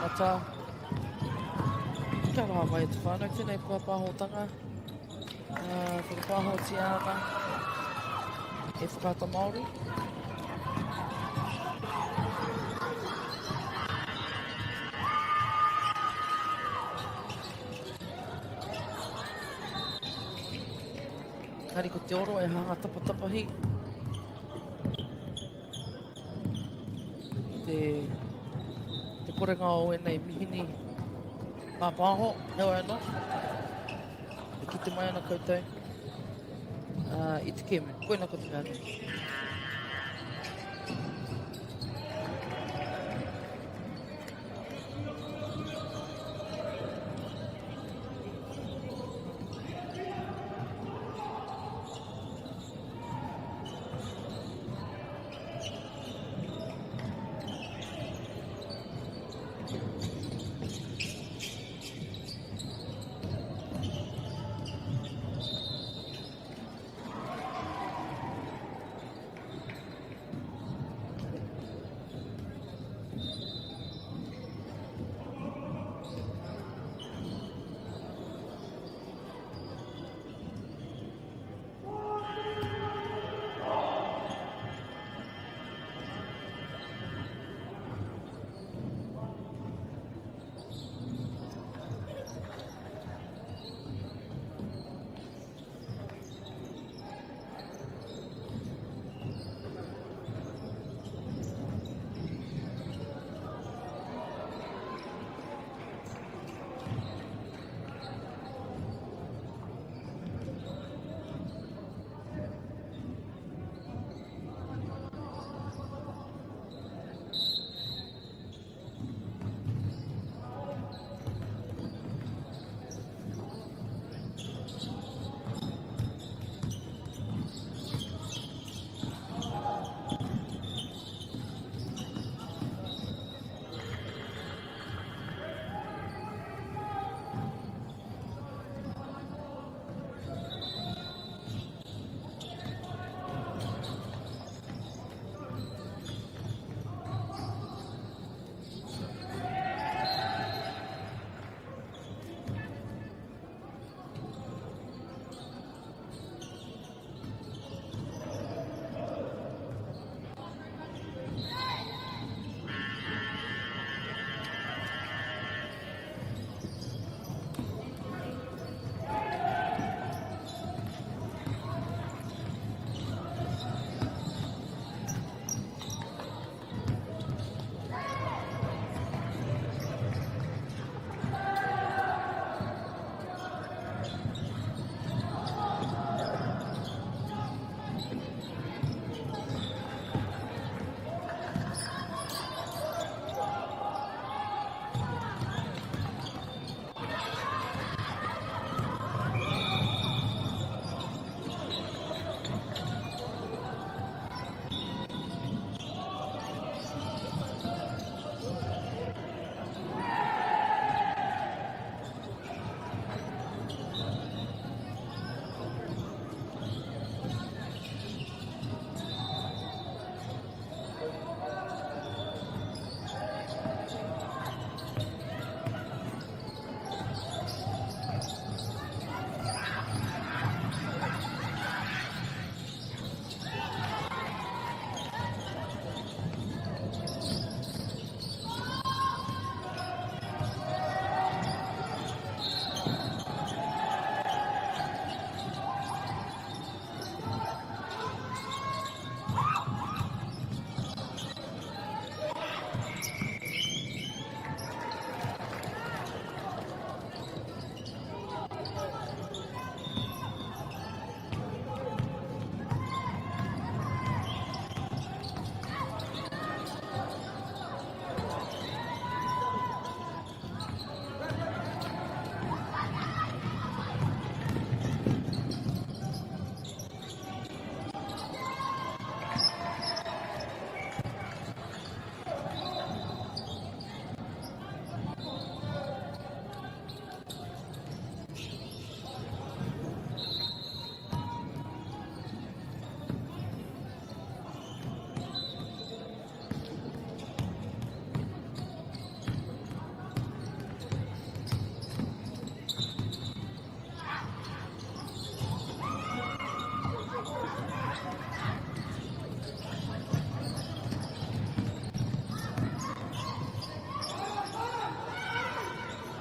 Ata. Kia roha mai e te whānau, tēnei pāpāhotanga. Whakapāhotia ana e Whakaata Māori. Kari ko te oro e hanga tapatapahi. Te, te korenga o ēnei mihini pāpāho, heoi anō. E kite mai ana koutou i te kēmu. Koina ko te mea nui.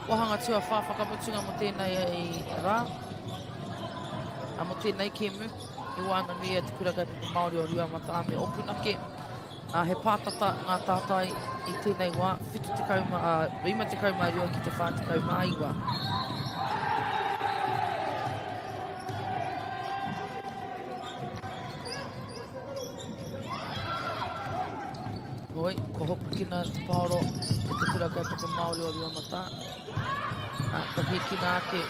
Wāhanga tuawhā whakamutunga mō tēnei rā, ā, mō tēnei kēmu, i waenganui i a Te Kura Kaupapa Māori o Ruamatā me Opunake. Ā, he pātata ngā tātai i tēnei wā, 70, ā, 52 ki te 49. Hoi, kua hopukina te paoro e te Kura Kaupapa Māori o Ruamatā. Ā, ka hīkina ake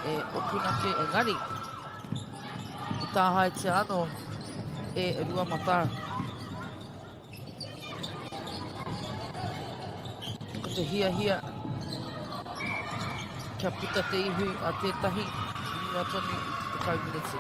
e Opunake, engari, i tāhaetia anō e Ruamatā. Ko te hiahia kia puta te ihu a tētahi i mua tonu i te 10 miniti.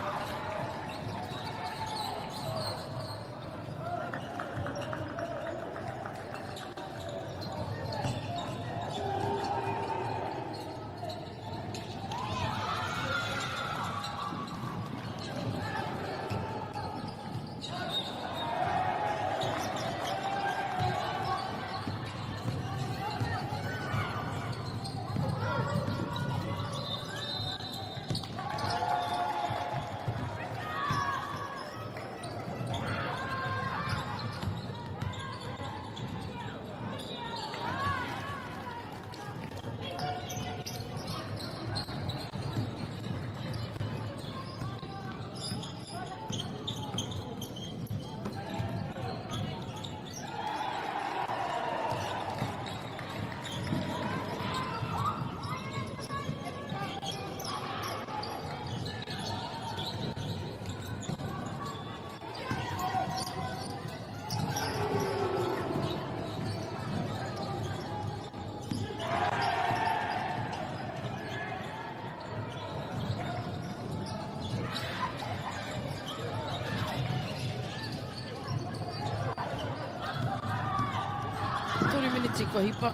Toru miniti kua hipa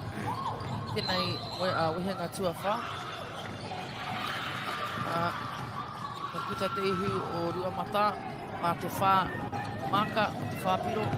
tēnei wehenga tuawhā. Ka puta te ihu o Ruamatā mā te whā māka o te whāpiro.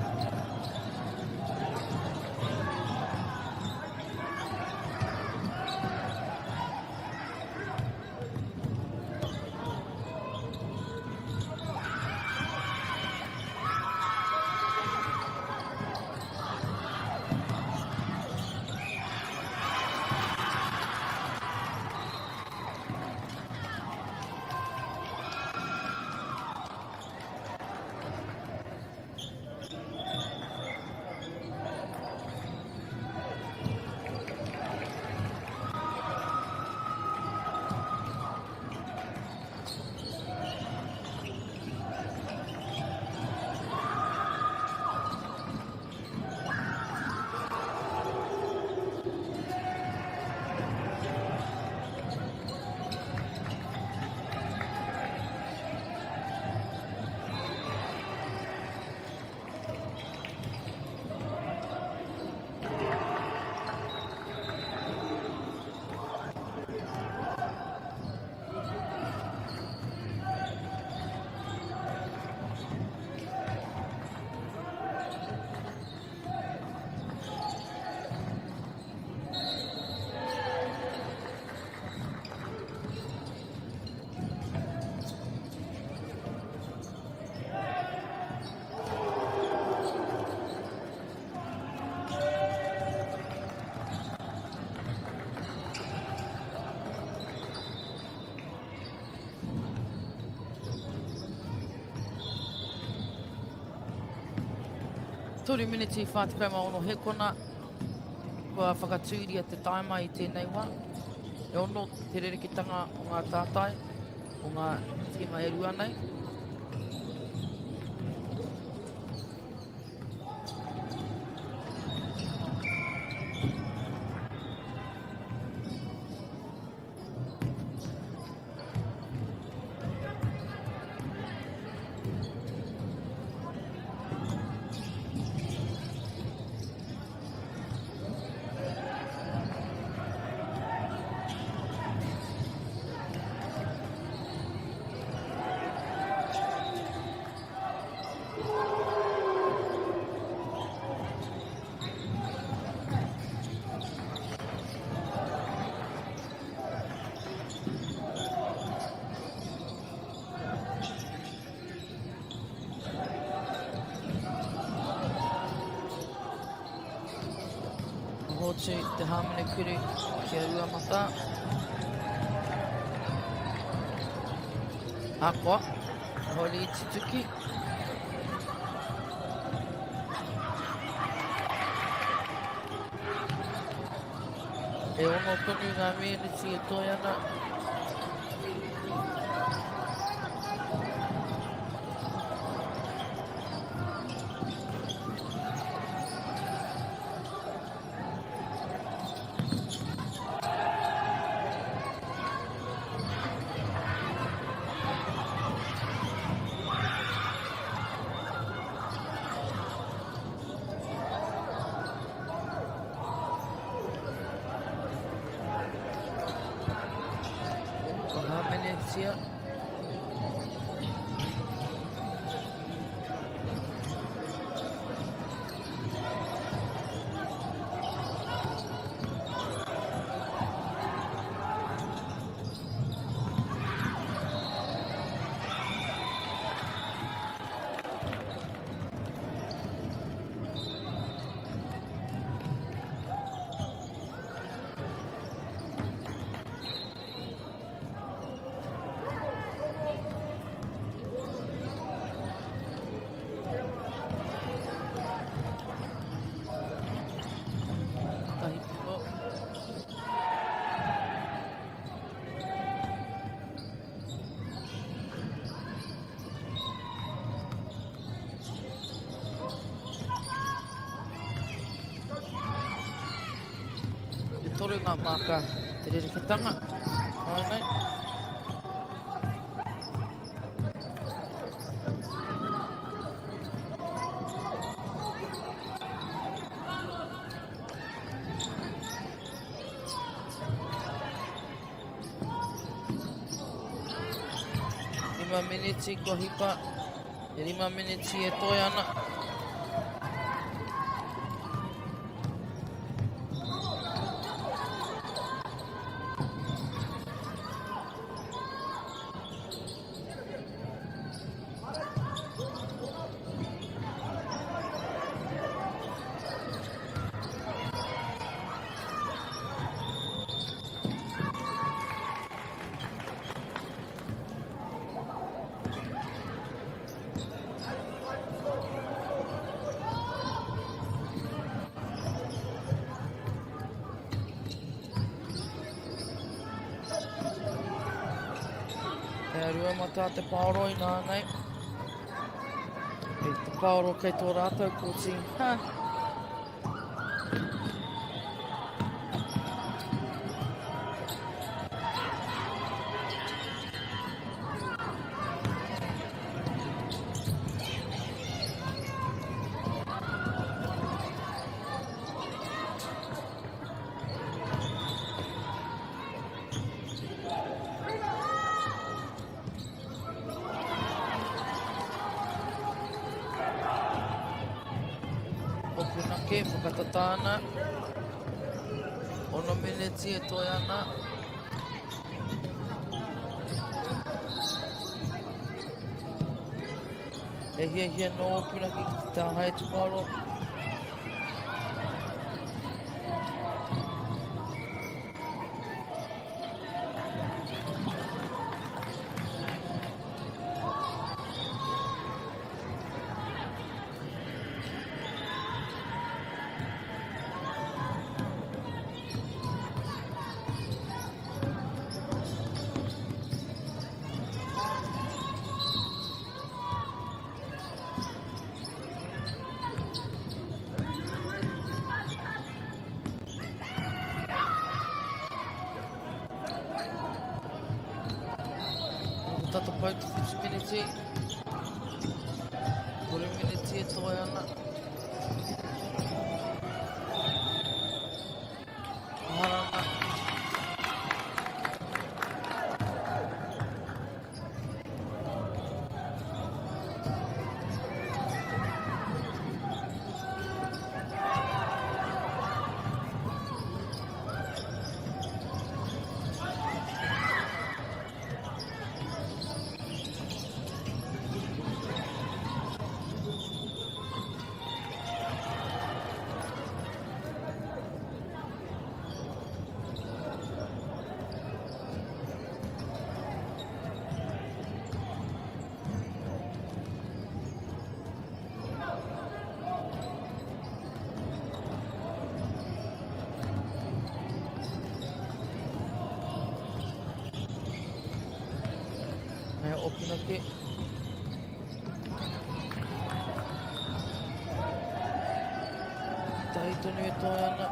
Toru miniti 46 hekona kua whakatūria te taima i tēnei wā. E ono te rereketanga o ngā tātai, o ngā tīma e rua nei. atu te hāmene kuru ki a Ruamatā. Akoa, hori i tutuki. E ono tonu ngā mēneti e toe ana. Ko Hāmenetia. Tahi piro. E toru ngā māka te rereketanga. Ai nei. Rima miniti kua hipa. E rima miniti e toe ana. Kei a Ruamata te paoro i nānei. Kei te paoro kei tō rātou kōti. Ha! Opunake, whakatata ana. Ono miniti e toe ana. E hiahia nō Opunake ki te tāhae tuparo. Tata pau te whitu miniti. Toru miniti e toe ana. Harana. Ōpunake. Tahi tonu e toe ana.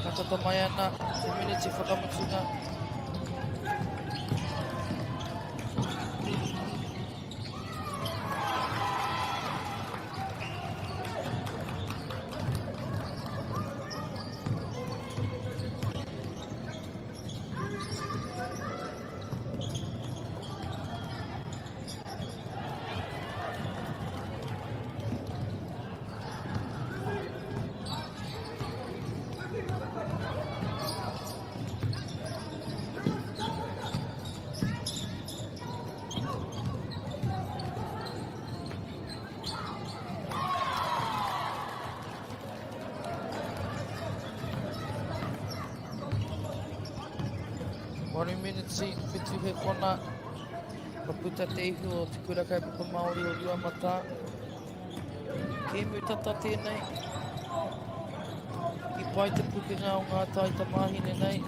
Whakatata mai ana te miniti whakamutunga. Waru miniti, whitu he kona, ka puta te ihu o Te Kura Kaupapa Māori o Ruamatā. Kēmu tata tēnei. I pai te pukenga o ngā taitamāhine nei.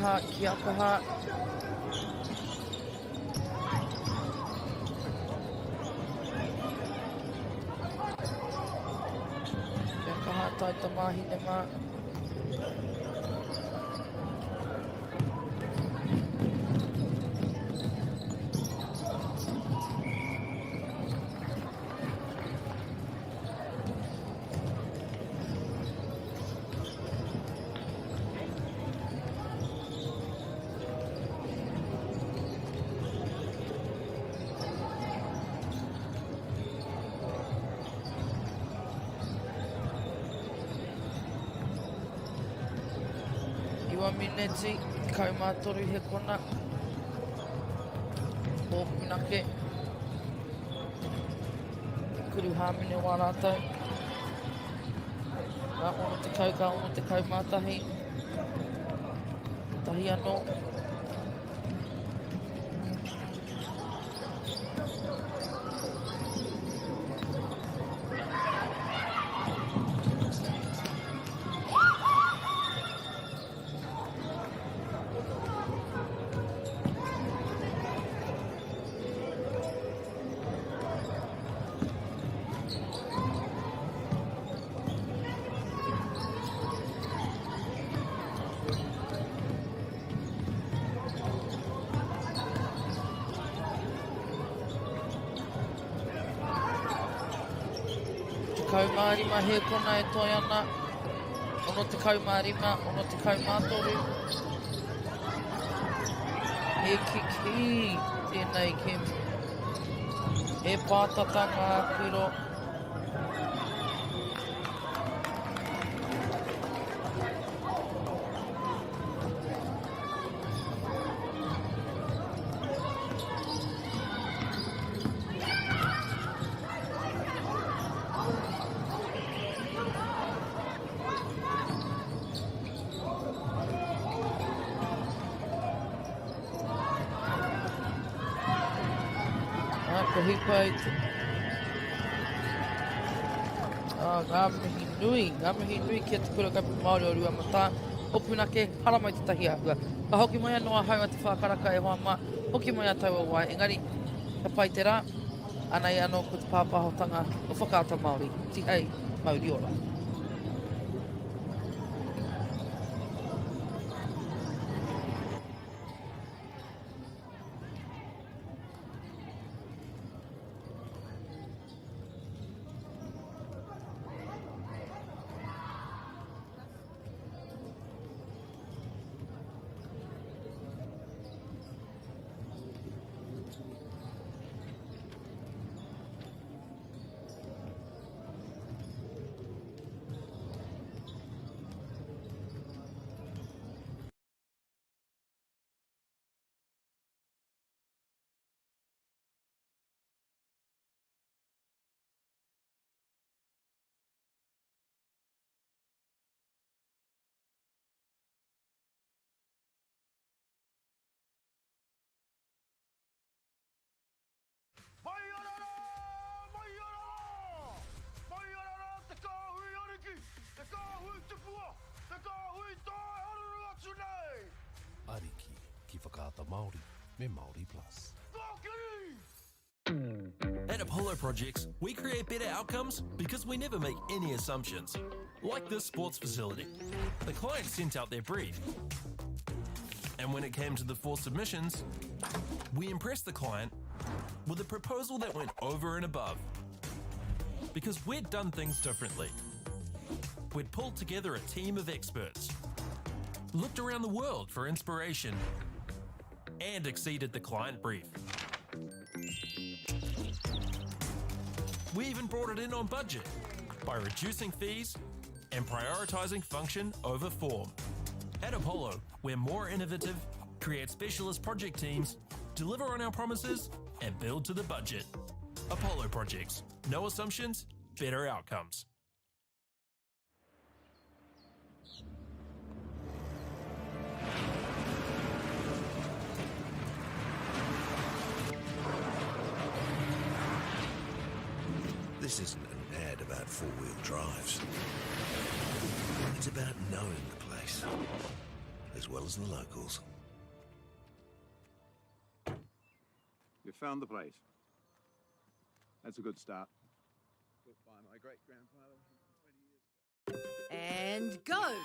kaha, kia kaha. Kia kaha taitamāhine mā. Iwa mineti, 13 hekona. Ōpunake. Te kuru hāmene wā rātou. Ngā 60 ka 61. Tahi anō. 15 hēkona e toe ana. 65, 63. He kikī tēnei kēmu. He pātata ngā piro. Ah, ko hipa i te... Ah, ngā mihi nui, ngā mihi nui ki a Te Kura Kaupapa Māori o Ruamatā, o Punake, haramai tētahi āhua. Ka hoki mai anō ahau a te whākaraka e hoa mā, hoki mai a taua wai, engari, ka pai te rā, anei anō ko te pāpāhotanga o Whakaata Māori, tihei, mauri ora. Mai ana rā! Mai ana rā! Mai ana rā te kāhui ariki, te kāhui tupua, te kāhui tae haruru atu nei! Ariki ki Whakaata Māori me Māori Plus. Kōkiri! At Apollo Projects, we create better outcomes because we never make any assumptions. Like this sports facility. The client sent out their brief. And when it came to the four submissions, we impressed the client with a proposal that went over and above. Because we'd done things differently. We'd pulled together a team of experts, looked around the world for inspiration, and exceeded the client brief. We even brought it in on budget by reducing fees and prioritizing function over form. At Apollo, we're more innovative, create specialist project teams, deliver on our promises, and build to the budget. Apollo Projects. No assumptions, better outcomes. This isn't an ad about four-wheel drives. It's about knowing the place. as well as the locals. You found the place. That's a good start. Built by my great grandfather 120 years ago. And go!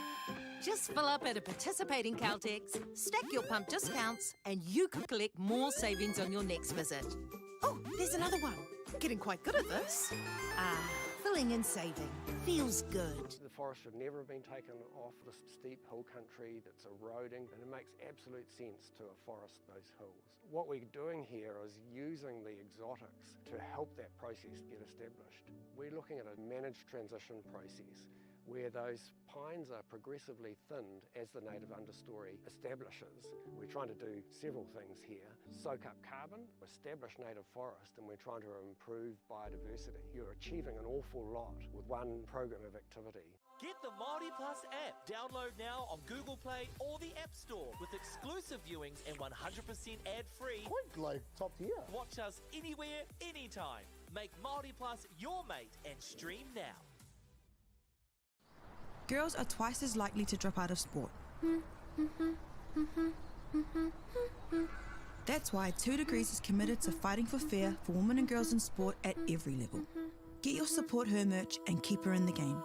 Just fill up at a participating Caltex, stack your pump discounts, and you could collect more savings on your next visit. Oh, there's another one. Getting quite good at this. Ah, filling and saving. Feels good. The forest should never have been taken off this steep hill country that's eroding, and it makes absolute sense to afforest those hills. What we're doing here is using the exotics to help that process get established. We're looking at a managed transition process where those pines are progressively thinned as the native understory establishes. We're trying to do several things here. Soak up carbon, establish native forest, and we're trying to improve biodiversity. You're achieving an awful lot with one program of activity. Get the Māori Plus app. Download now on Google Play or the App Store with exclusive viewings and 100% ad-free. Quite like top tier. Watch us anywhere, anytime. Make Māori Plus your mate and stream now. Girls are twice as likely to drop out of sport. That's why 2 Degrees is committed to fighting for fair for women and girls in sport at every level. Get your support her merch and keep her in the game.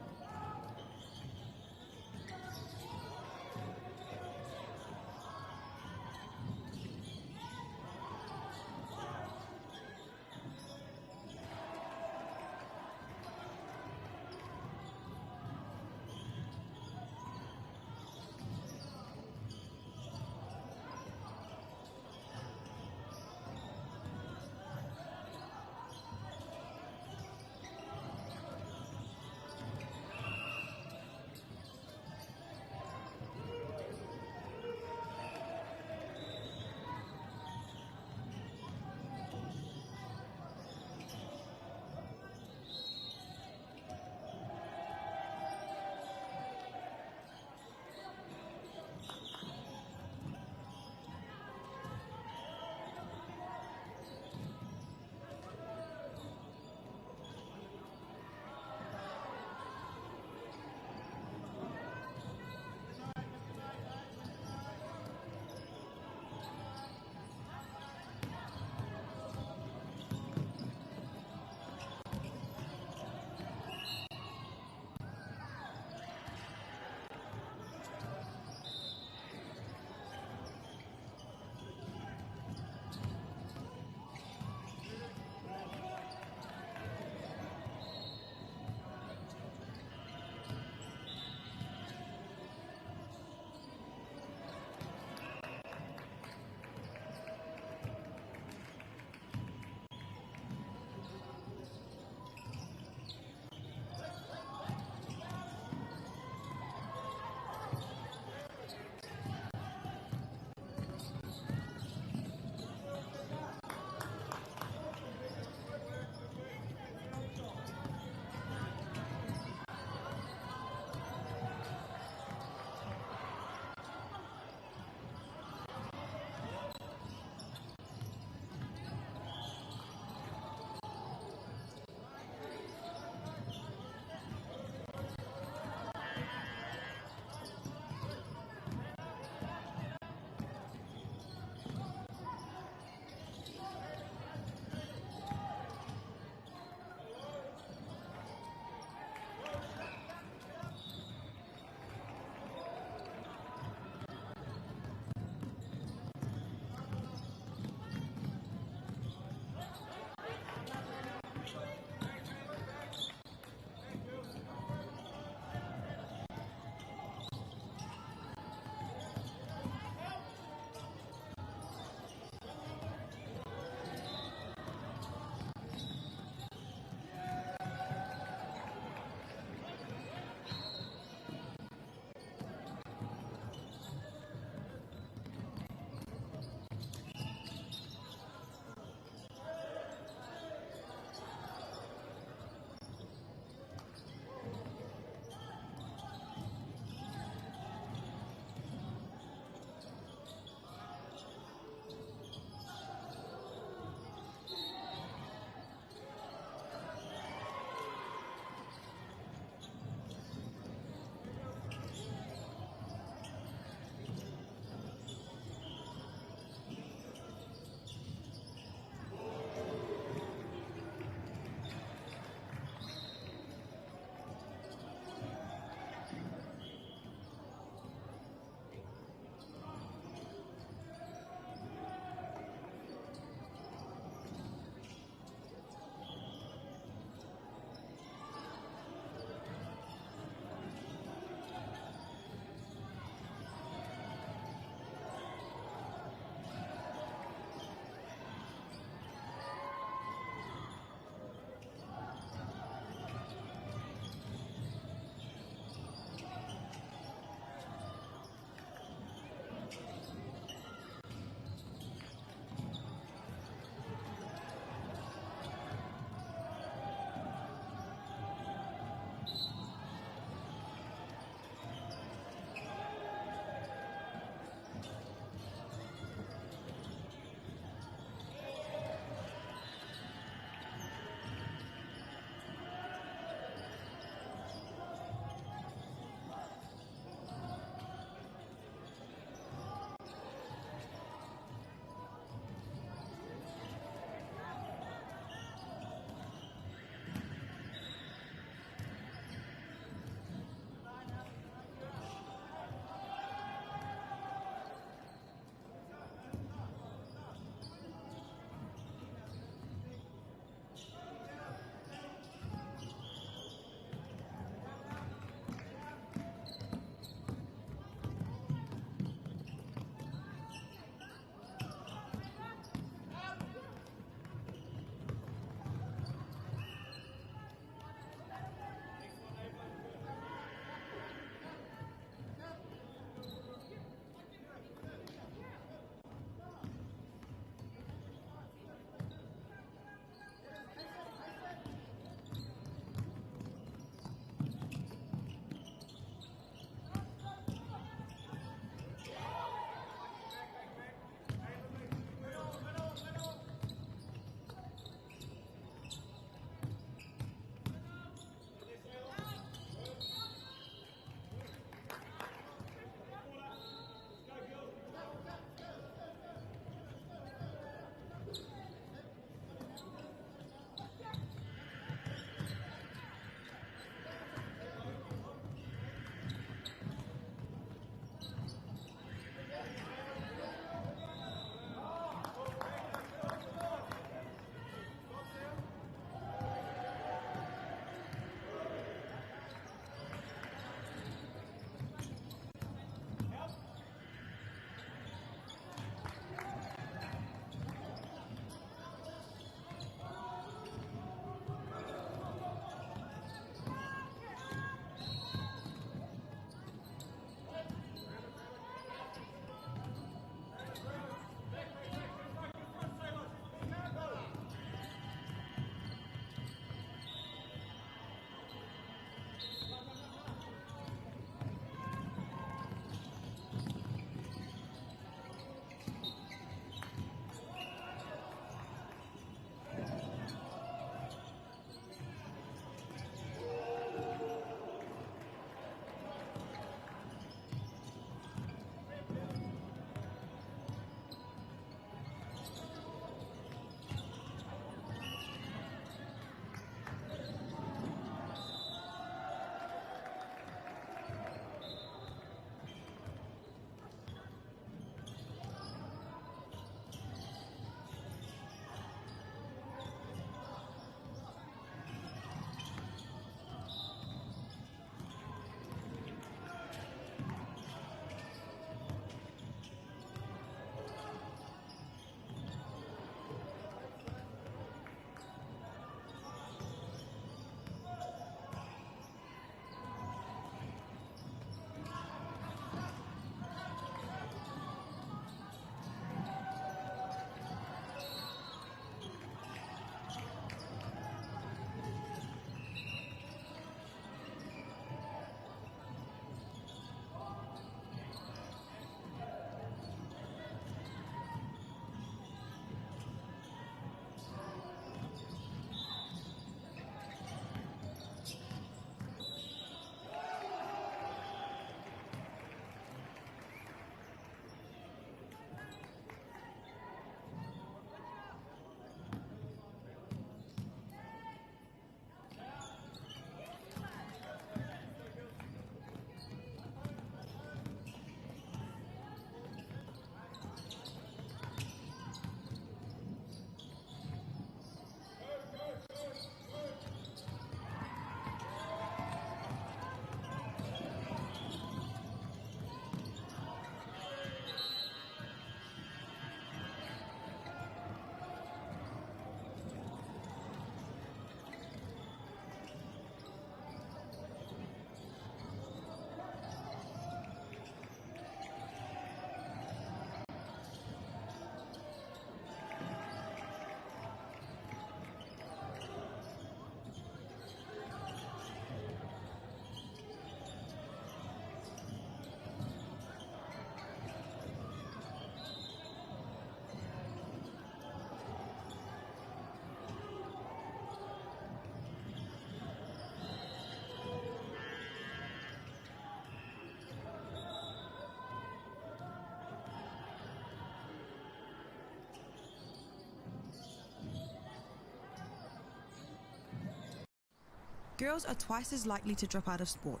Girls are twice as likely to drop out of sport.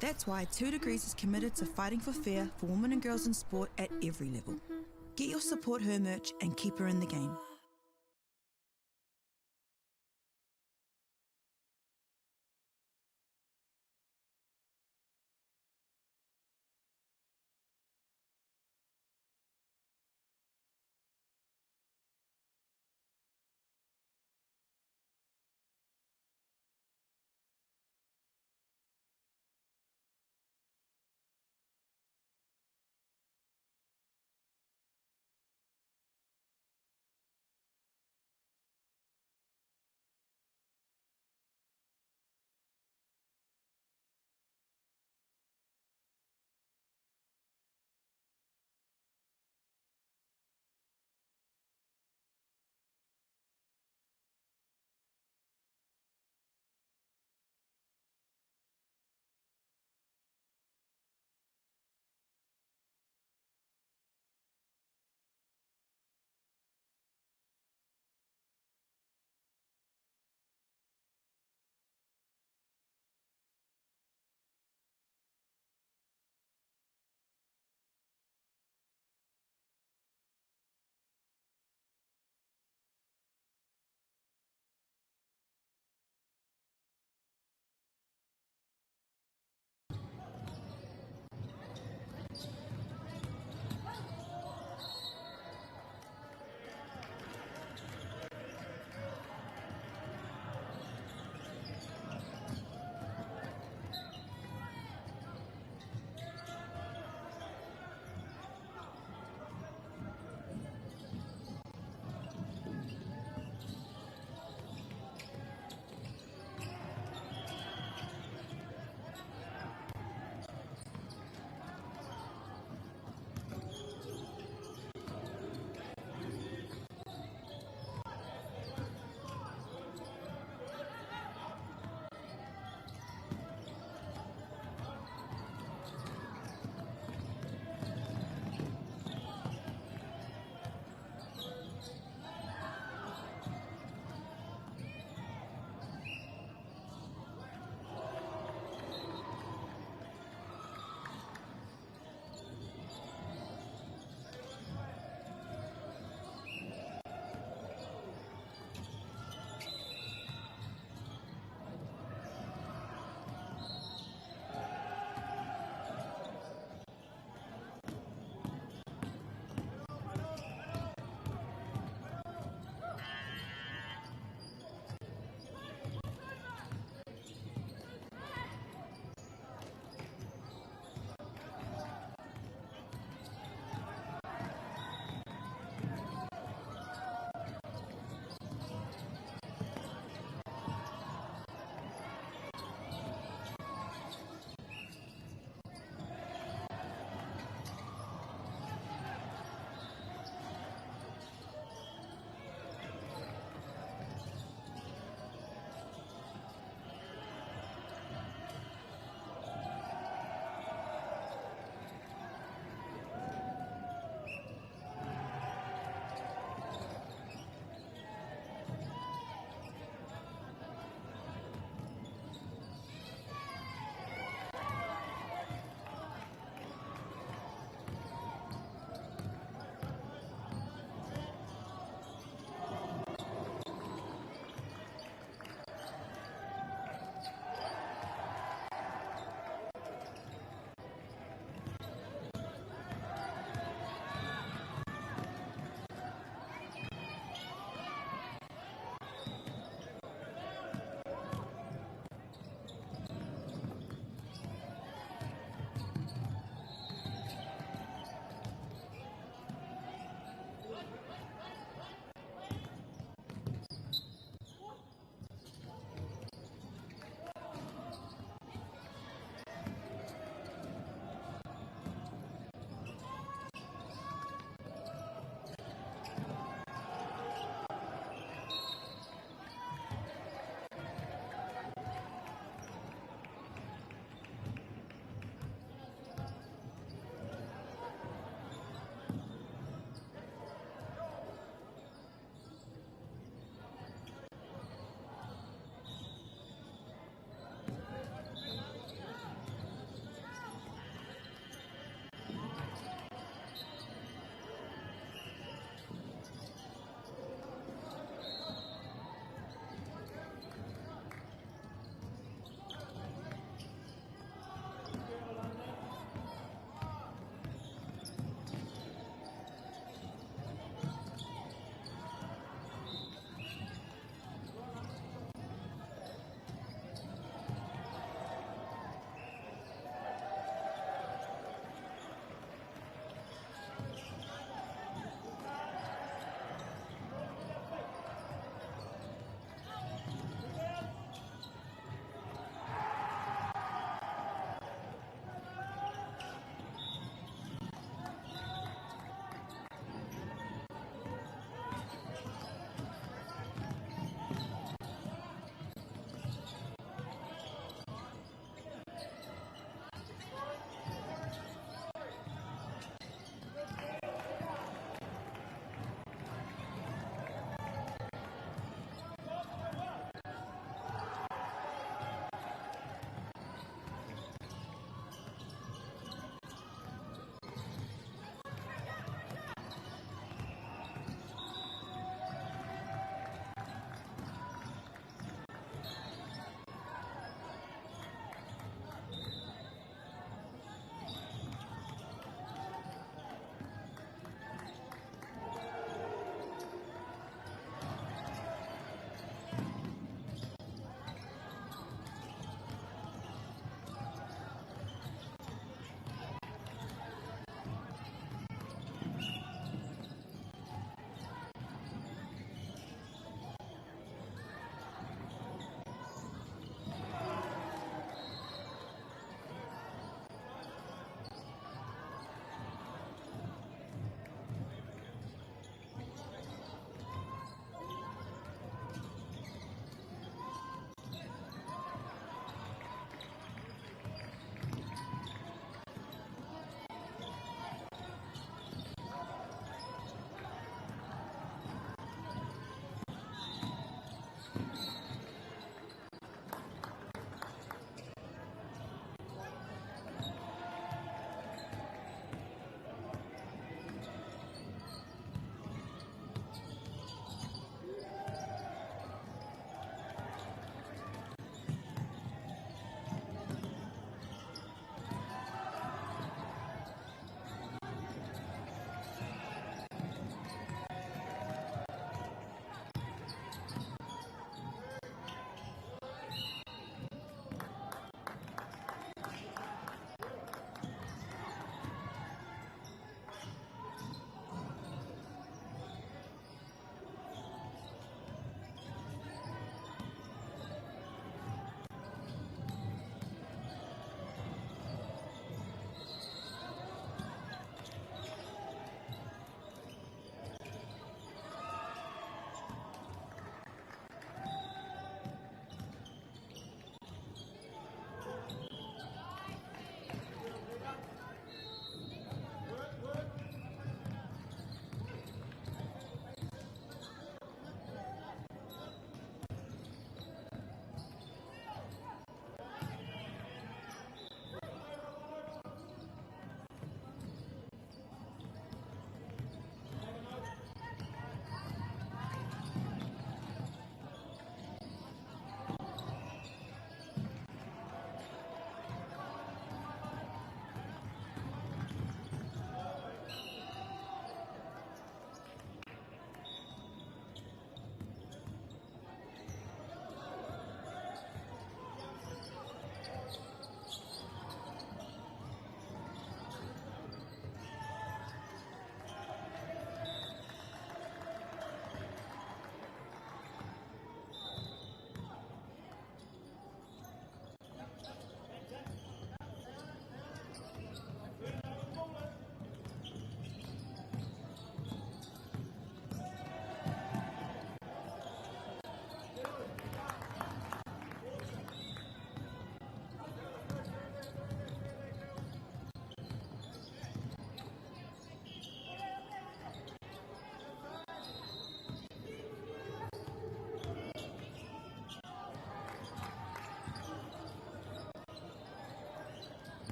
That's why 2 Degrees is committed to fighting for fair for women and girls in sport at every level. Get your support her merch and keep her in the game.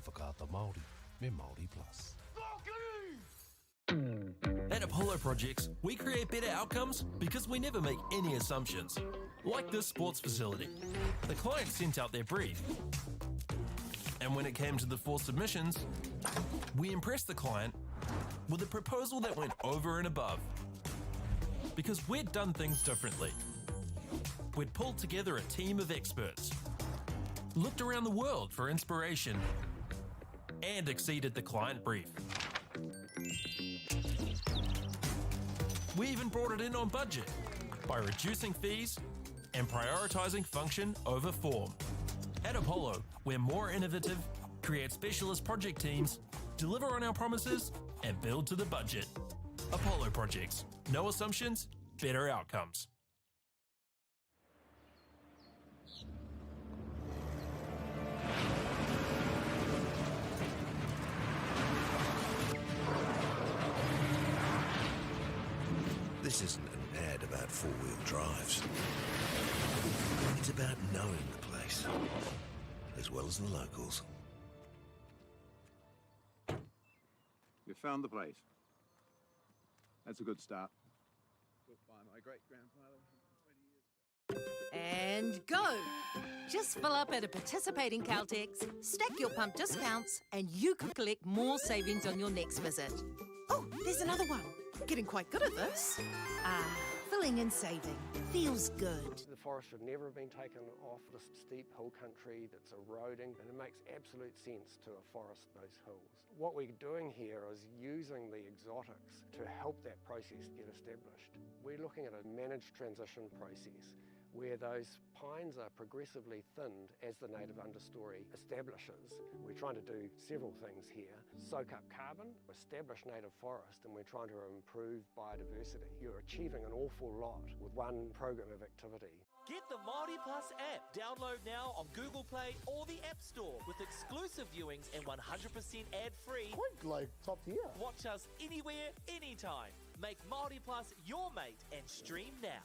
ki Whakaata Māori me Māori Plus. At Apollo Projects, we create better outcomes because we never make any assumptions. Like this sports facility. The client sent out their brief. And when it came to the four submissions, we impressed the client with a proposal that went over and above. Because we'd done things differently. We'd pulled together a team of experts, looked around the world for inspiration, and exceeded the client brief. We even brought it in on budget by reducing fees and prioritizing function over form. At Apollo, we're more innovative, create specialist project teams, deliver on our promises, and build to the budget. Apollo Projects. No assumptions, better outcomes. This isn't an ad about four wheel drives. It's about knowing the place, as well as the locals. You found the place. That's a good start. Built by my great grandfather 120 years ago. And go! Just fill up at a participating Caltex, stack your pump discounts, and you could collect more savings on your next visit. Oh, there's another one. Getting quite good at this. Ah, filling and saving. Feels good. The forest should never have been taken off this steep hill country that's eroding, and it makes absolute sense to afforest those hills. What we're doing here is using the exotics to help that process get established. We're looking at a managed transition process where those pines are progressively thinned as the native understory establishes. We're trying to do several things here. Soak up carbon, establish native forest, and we're trying to improve biodiversity. You're achieving an awful lot with one program of activity. Get the Māori Plus app. Download now on Google Play or the App Store with exclusive viewings and 100% ad-free. Quite like top tier. Watch us anywhere, anytime. Make Māori Plus your mate and stream now.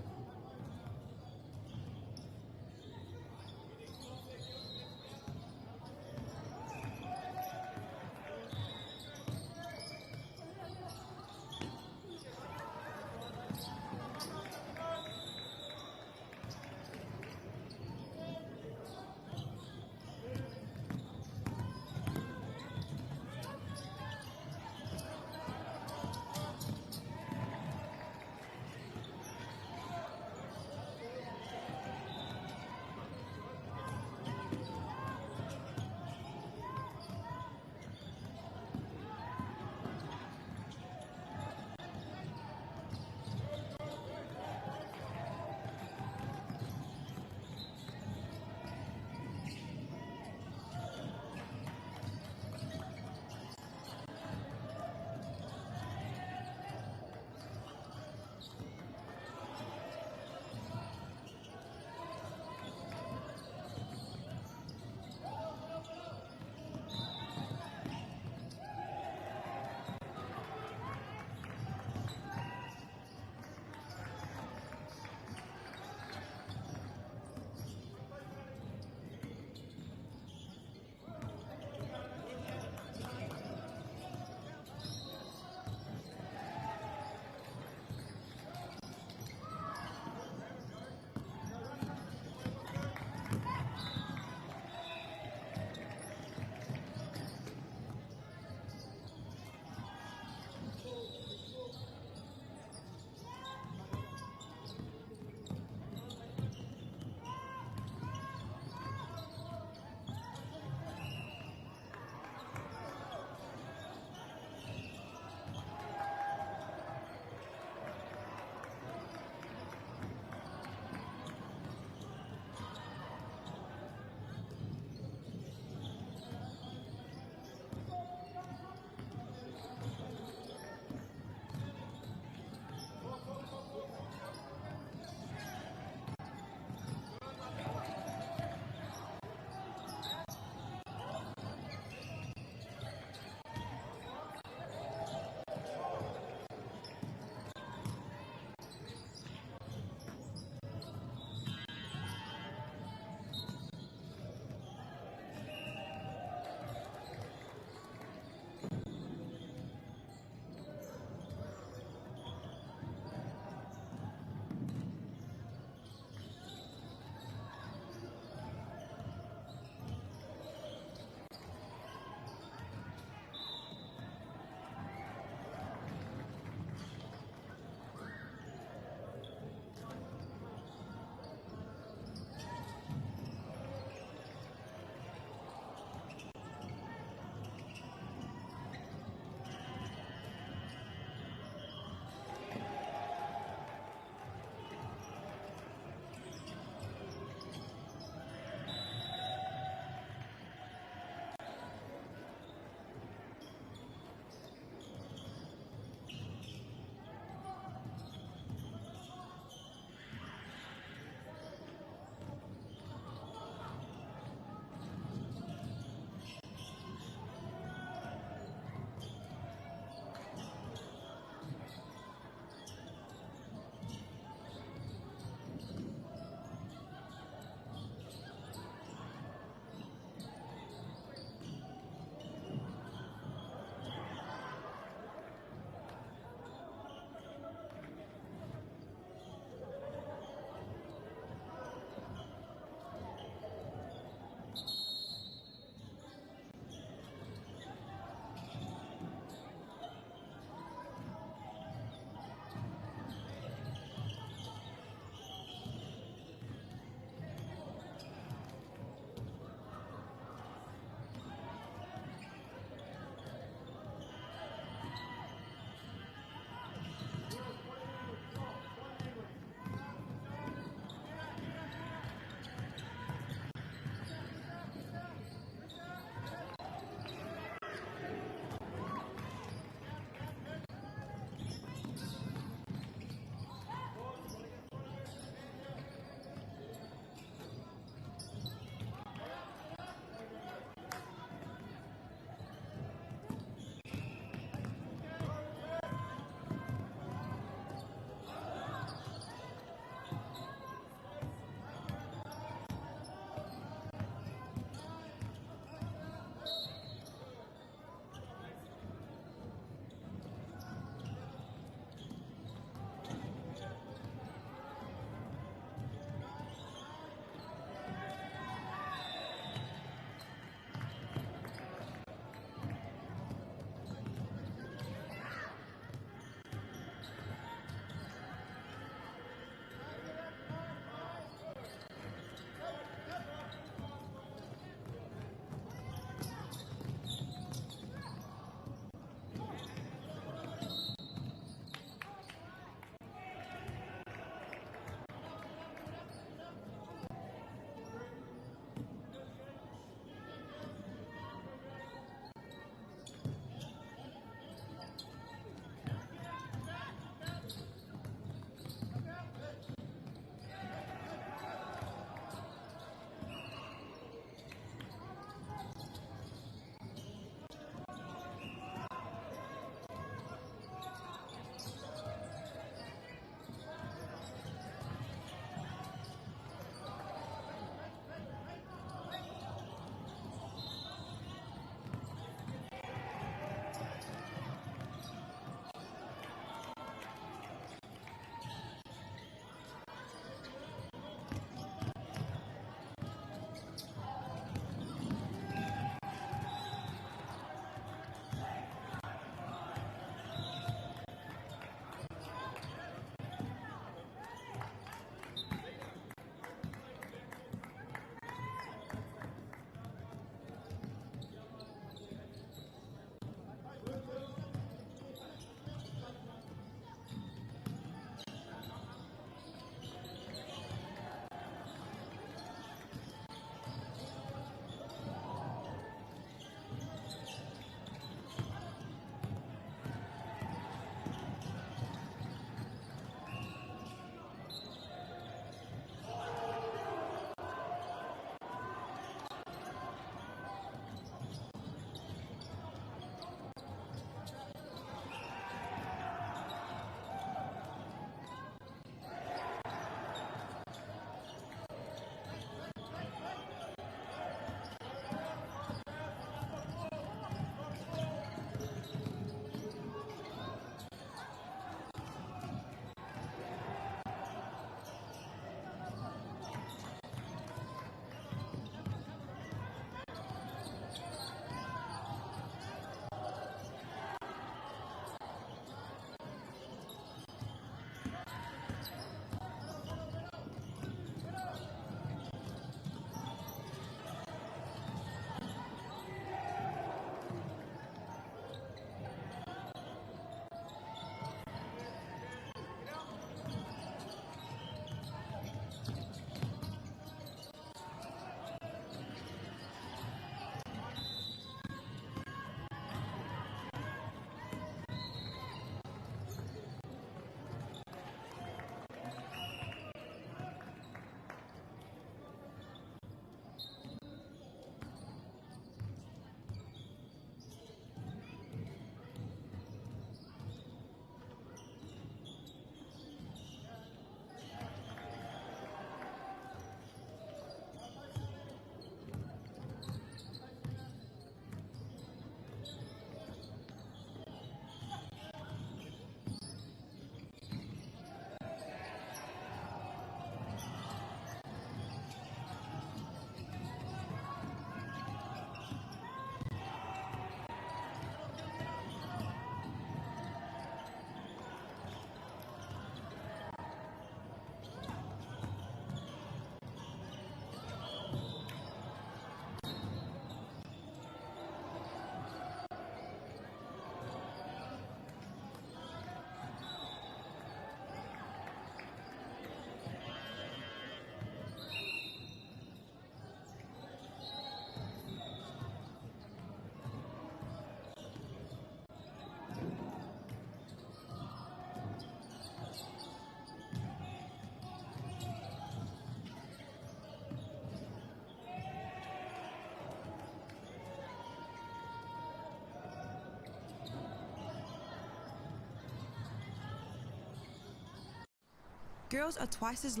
Girls are twice as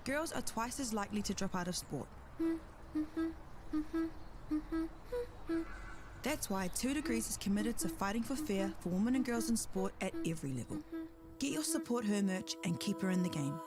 Girls are twice as likely to drop out of sport. That's why 2 Degrees is committed to fighting for fair for women and girls in sport at every level. Get your support her merch and keep her in the game.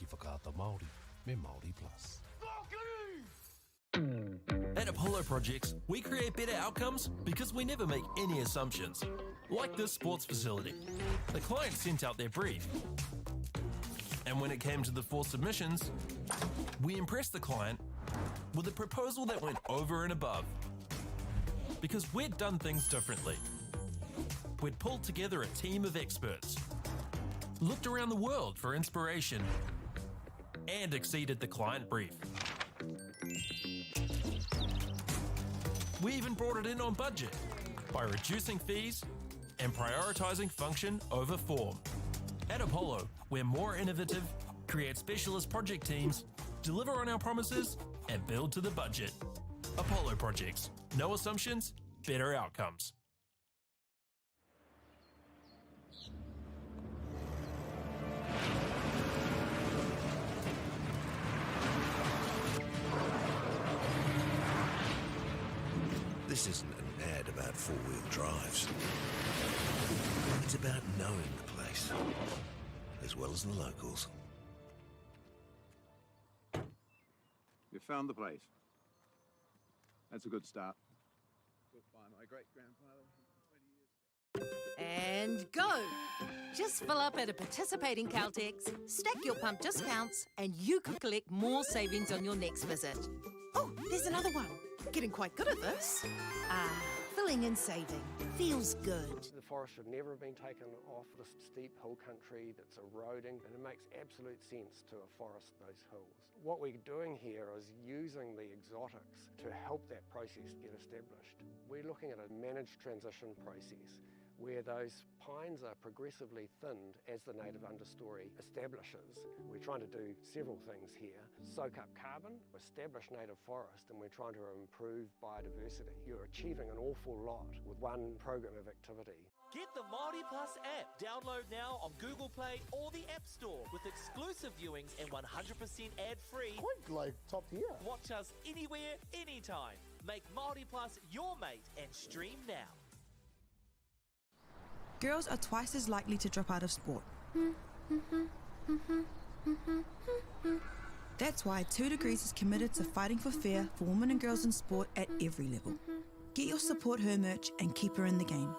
Ki Whakaata Māori me Māori Plus. At Apollo Projects, we create better outcomes because we never make any assumptions. Like this sports facility. The client sent out their brief. And when it came to the four submissions, we impressed the client with a proposal that went over and above. Because we'd done things differently. We'd pulled together a team of experts, looked around the world for inspiration, and exceeded the client brief. We even brought it in on budget by reducing fees and prioritizing function over form. At Apollo, we're more innovative, create specialist project teams, deliver on our promises, and build to the budget. Apollo Projects. No assumptions, better outcomes. This isn't an ad about four-wheel drives. It's about knowing the place, as well as the locals. You found the place. That's a good start. Built by my great-grandfather 120 years ago. And go! Just fill up at a participating Caltex, stack your pump discounts, and you could collect more savings on your next visit. Oh, there's another one. Getting quite good at this. Ah, filling and saving. Feels good. The forest should never have been taken off this steep hill country that's eroding, and it makes absolute sense to afforest those hills. What we're doing here is using the exotics to help that process get established. We're looking at a managed transition process where those pines are progressively thinned as the native understory establishes. We're trying to do several things here. Soak up carbon, establish native forest, and we're trying to improve biodiversity. You're achieving an awful lot with one program of activity. Get the Māori Plus app. Download now on Google Play or the App Store with exclusive viewings and 100% ad-free. Quite like top tier. Watch us anywhere, anytime. Make Māori Plus your mate and stream now. Girls are twice as likely to drop out of sport. That's why 2 Degrees is committed to fighting for fair for women and girls in sport at every level. Get your support her merch and keep her in the game.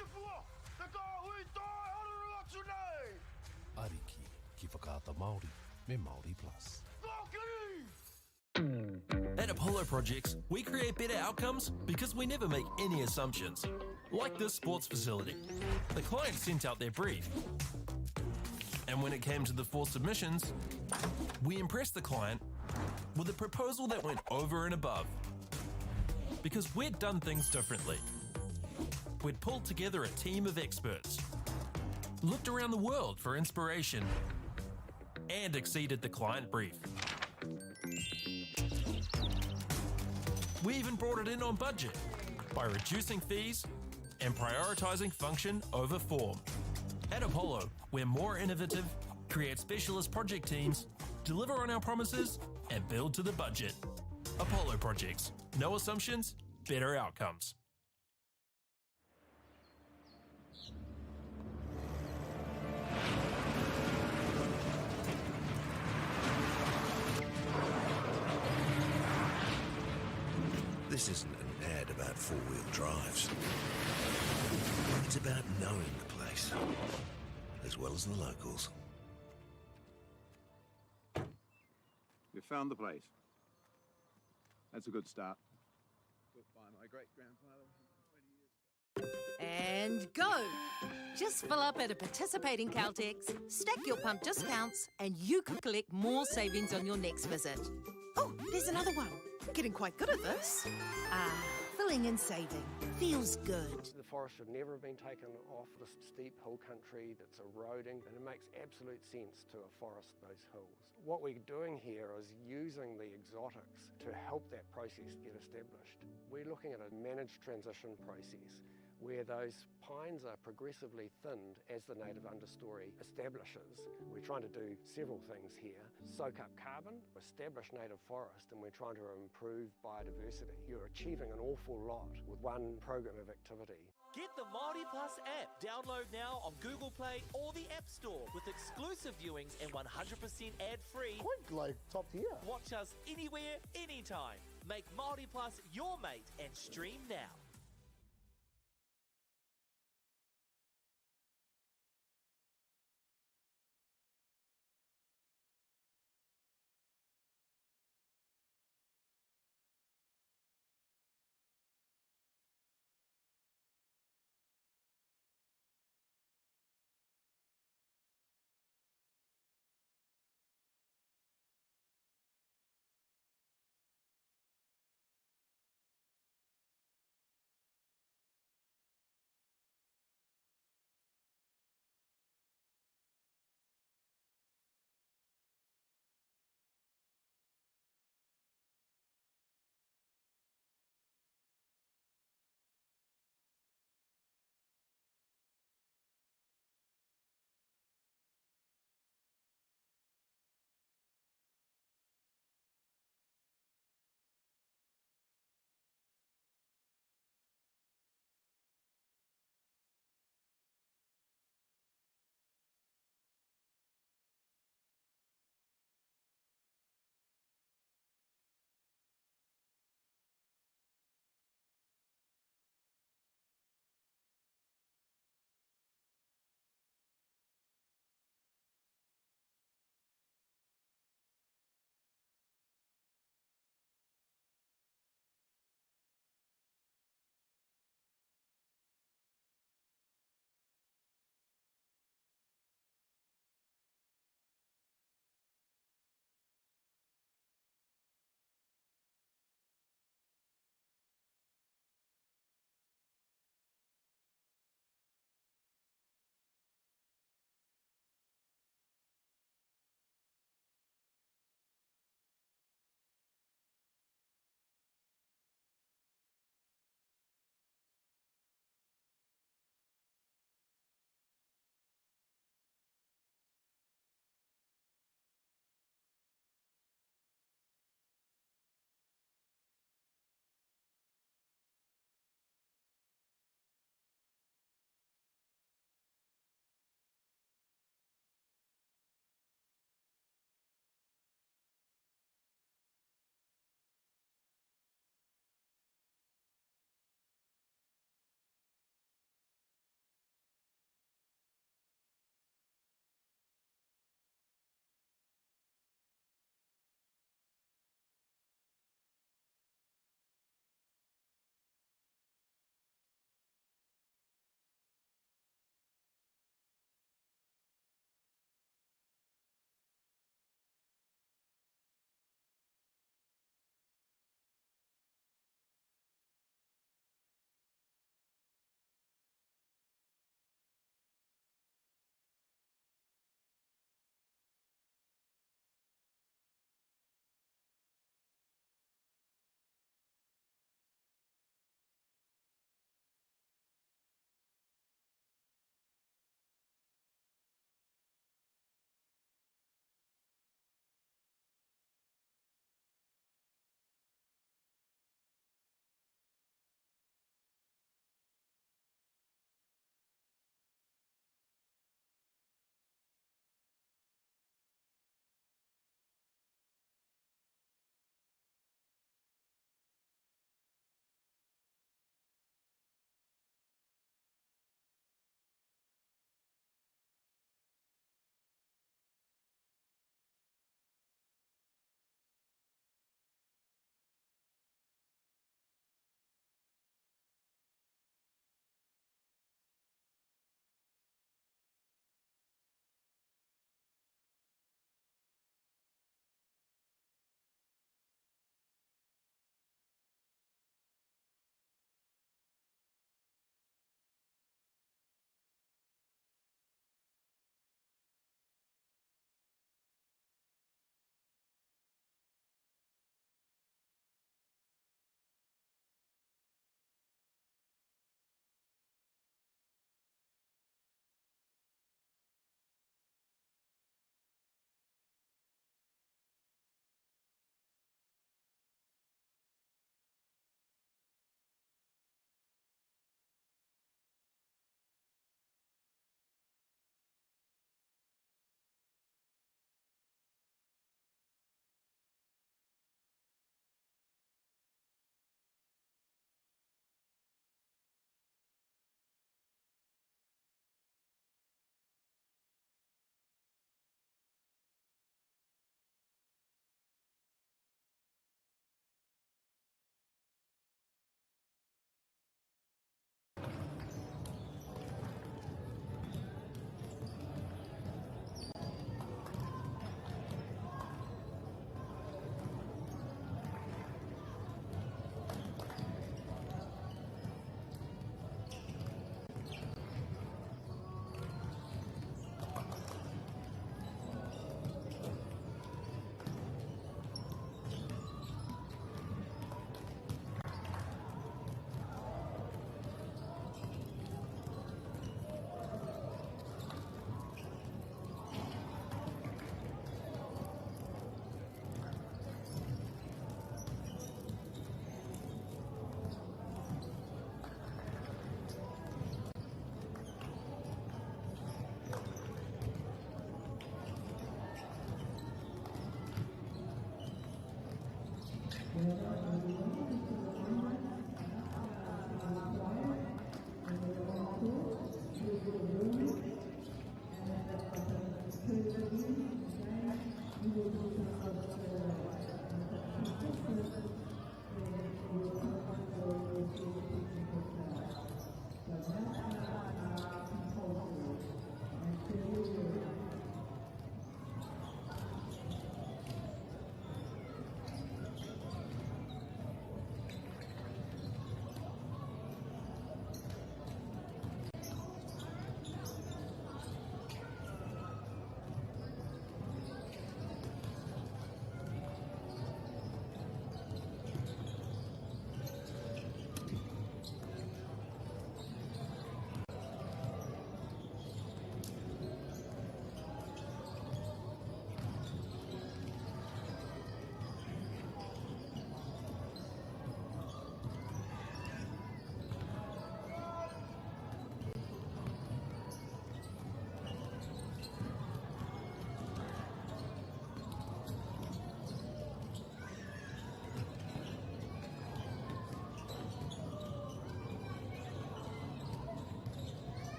Tupua, te kāhui toi haruru atu nei! Ariki ki Whakaata Māori me Māori Plus. Kōkiri! At Apollo Projects, we create better outcomes because we never make any assumptions. Like this sports facility. The client sent out their brief. And when it came to the four submissions, we impressed the client with a proposal that went over and above. Because we'd done things differently. We'd pulled together a team of experts, looked around the world for inspiration, and exceeded the client brief. We even brought it in on budget by reducing fees and prioritizing function over form. At Apollo, we're more innovative, create specialist project teams, deliver on our promises, and build to the budget. Apollo Projects. No assumptions, better outcomes. This isn't an ad about four wheel drives. It's about knowing the place, as well as the locals. You found the place. That's a good start. Built by my great grandfather 120 years ago. And go! Just fill up at a participating Caltex, stack your pump discounts, and you could collect more savings on your next visit. Oh, there's another one. Getting quite good at this. Ah, filling and saving. Feels good. The forest should never have been taken off this steep hill country that's eroding, and it makes absolute sense to afforest those hills. What we're doing here is using the exotics to help that process get established. We're looking at a managed transition process where those pines are progressively thinned as the native understory establishes. We're trying to do several things here. Soak up carbon, establish native forest, and we're trying to improve biodiversity. You're achieving an awful lot with one program of activity. Get the Māori Plus app. Download now on Google Play or the App Store with exclusive viewings and 100% ad-free. Quite like top tier. Watch us anywhere, anytime. Make Māori Plus your mate and stream now.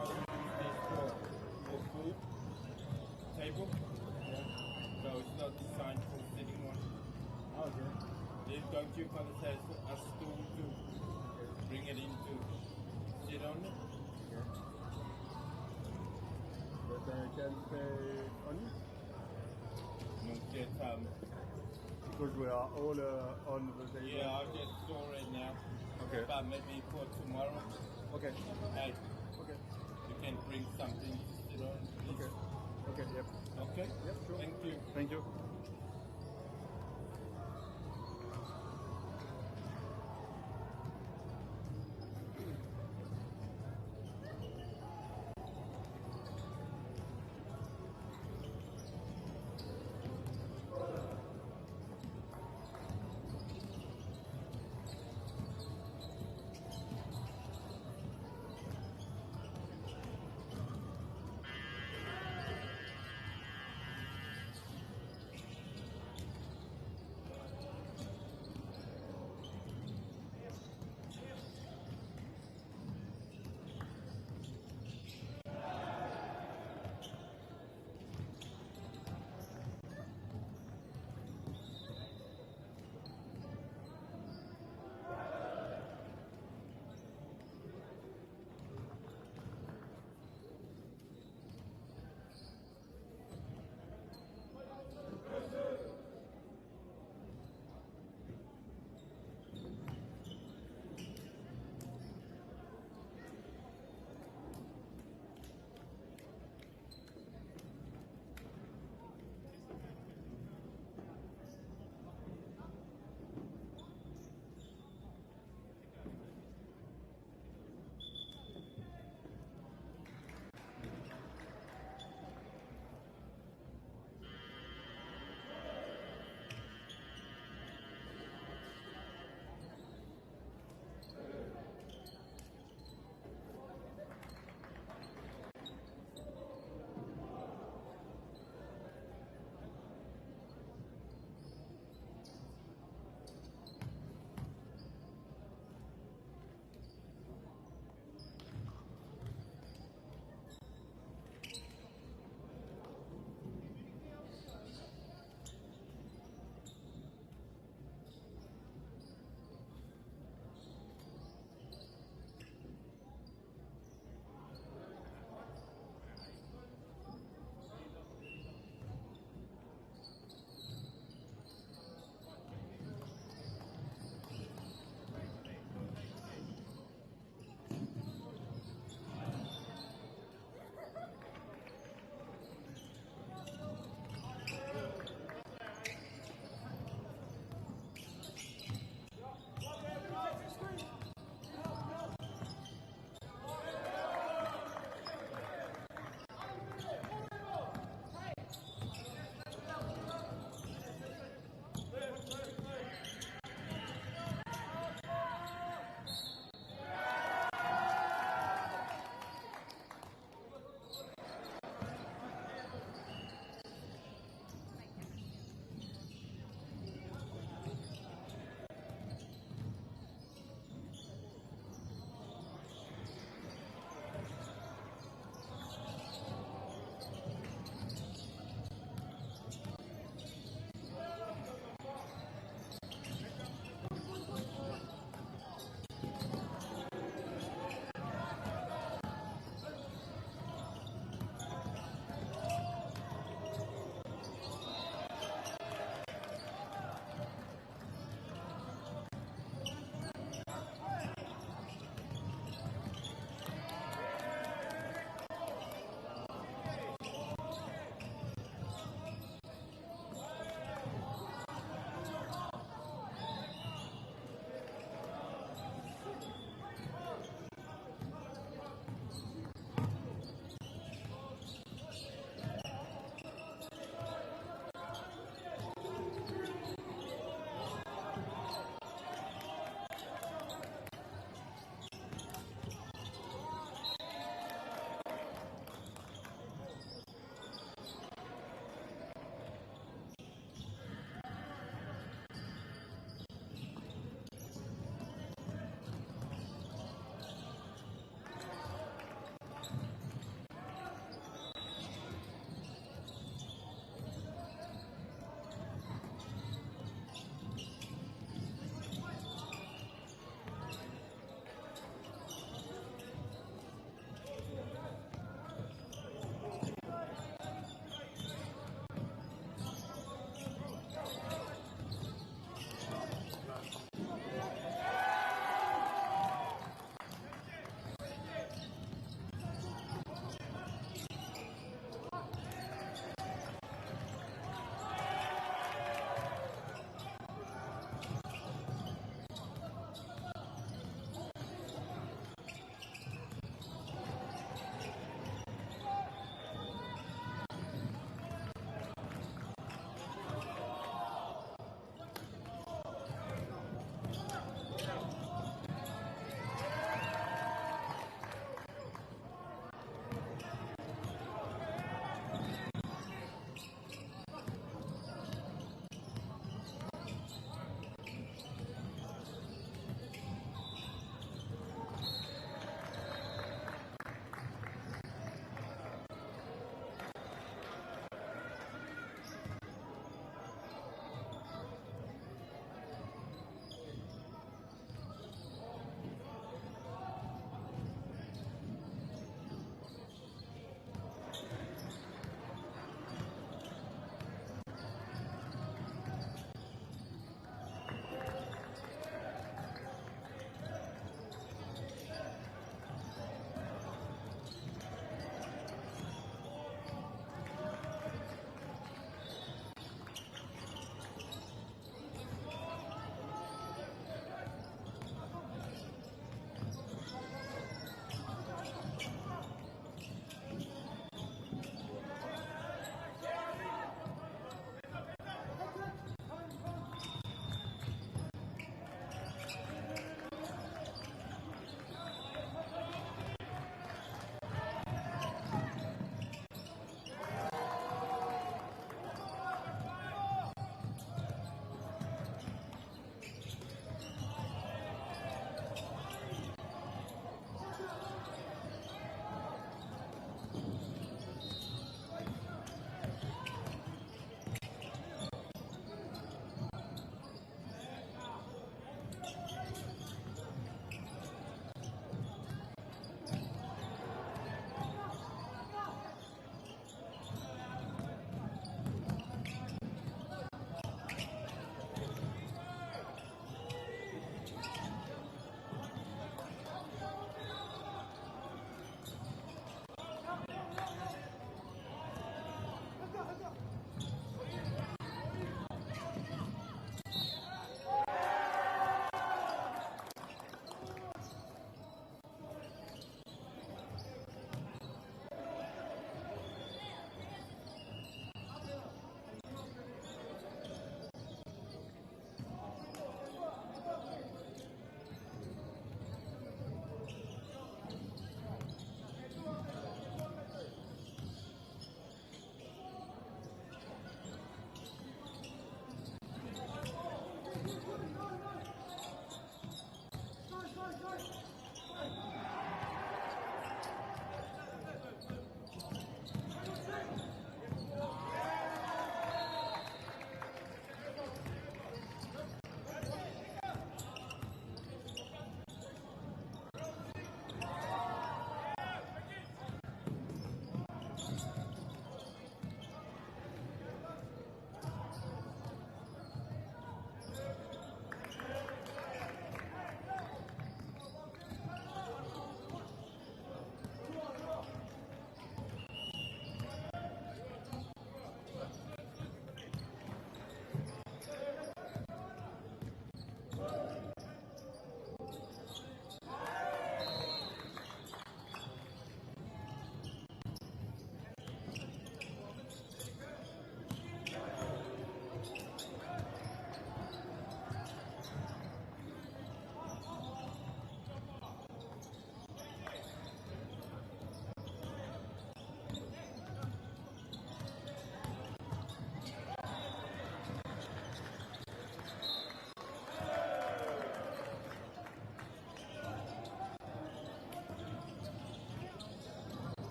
grandfather used this for food table. Yeah. So it's not designed for sitting on. Okay. This don't you fellas has a stool to bring it in to sit on it. Okay. But I can stay on it? Not yet, Because we are all on the table. Yeah, I just saw it now. Okay. But maybe for tomorrow. Okay. Hey. Okay. You can bring something to sit on. Please. Okay. Okay, yep. Okay? Yep, sure. Thank you. Thank you.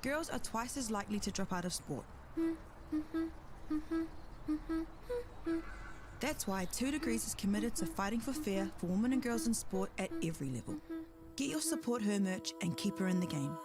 Girls are twice as likely to drop out of sport. That's why 2 Degrees is committed to fighting for fair for women and girls in sport at every level. Get your support her merch and keep her in the game.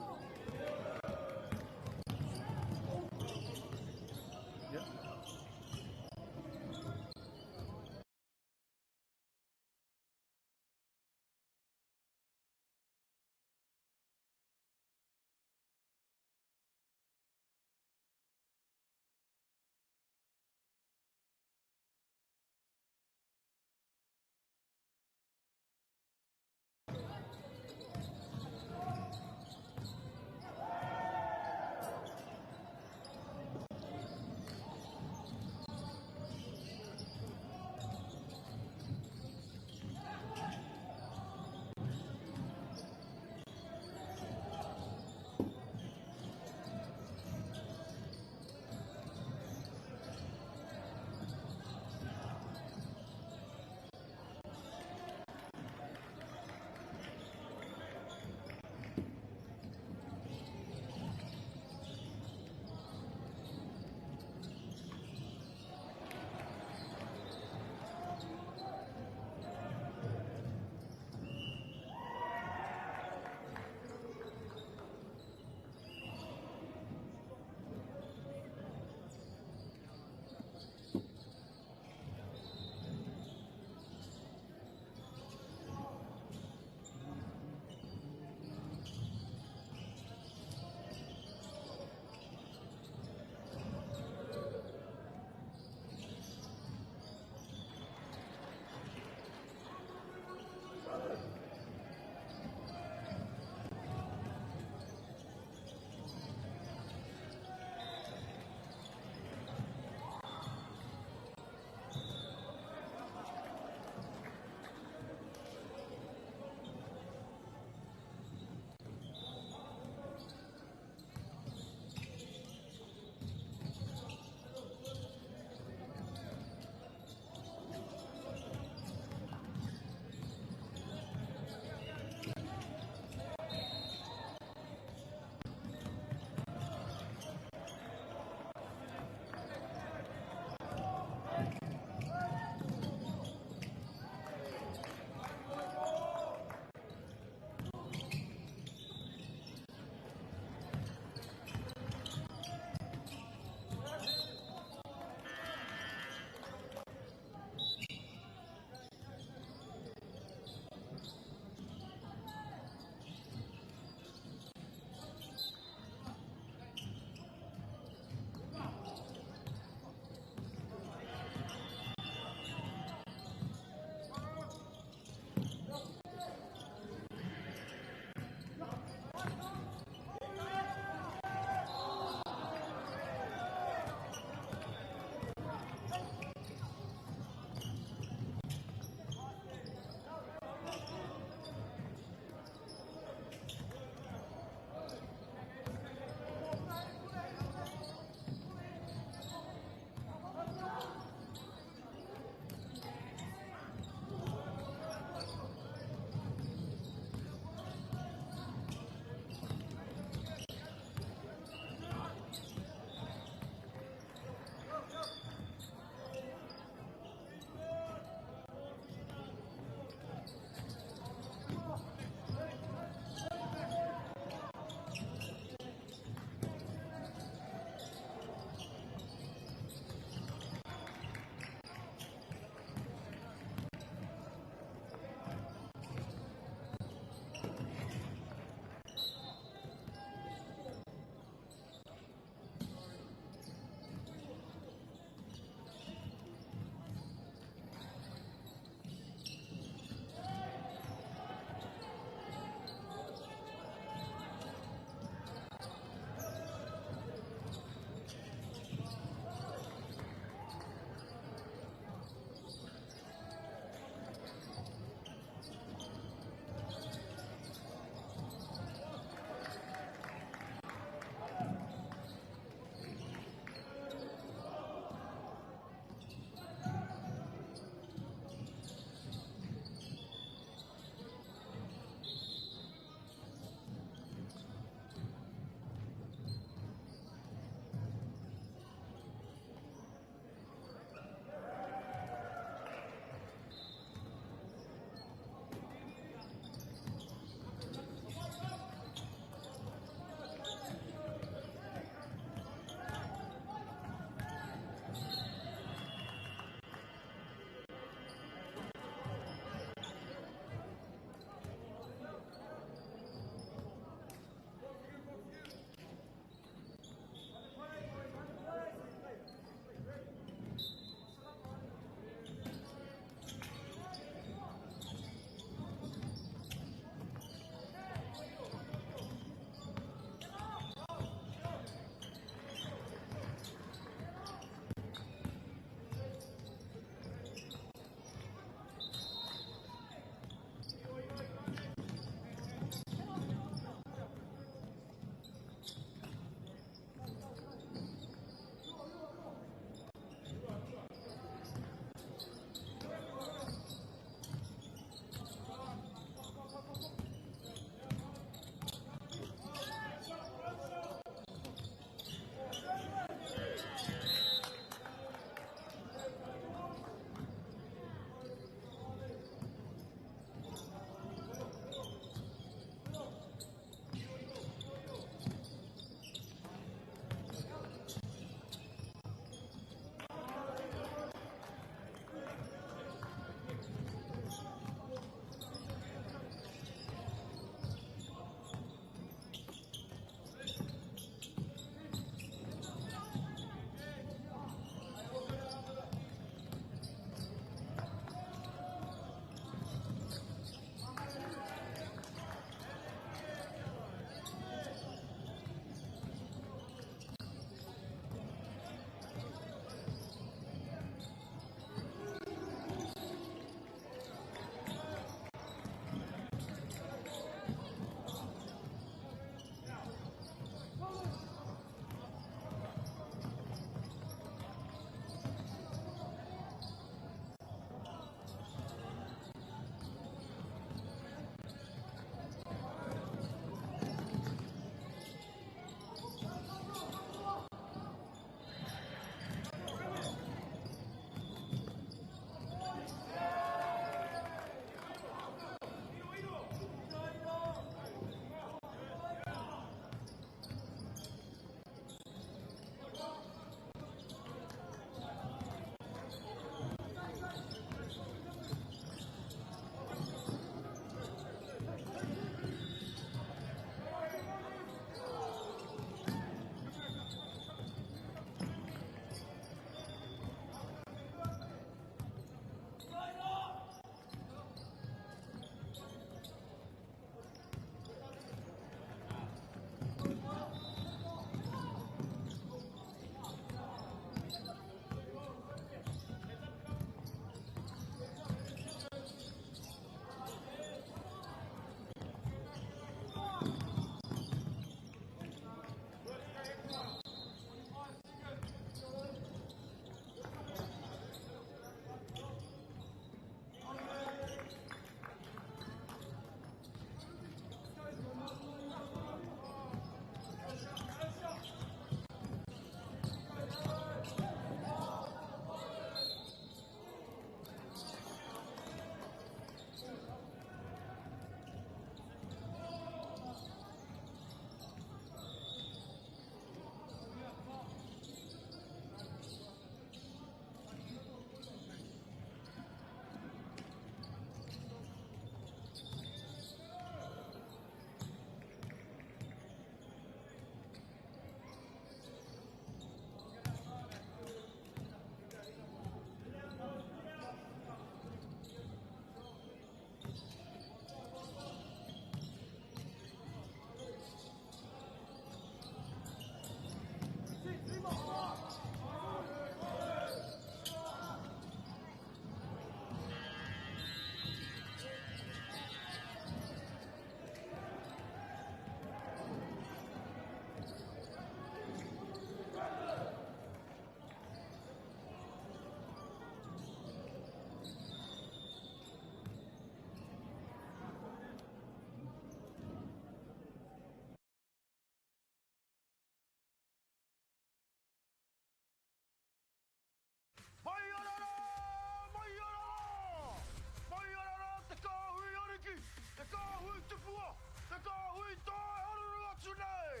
tupua, te kāhui toi haruru atu nei!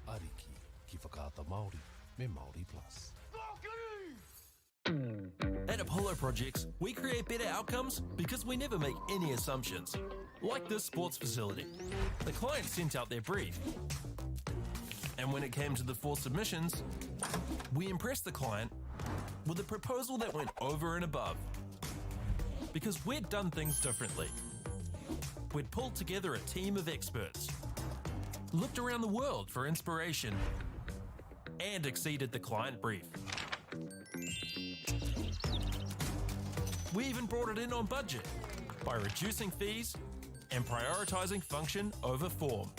Ariki ki Whakaata Māori me Māori Plus. Kōkiri! At Apollo Projects, we create better outcomes because we never make any assumptions. Like this sports facility. The client sent out their brief. And when it came to the four submissions, we impressed the client with a proposal that went over and above. Because we'd done things differently. We'd pulled together a team of experts, looked around the world for inspiration, and exceeded the client brief. We even brought it in on budget by reducing fees and prioritizing function over form.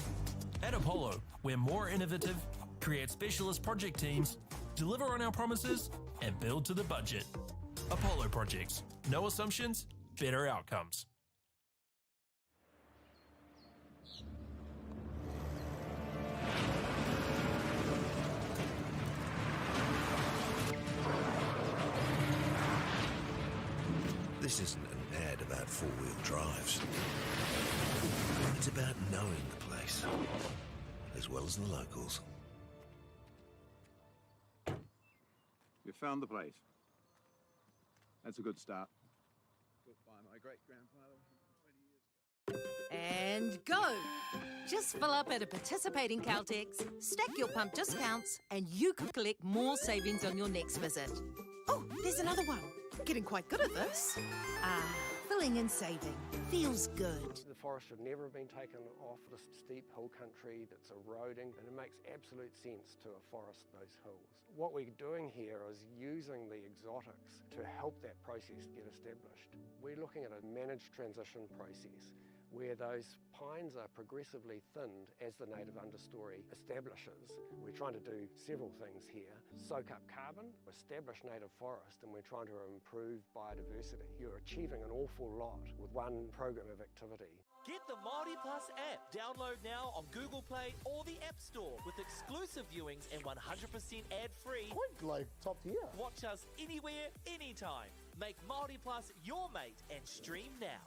At Apollo, we're more innovative, create specialist project teams, deliver on our promises, and build to the budget. Apollo Projects. No assumptions, better outcomes. This isn't an ad about four-wheel drives. It's about knowing the place, as well as the locals. You found the place. That's a good start. Built by my great-grandfather 120 years ago. And go! Just fill up at a participating Caltex, stack your pump discounts, and you could collect more savings on your next visit. Oh, there's another one. Getting quite good at this. Ah, filling and saving. Feels good. The forest should never have been taken off this steep hill country that's eroding, and it makes absolute sense to afforest those hills. What we're doing here is using the exotics to help that process get established. We're looking at a managed transition process where those pines are progressively thinned as the native understory establishes. We're trying to do several things here. Soak up carbon, establish native forest, and we're trying to improve biodiversity. You're achieving an awful lot with one program of activity. Get the Māori Plus app. Download now on Google Play or the App Store with exclusive viewings and 100% ad-free. Quite like top tier. Watch us anywhere, anytime. Make Māori Plus your mate and stream now.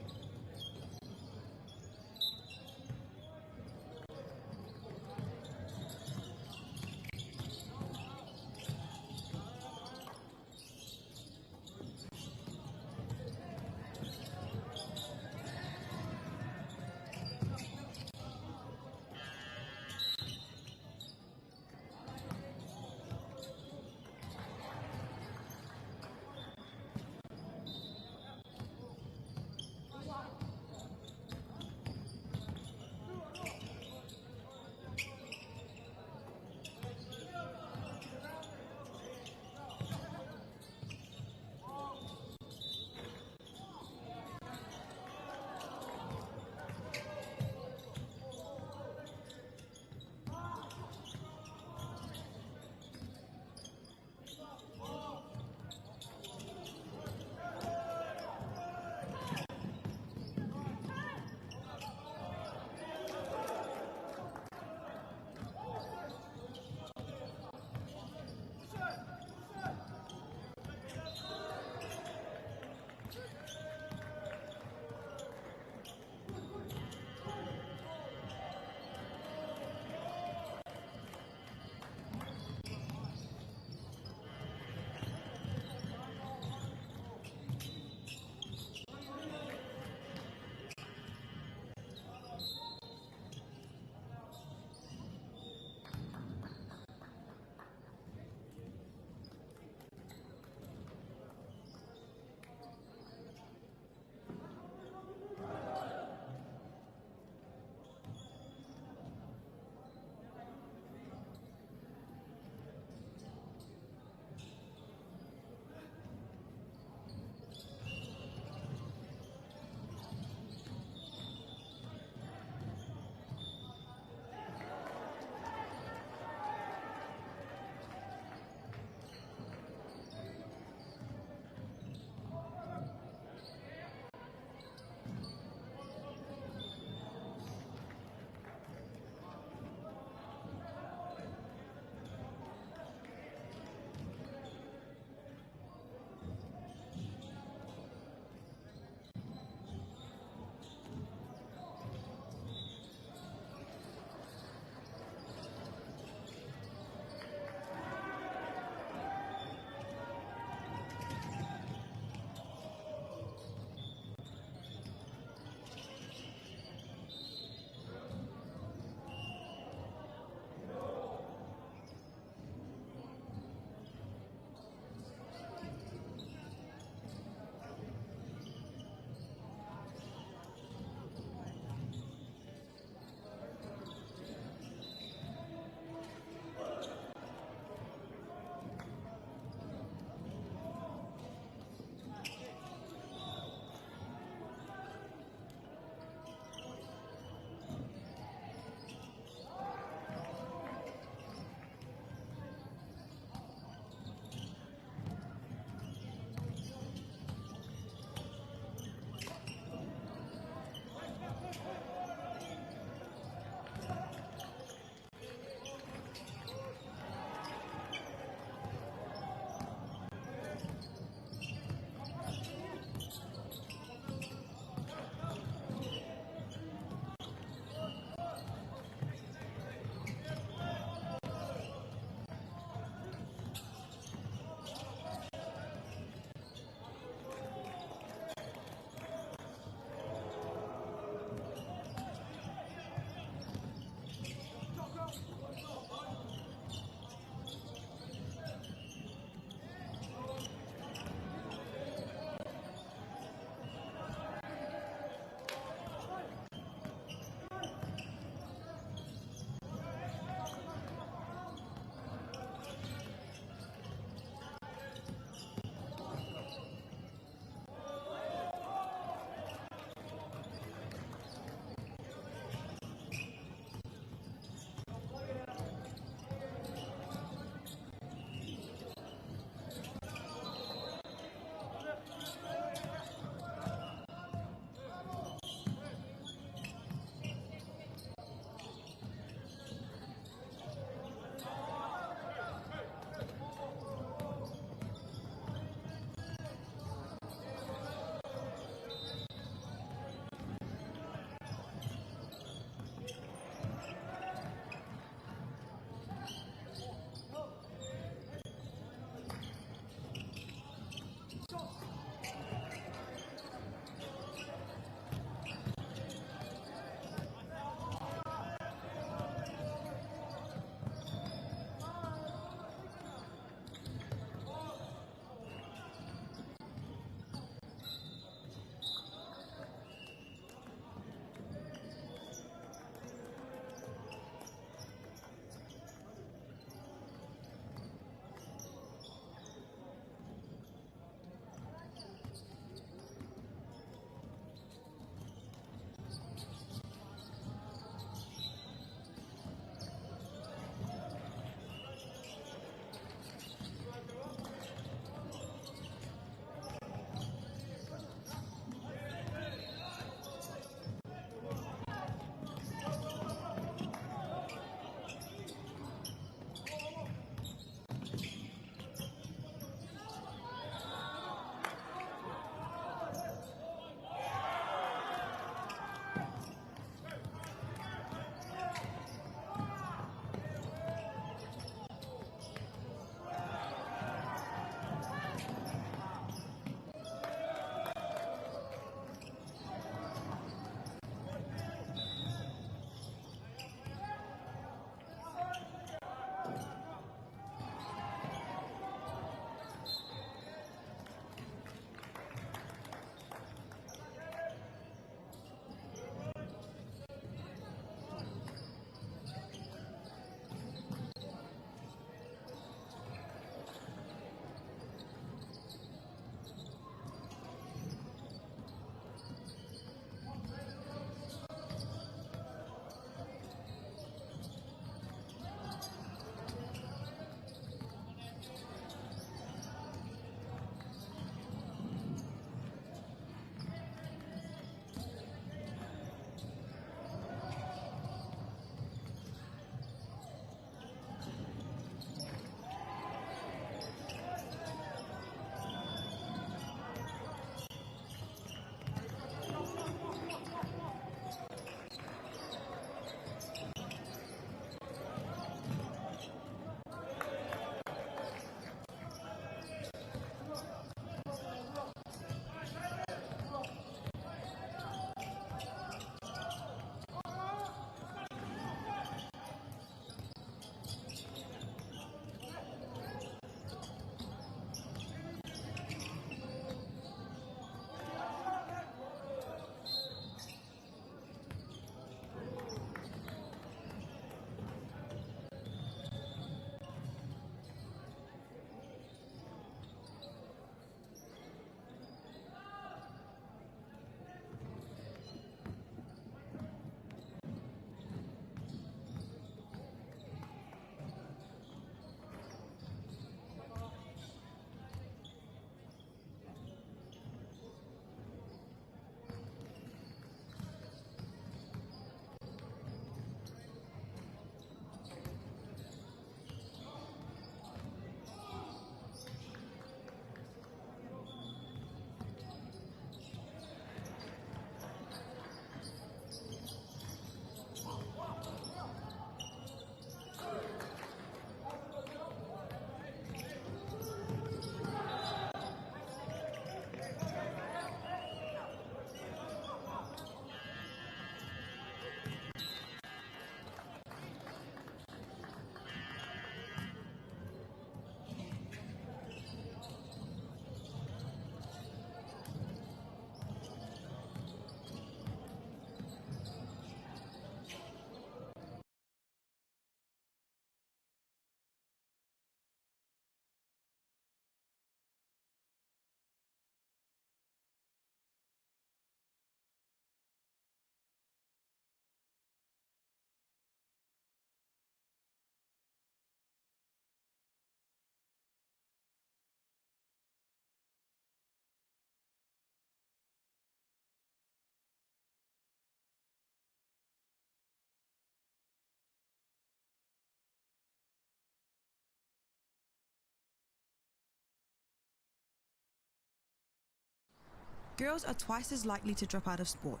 Girls are twice as likely to drop out of sport.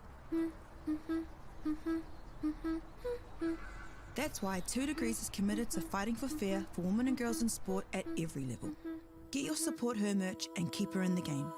That's why 2 Degrees is committed to fighting for fair for women and girls in sport at every level. Get your support her merch and keep her in the game.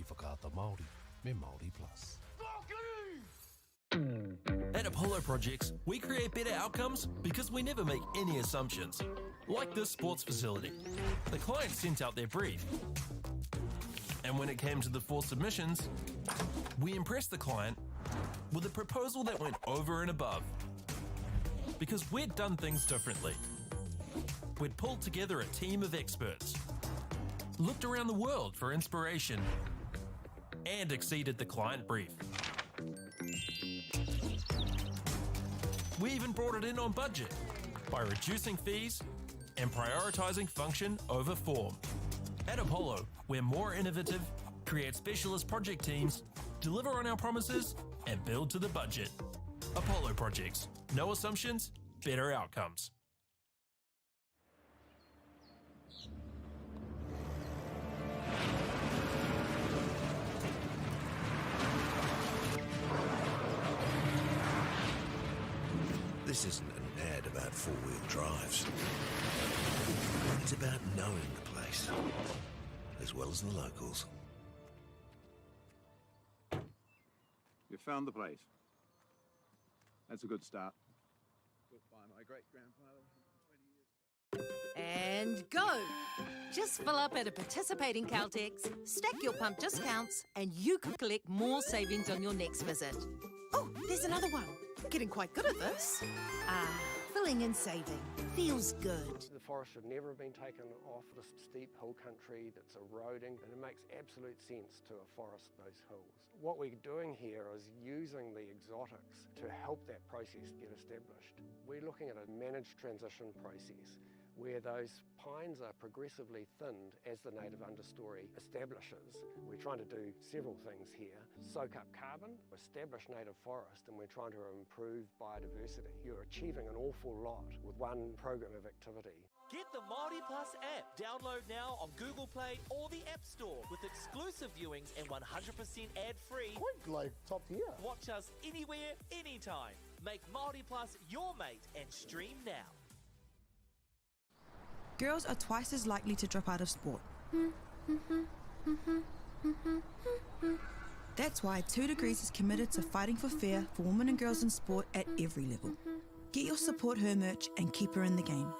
Ki Whakaata Māori me Māori Plus. At Apollo Projects, we create better outcomes because we never make any assumptions. Like this sports facility. The client sent out their brief. And when it came to the four submissions, we impressed the client with a proposal that went over and above. Because we'd done things differently. We'd pulled together a team of experts, looked around the world for inspiration, and exceeded the client brief. We even brought it in on budget by reducing fees and prioritizing function over form. At Apollo, we're more innovative, create specialist project teams, deliver on our promises, and build to the budget. Apollo Projects. No assumptions, better outcomes. This isn't an ad about four wheel drives. It's about knowing the place, as well as the locals. You found the place. That's a good start. Built by my great grandfather 120 years ago. And go! Just fill up at a participating Caltex, stack your pump discounts, and you could collect more savings on your next visit. Oh, there's another one. Getting quite good at this. Ah, filling and saving. Feels good. The forest should never have been taken off this steep hill country that's eroding, and it makes absolute sense to afforest those hills. What we're doing here is using the exotics to help that process get established. We're looking at a managed transition process where those pines are progressively thinned as the native understory establishes. We're trying to do several things here. Soak up carbon, establish native forest, and we're trying to improve biodiversity. You're achieving an awful lot with one program of activity. Get the Māori Plus app. Download now on Google Play or the App Store with exclusive viewings and 100% ad-free. Quite like top tier. Watch us anywhere, anytime. Make Māori Plus your mate and stream now. Girls are twice as likely to drop out of sport. That's why 2 Degrees is committed to fighting for fair for women and girls in sport at every level. Get your support her merch and keep her in the game.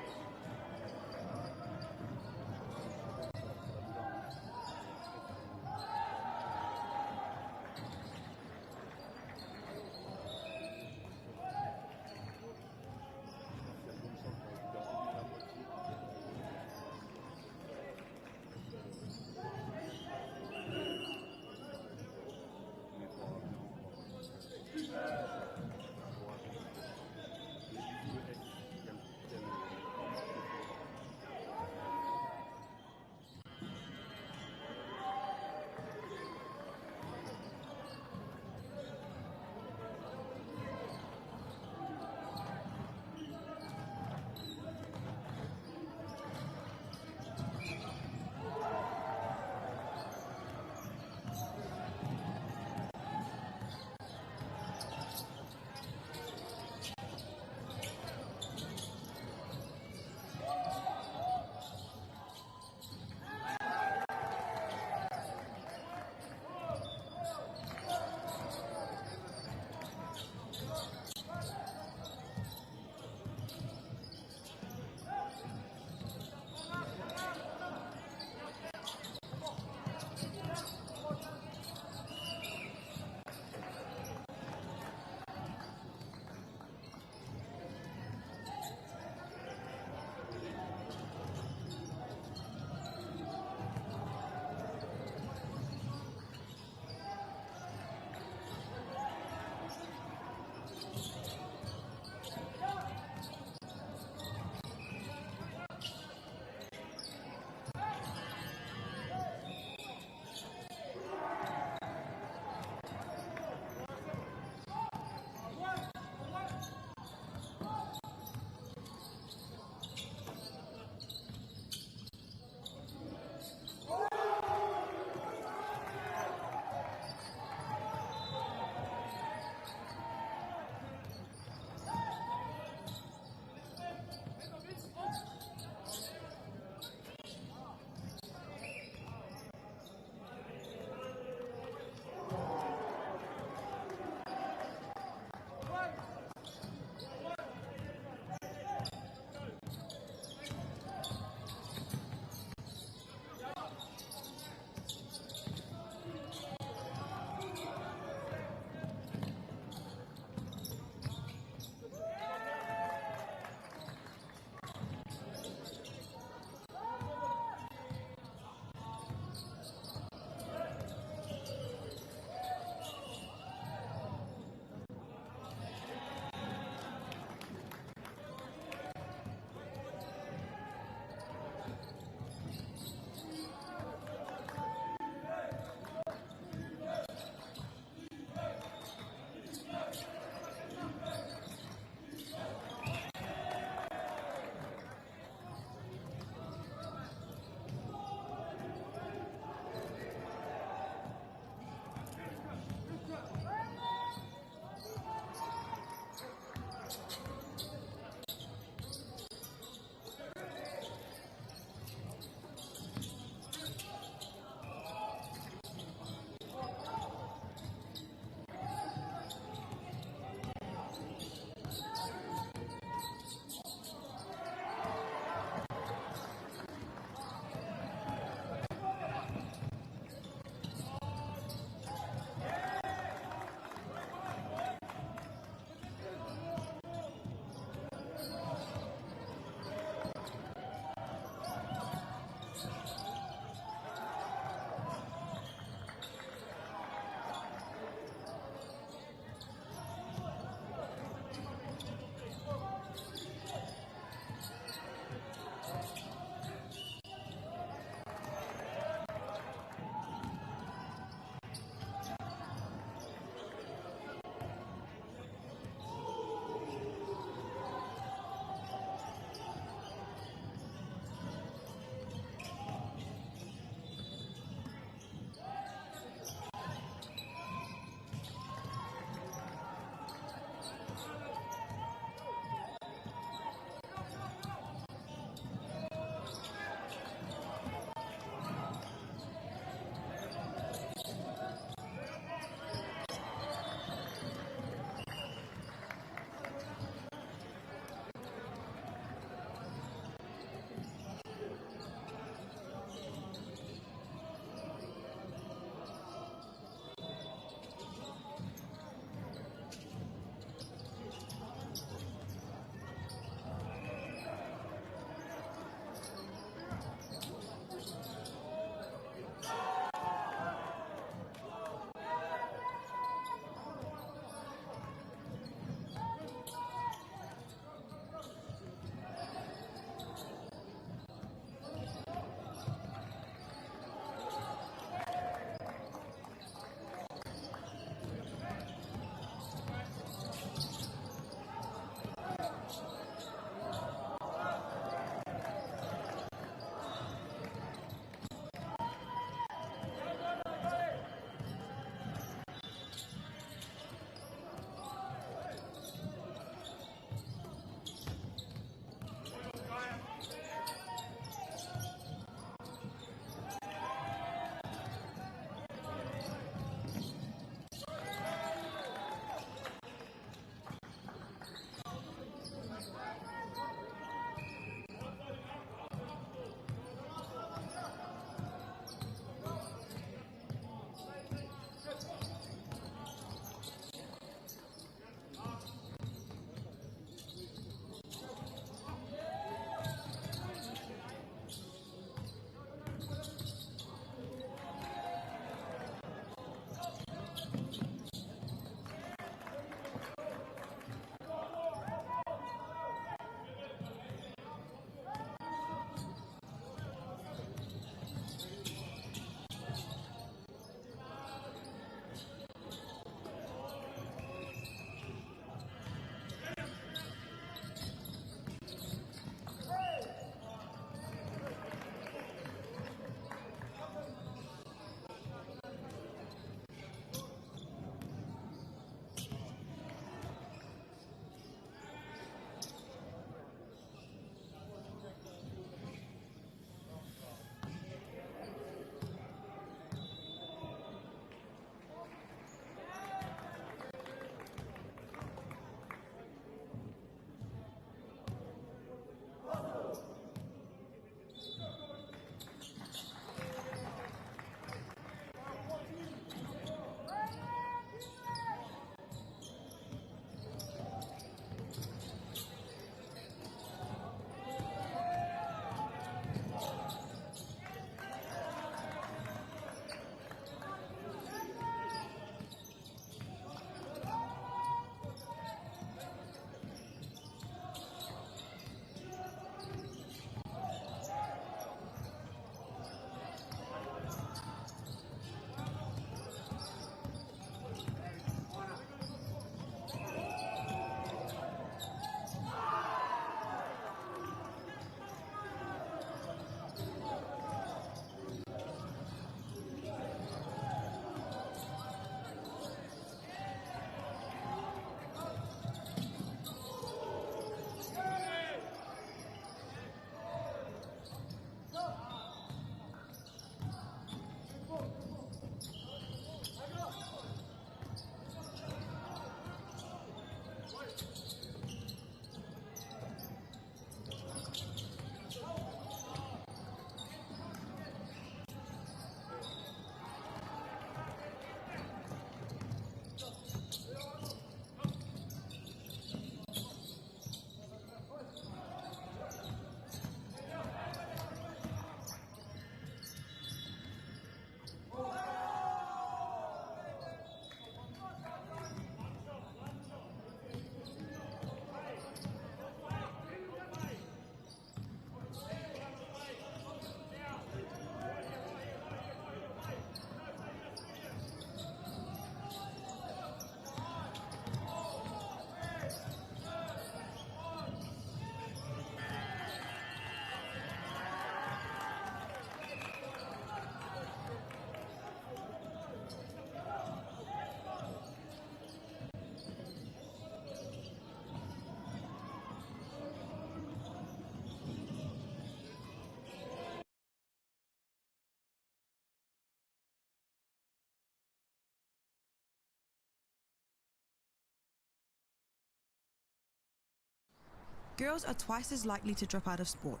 Girls are twice as likely to drop out of sport.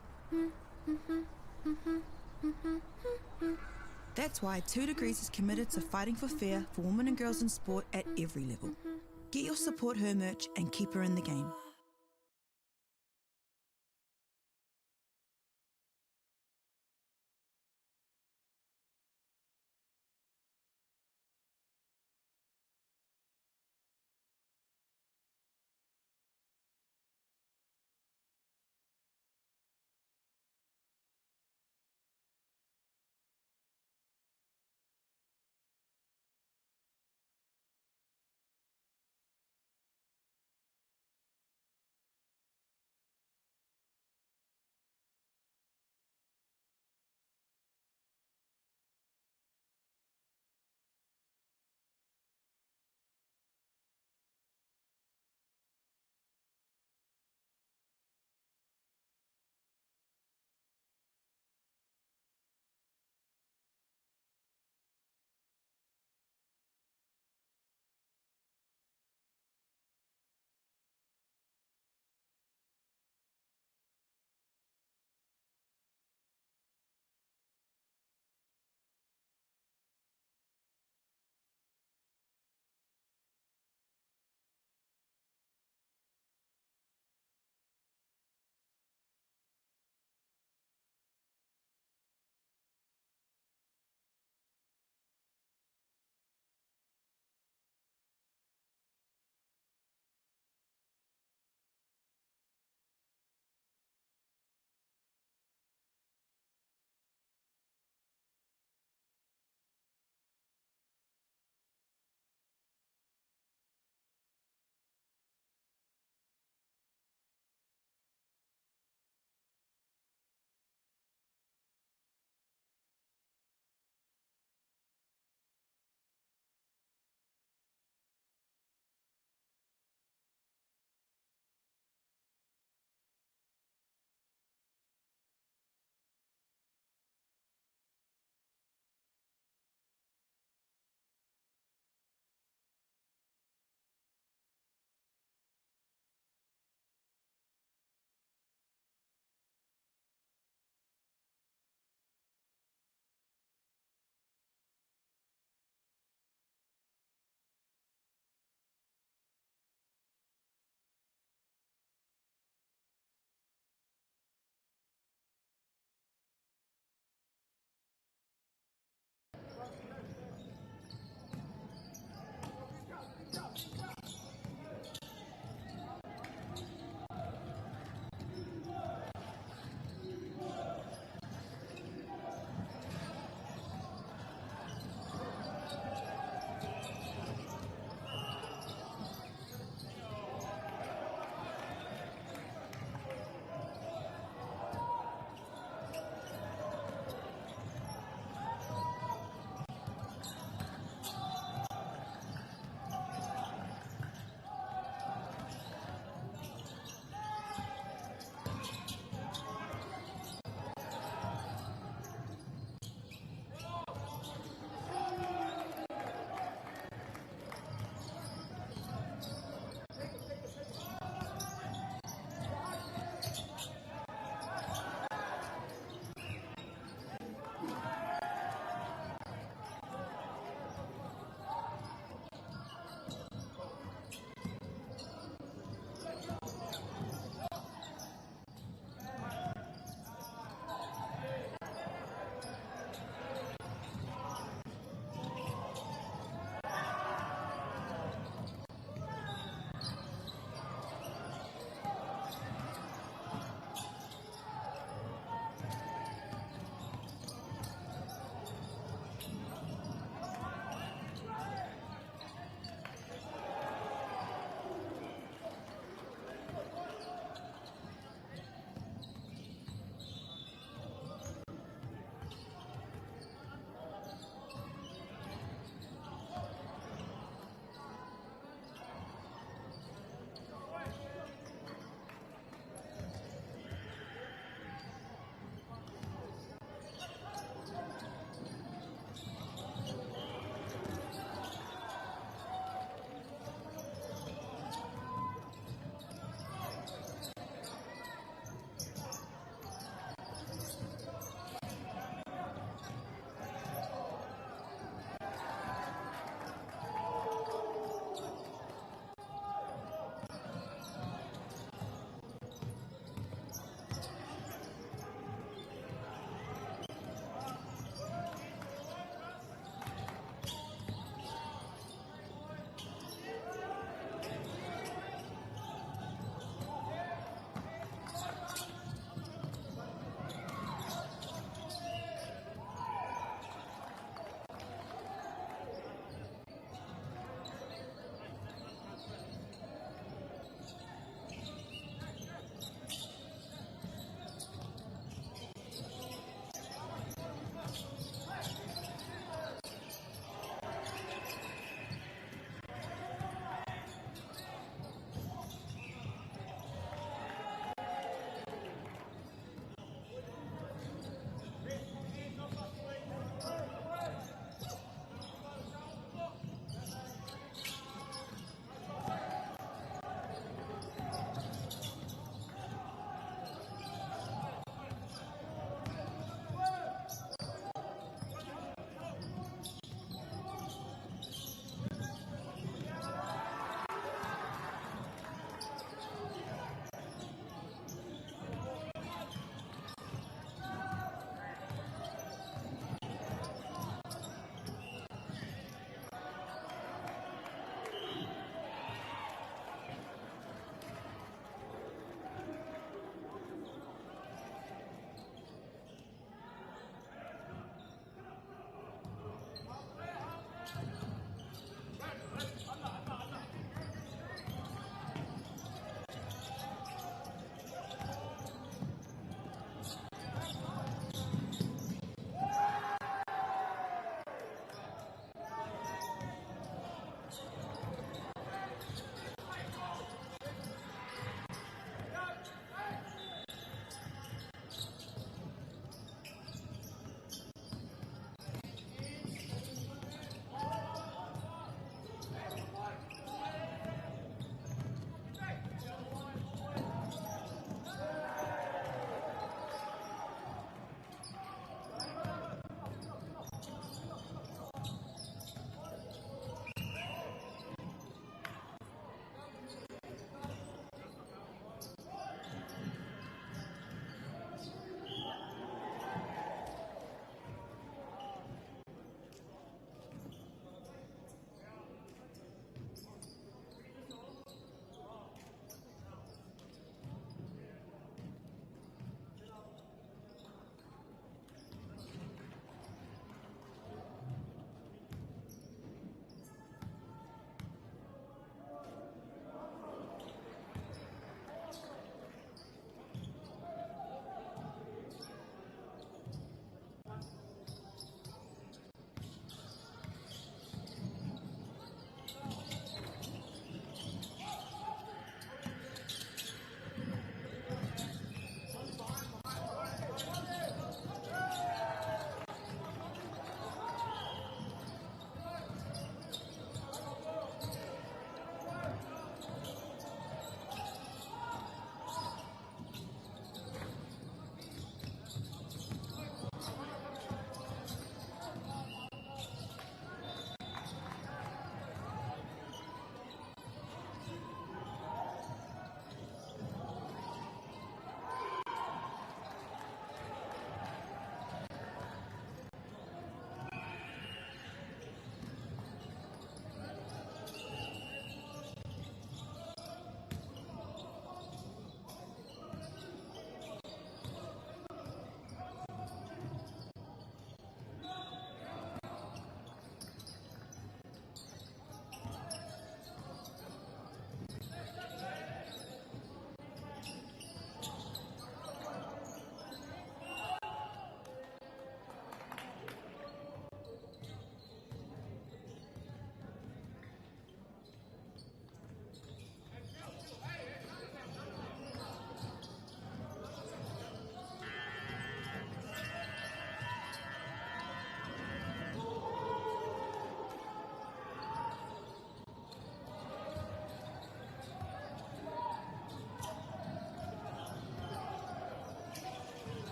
That's why 2 Degrees is committed to fighting for fair for women and girls in sport at every level. Get your support her merch and keep her in the game.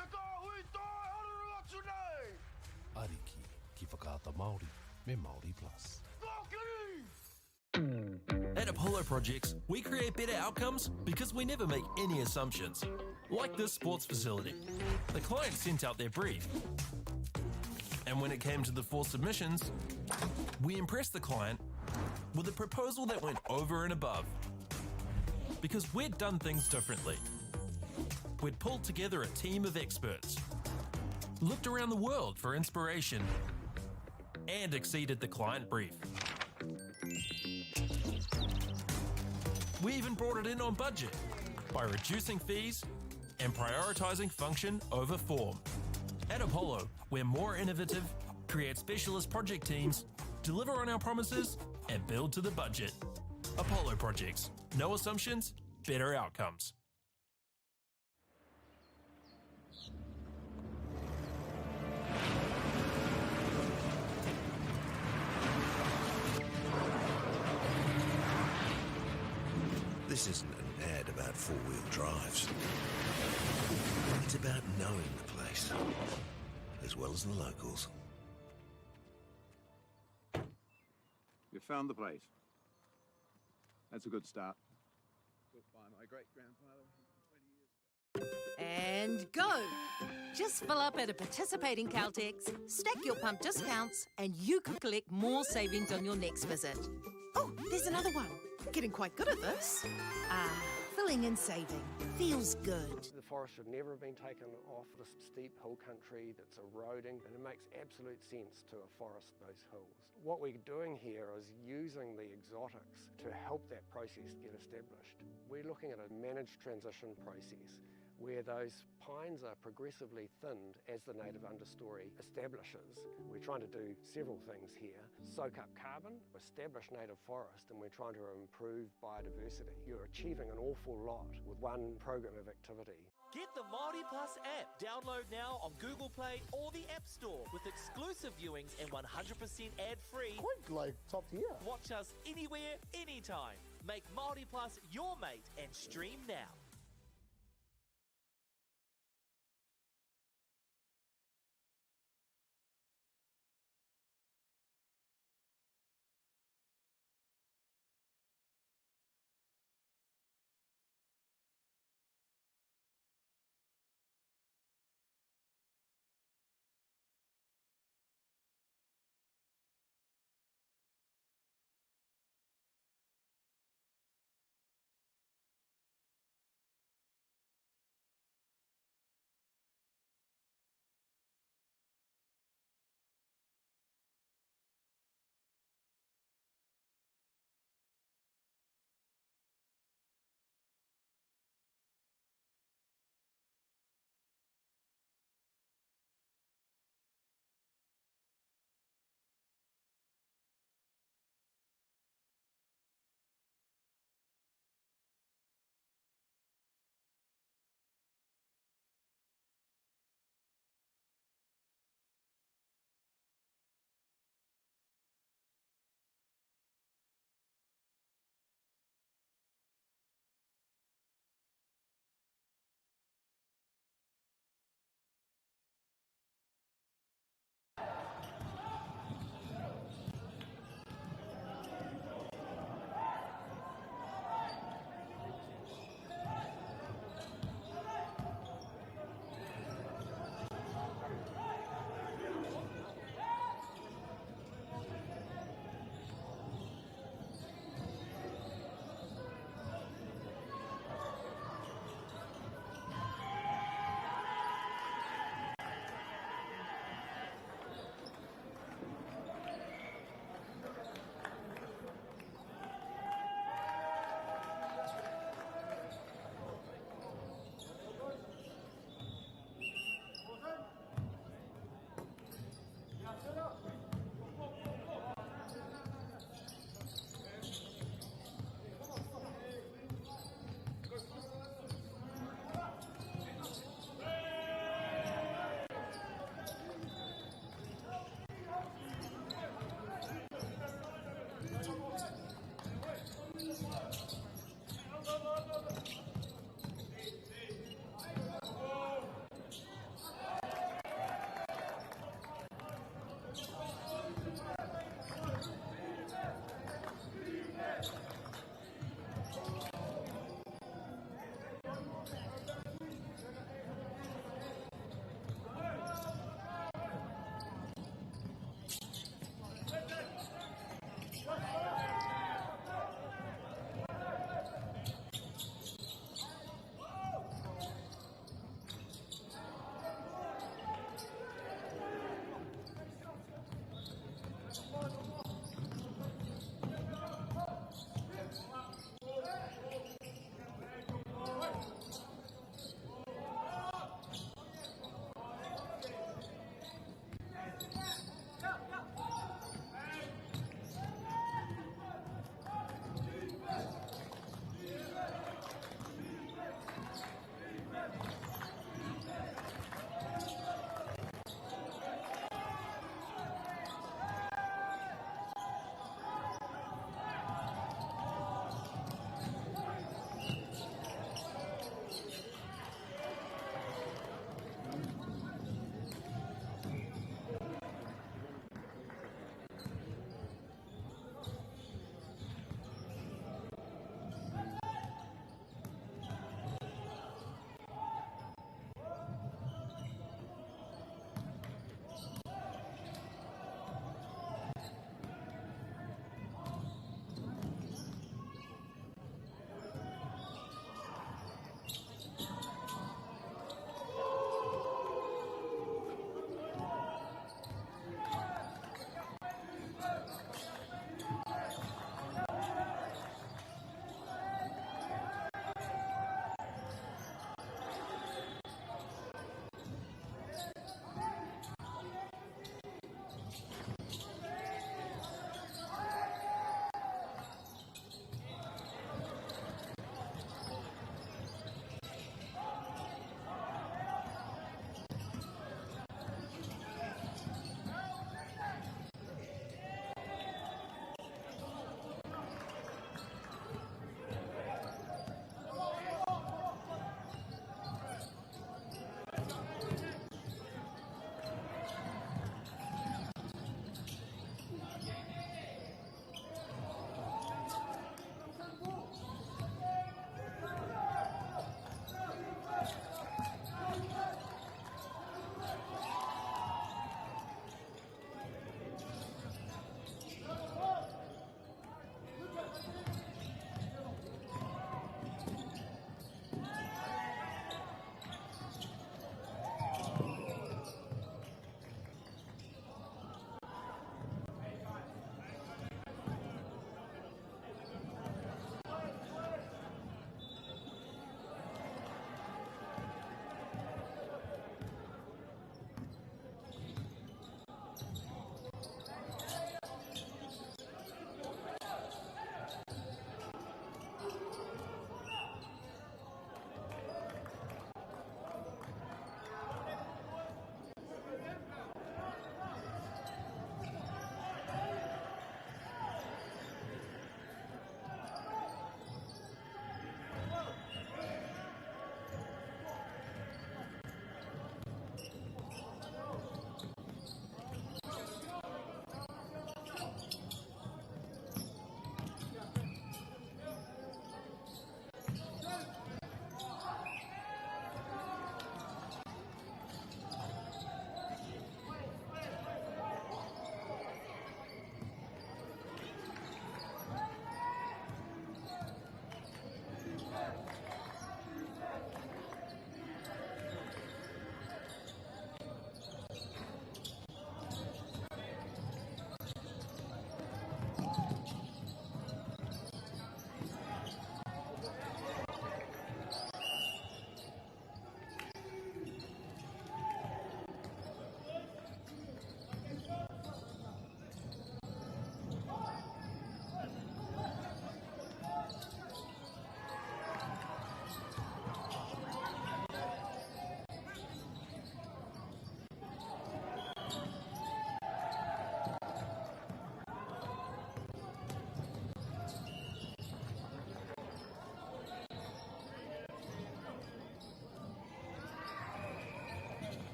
Te kāhui toi haruru atu nei! Ariki ki Whakaata Māori me Māori Plus. Kōkiri! At Apollo Projects, we create better outcomes because we never make any assumptions. Like this sports facility. The client sent out their brief. And when it came to the four submissions, we impressed the client with a proposal that went over and above. Because we'd done things differently. We'd pulled together a team of experts, looked around the world for inspiration, and exceeded the client brief. We even brought it in on budget by reducing fees and prioritizing function over form. At Apollo, we're more innovative, create specialist project teams, deliver on our promises, and build to the budget. Apollo Projects. No assumptions, better outcomes. This isn't an ad about four wheel drives. It's about knowing the place, as well as the locals. You found the place. That's a good start. Built by my great grandfather 120 years ago. And go! Just fill up at a participating Caltex, stack your pump discounts, and you could collect more savings on your next visit. Oh, there's another one. Getting quite good at this. Ah, filling and saving. Feels good. The forest should never have been taken off this steep hill country that's eroding, and it makes absolute sense to afforest those hills. What we're doing here is using the exotics to help that process get established. We're looking at a managed transition process where those pines are progressively thinned as the native understory establishes. We're trying to do several things here. Soak up carbon, establish native forest, and we're trying to improve biodiversity. You're achieving an awful lot with one program of activity. Get the Māori Plus app. Download now on Google Play or the App Store with exclusive viewings and 100% ad-free. Quickly, top tier. Watch us anywhere, anytime. Make Māori Plus your mate and stream now.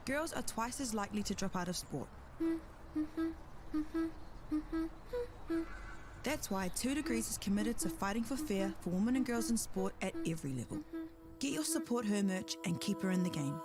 Girls are twice as likely to drop out of sport. That's why 2 Degrees is committed to fighting for fair for women and girls in sport at every level. Get your support her merch and keep her in the game.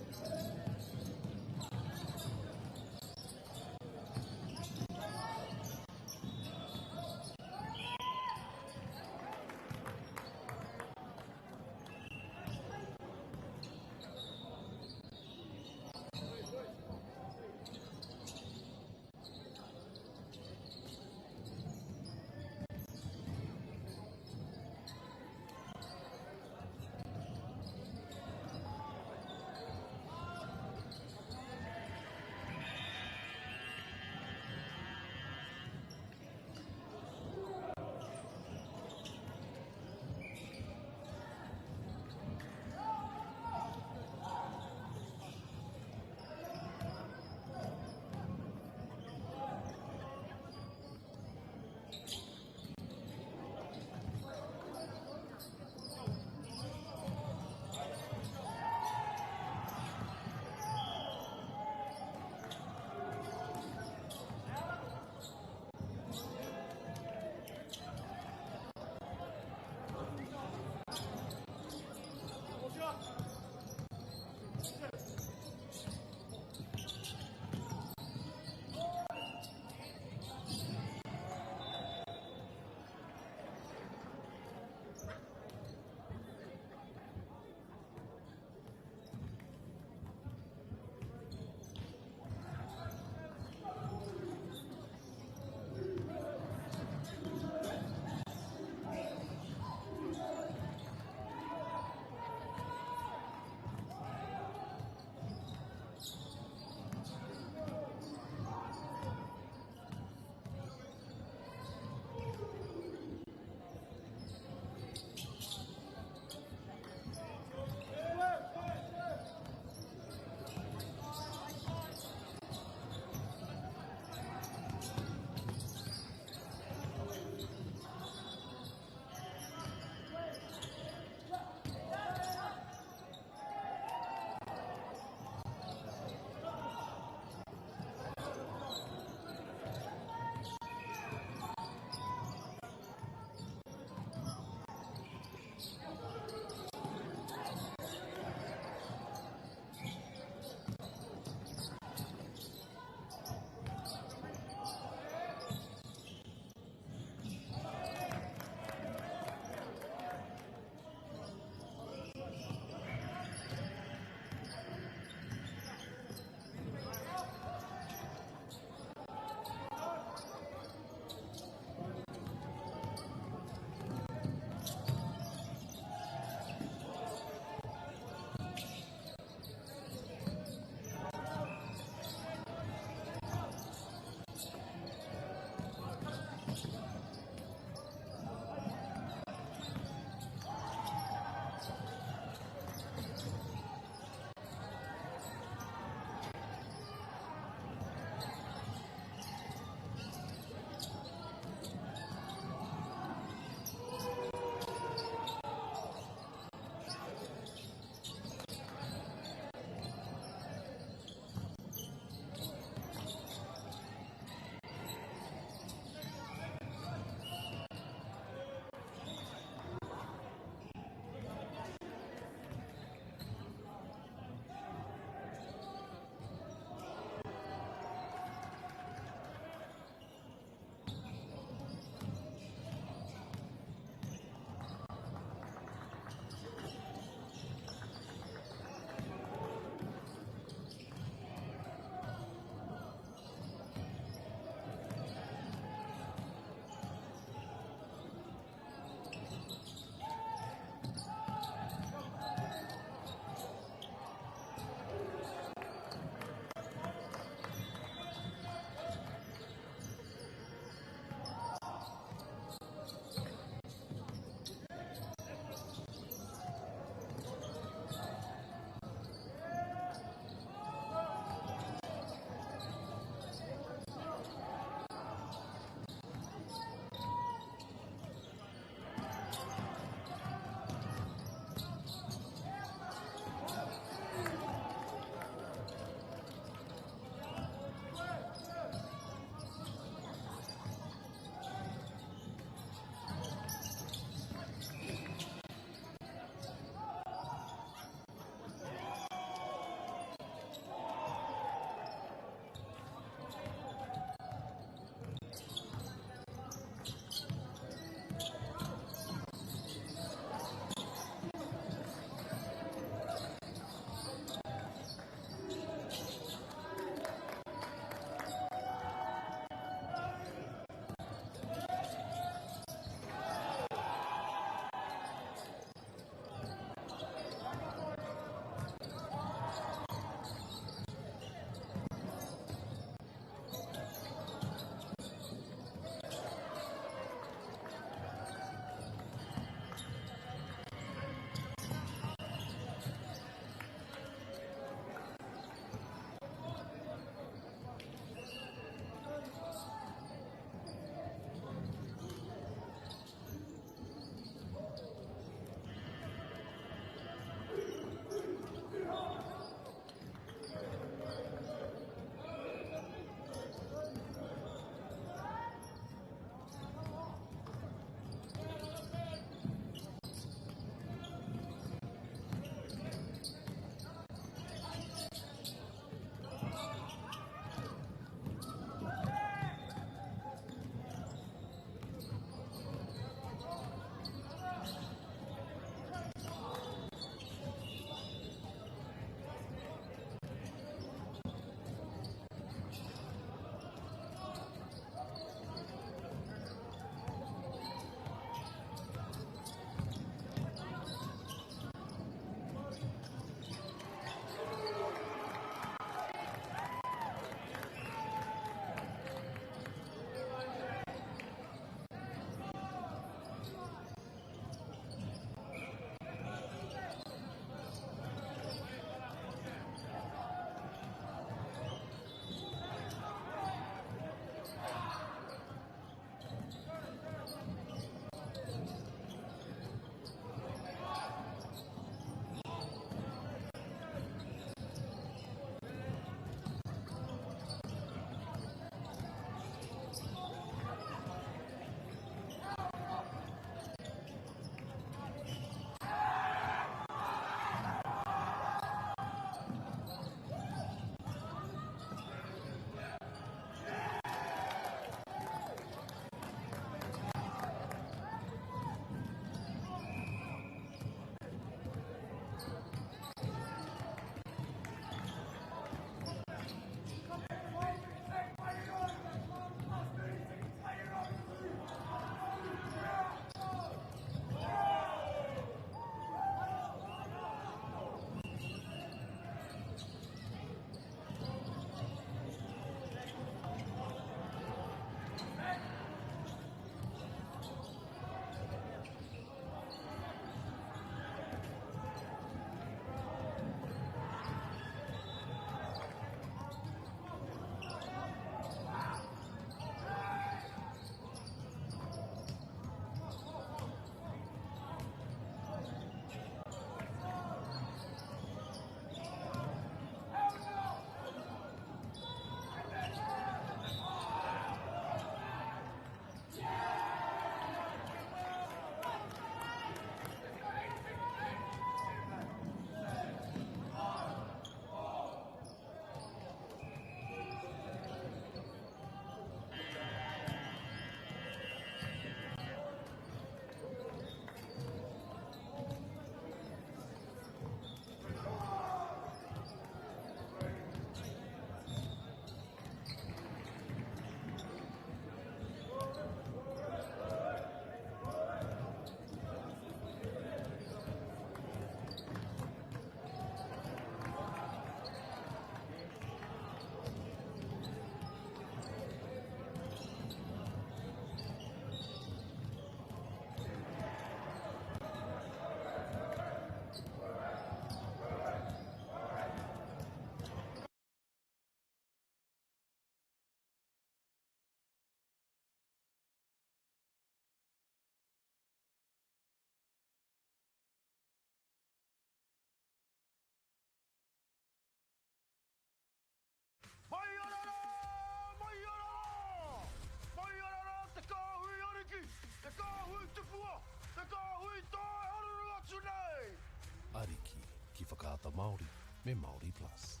Whakaata Māori me Māori Plus.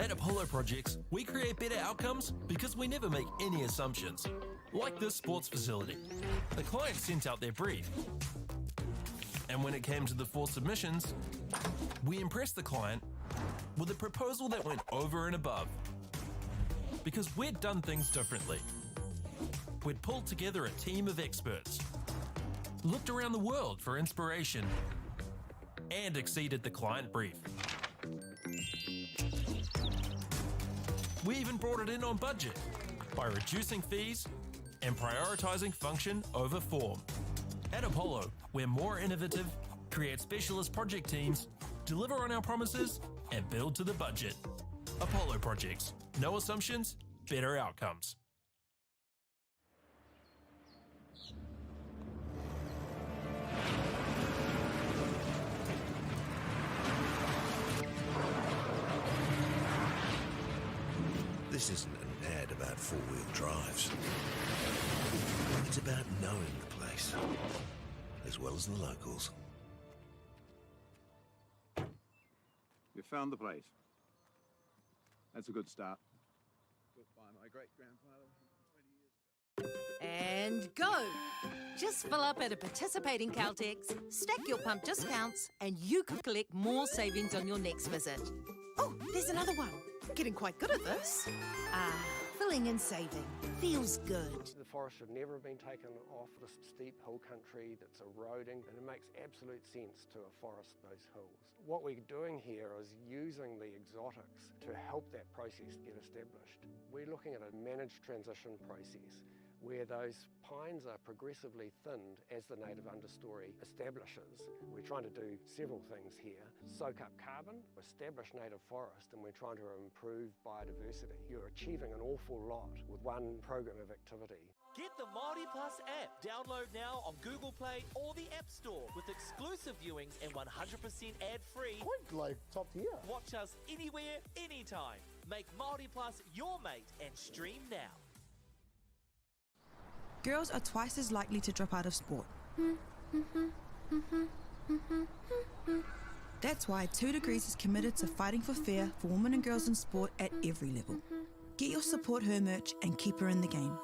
At Apollo Projects, we create better outcomes because we never make any assumptions. Like this sports facility. The client sent out their brief. And when it came to the four submissions, we impressed the client with a proposal that went over and above. Because we'd done things differently. We'd pulled together a team of experts, looked around the world for inspiration, and exceeded the client brief. We even brought it in on budget by reducing fees and prioritizing function over form. At Apollo, we're more innovative, create specialist project teams, deliver on our promises, and build to the budget. Apollo Projects. No assumptions, better outcomes. This isn't an ad about four wheel drives. It's about knowing the place, as well as the locals. You found the place. That's a good start. Built by my great grandfather 120 years ago. And go! Just fill up at a participating Caltex, stack your pump discounts, and you could collect more savings on your next visit. Oh, there's another one. Getting quite good at this. Ah, filling and saving. Feels good. The forest should never have been taken off this steep hill country that's eroding, and it makes absolute sense to afforest those hills. What we're doing here is using the exotics to help that process get established. We're looking at a managed transition process where those pines are progressively thinned as the native understory establishes. We're trying to do several things here. Soak up carbon, establish native forest, and we're trying to improve biodiversity. You're achieving an awful lot with one program of activity. Get the Māori Plus app. Download now on Google Play or the App Store with exclusive viewings and 100% ad-free. Quite like top tier. Watch us anywhere, anytime. Make Māori Plus your mate and stream now. Girls are twice as likely to drop out of sport. That's why 2 Degrees is committed to fighting for fair for women and girls in sport at every level. Get your support her merch and keep her in the game.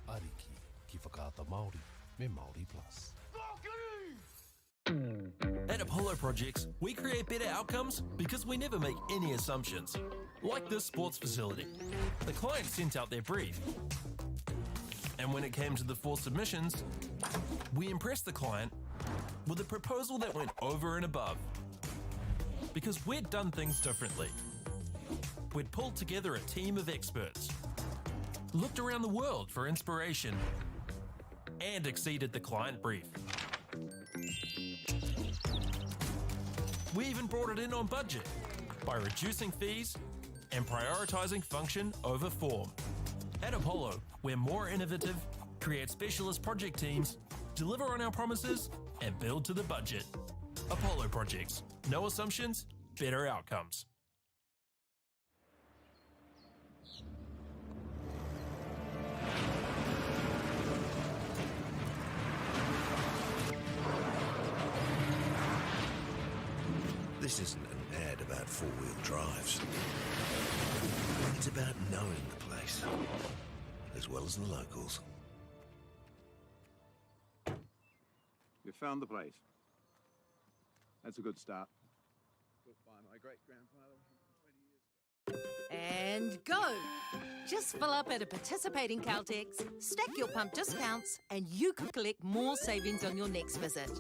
Ariki ki Whakaata Māori me Māori Plus. At Apollo Projects, we create better outcomes because we never make any assumptions. Like this sports facility. The client sent out their brief. And when it came to the four submissions, we impressed the client with a proposal that went over and above. Because we'd done things differently. We'd pulled together a team of experts, looked around the world for inspiration, and exceeded the client brief. We even brought it in on budget by reducing fees and prioritizing function over form. At Apollo, we're more innovative, create specialist project teams, deliver on our promises, and build to the budget. Apollo Projects. No assumptions, better outcomes. This isn't an ad about four wheel drives. It's about knowing the place, as well as the locals. You found the place. That's a good start. Built by my great grandfather 120 years ago. And go! Just fill up at a participating Caltex, stack your pump discounts, and you could collect more savings on your next visit.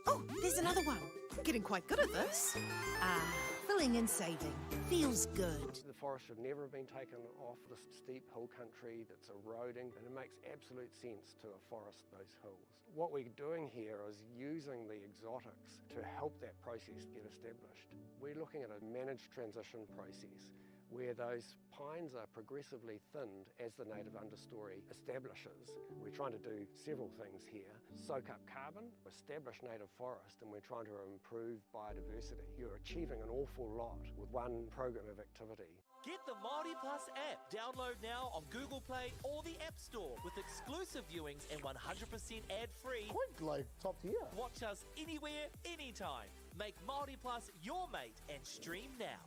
Oh, there's another one. Getting quite good at this. Ah, fill Filling and saving feels good. The forest should never have been taken off this steep hill country that's eroding, and it makes absolute sense to afforest those hills. What we're doing here is using the exotics to help that process get established. We're looking at a managed transition process where those pines are progressively thinned as the native understory establishes. We're trying to do several things here. Soak up carbon, establish native forest, and we're trying to improve biodiversity. You're achieving an awful lot with one program of activity. Get the Māori Plus app. Download now on Google Play or the App Store with exclusive viewings and 100% ad-free. Quite like top tier. Watch us anywhere, anytime. Make Māori Plus your mate and stream now.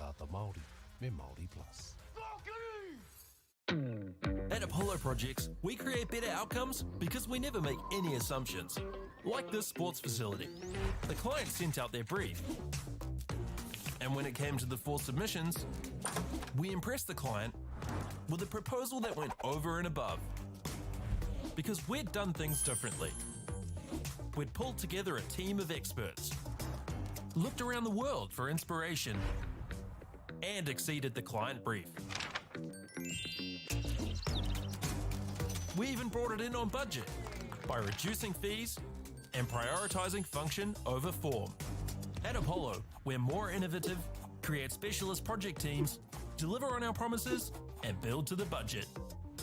Whakaata Māori me Māori Plus. At Apollo Projects, we create better outcomes because we never make any assumptions. Like this sports facility. The client sent out their brief. And when it came to the four submissions, we impressed the client with a proposal that went over and above. Because we'd done things differently. We'd pulled together a team of experts, looked around the world for inspiration, and exceeded the client brief. We even brought it in on budget by reducing fees and prioritizing function over form. At Apollo, we're more innovative, create specialist project teams, deliver on our promises, and build to the budget.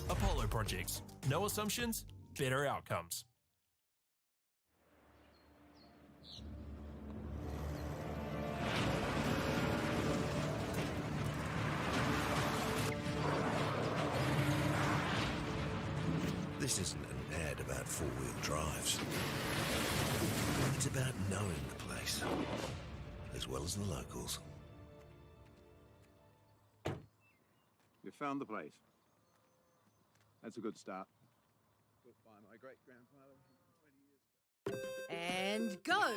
Apollo Projects. No assumptions, better outcomes. This isn't an ad about four wheel drives. It's about knowing the place, as well as the locals. You found the place. That's a good start. Built by my great grandfather 120 years ago. And go!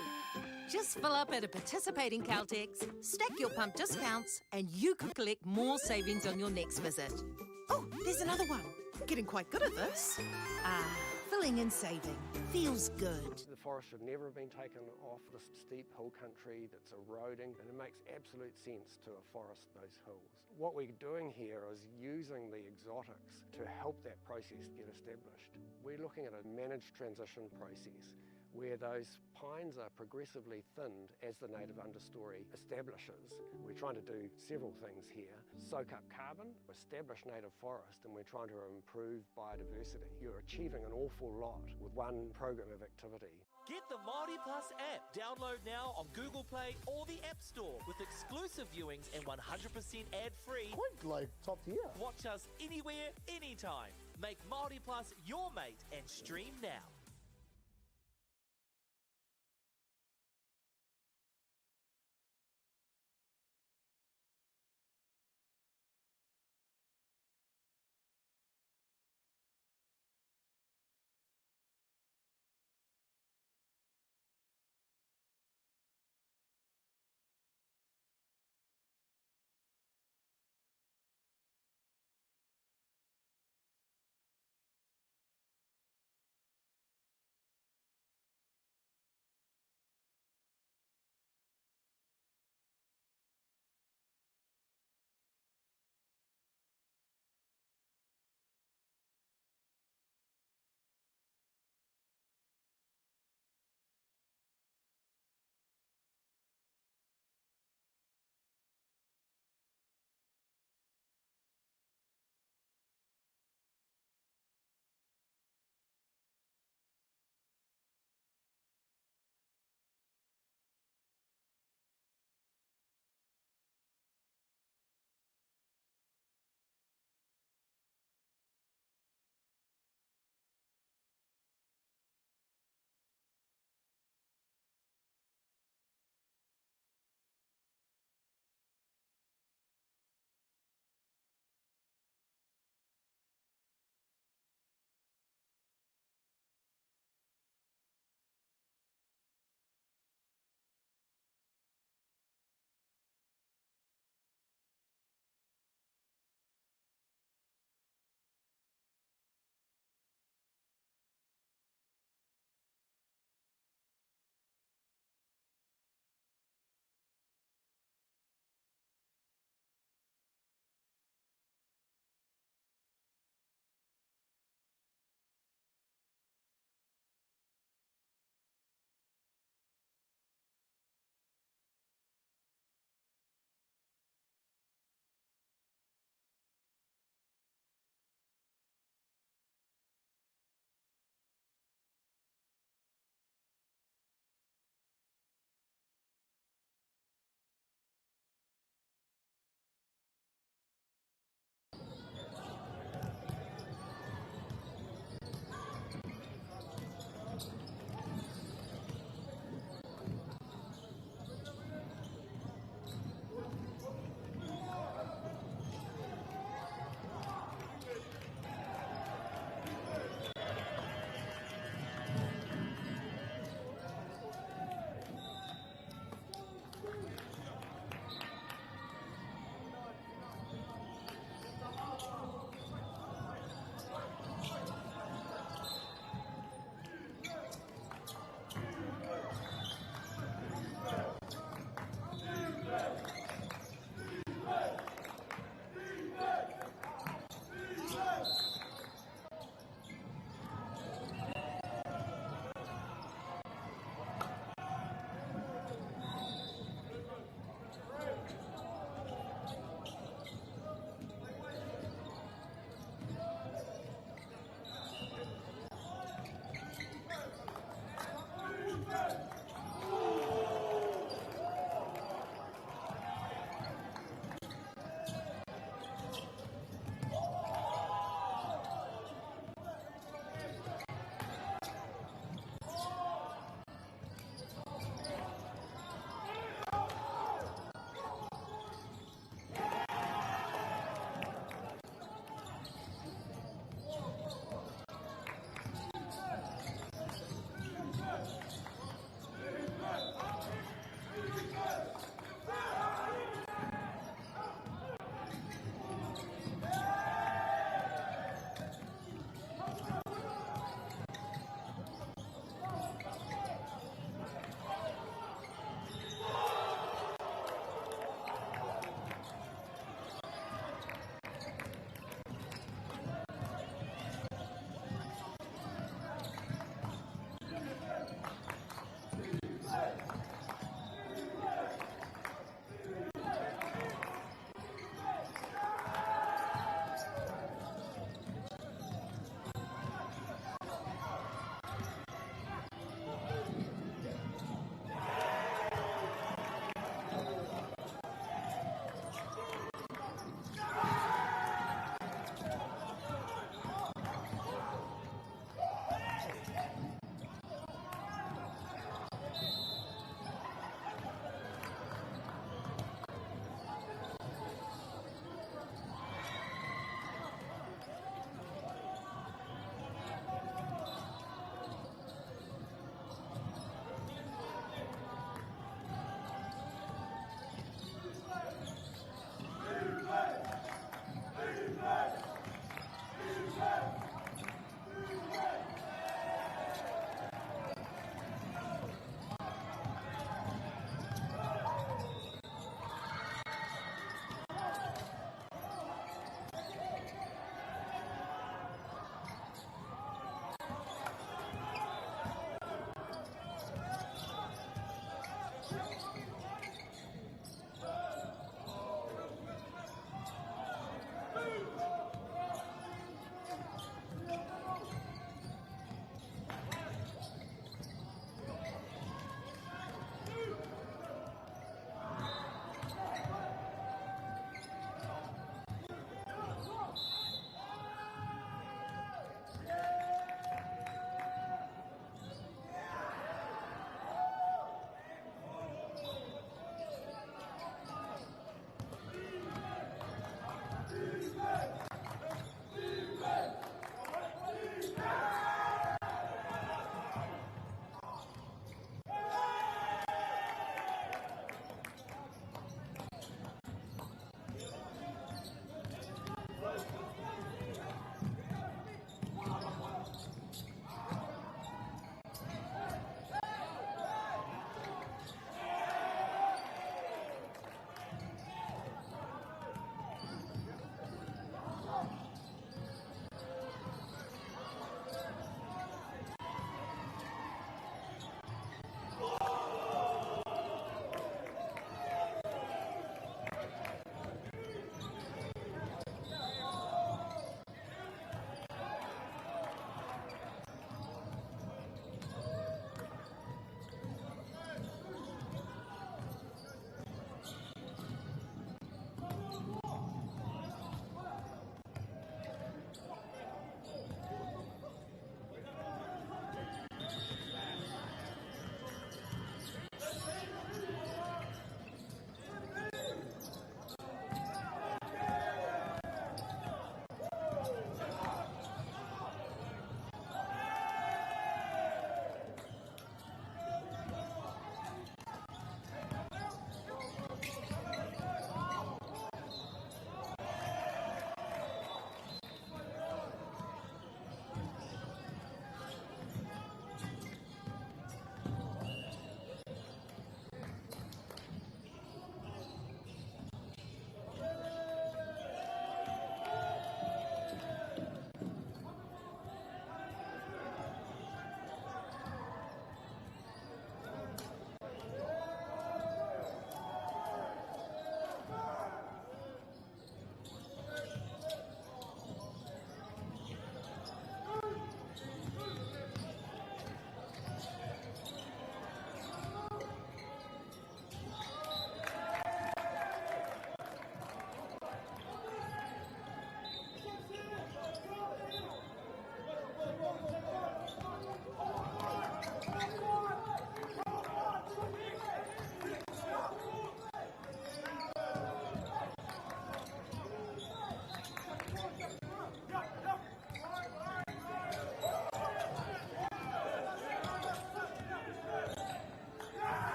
Just fill up at a participating Caltex, stack your pump discounts, and you could collect more savings on your next visit. Oh, there's another one. Getting quite good at this. Ah, filling and saving. Feels good. The forest should never have been taken off this steep hill country that's eroding, and it makes absolute sense to afforest those hills. What we're doing here is using the exotics to help that process get established. We're looking at a managed transition process where those pines are progressively thinned as the native understory establishes. We're trying to do several things here. Soak up carbon, establish native forest, and we're trying to improve biodiversity. You're achieving an awful lot with one program of activity. Get the Māori Plus app. Download now on Google Play or the App Store with exclusive viewings and 100% ad-free. Quite like top tier. Watch us anywhere, anytime. Make Māori Plus your mate and stream now.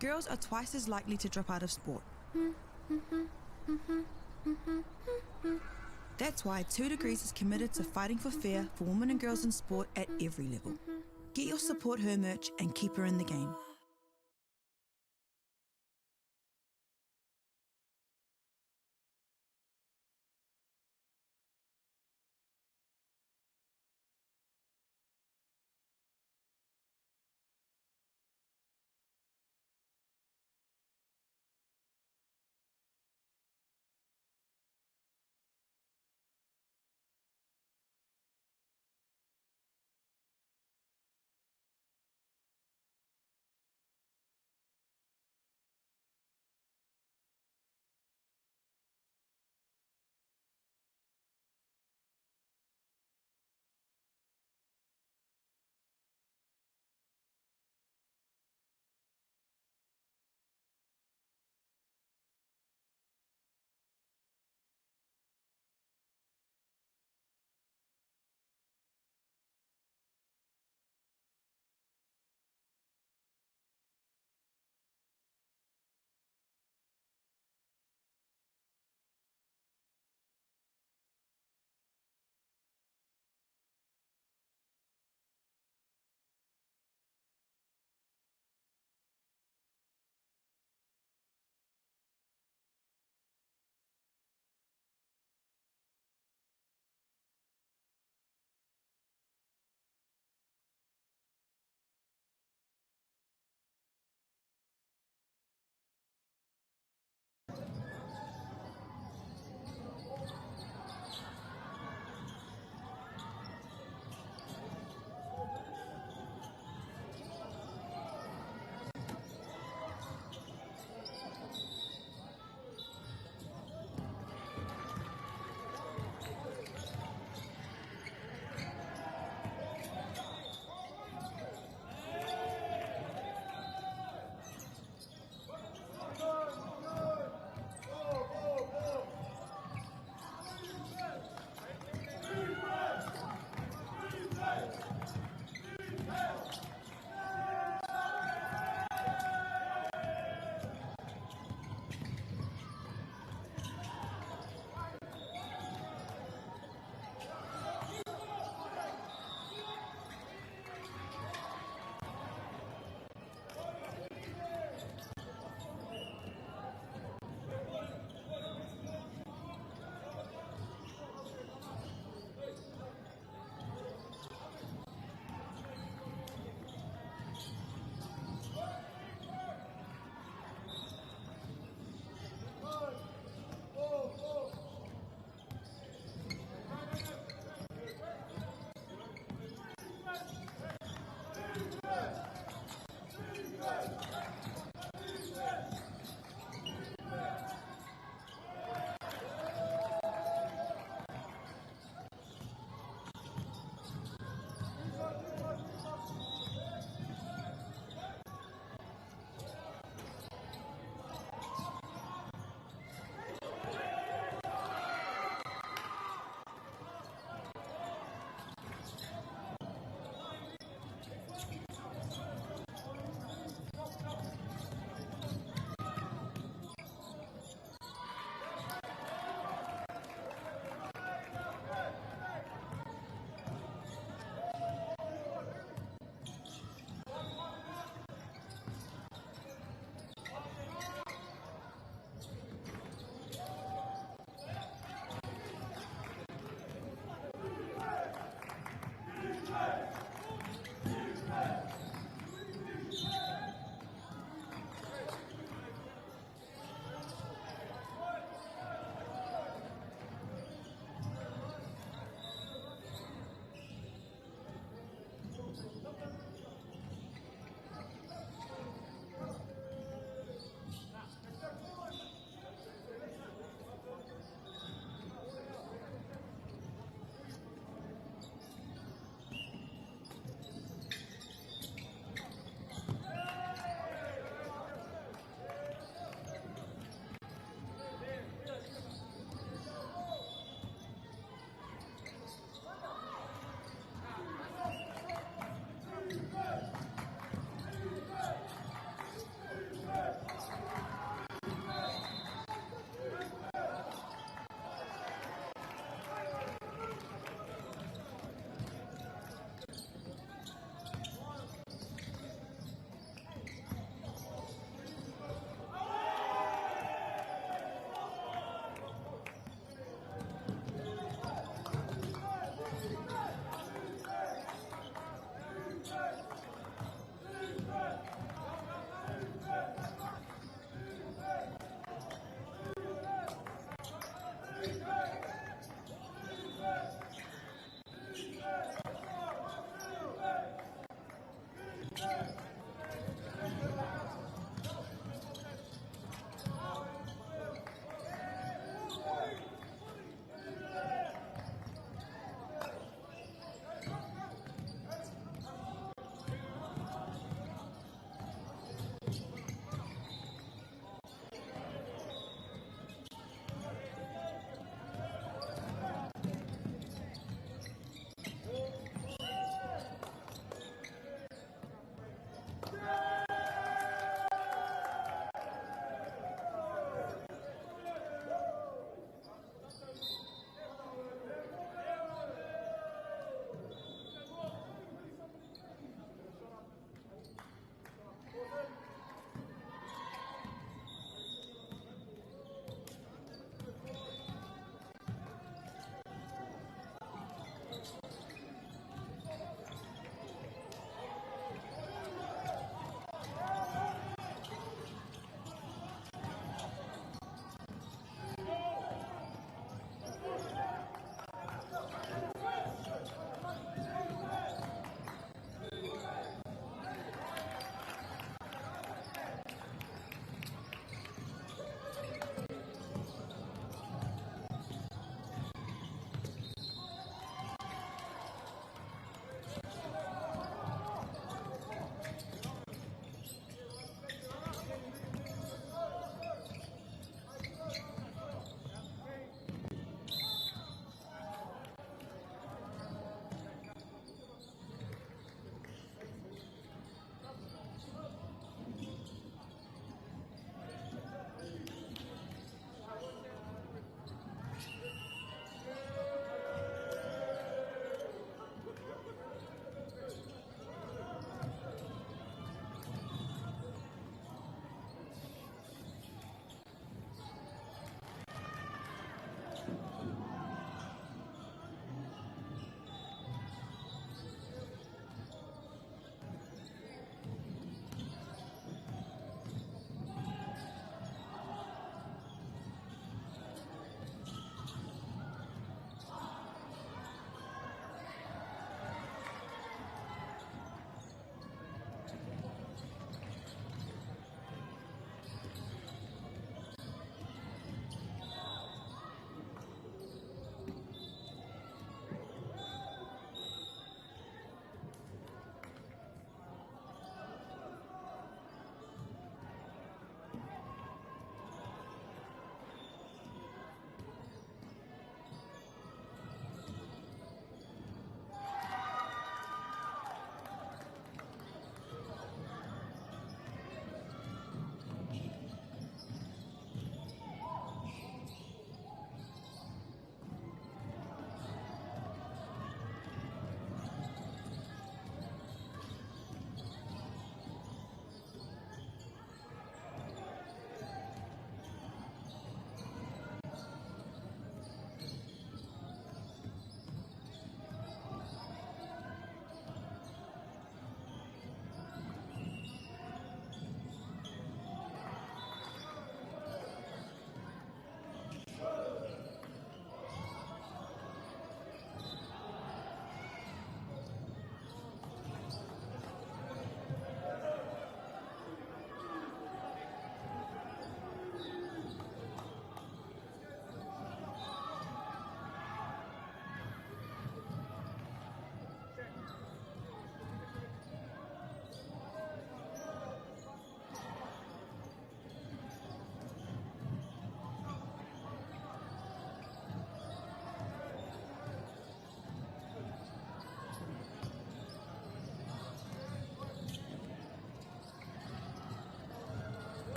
Girls are twice as likely to drop out of sport. That's why 2 Degrees is committed to fighting for fair for women and girls in sport at every level. Get your Support Her merch and keep her in the game.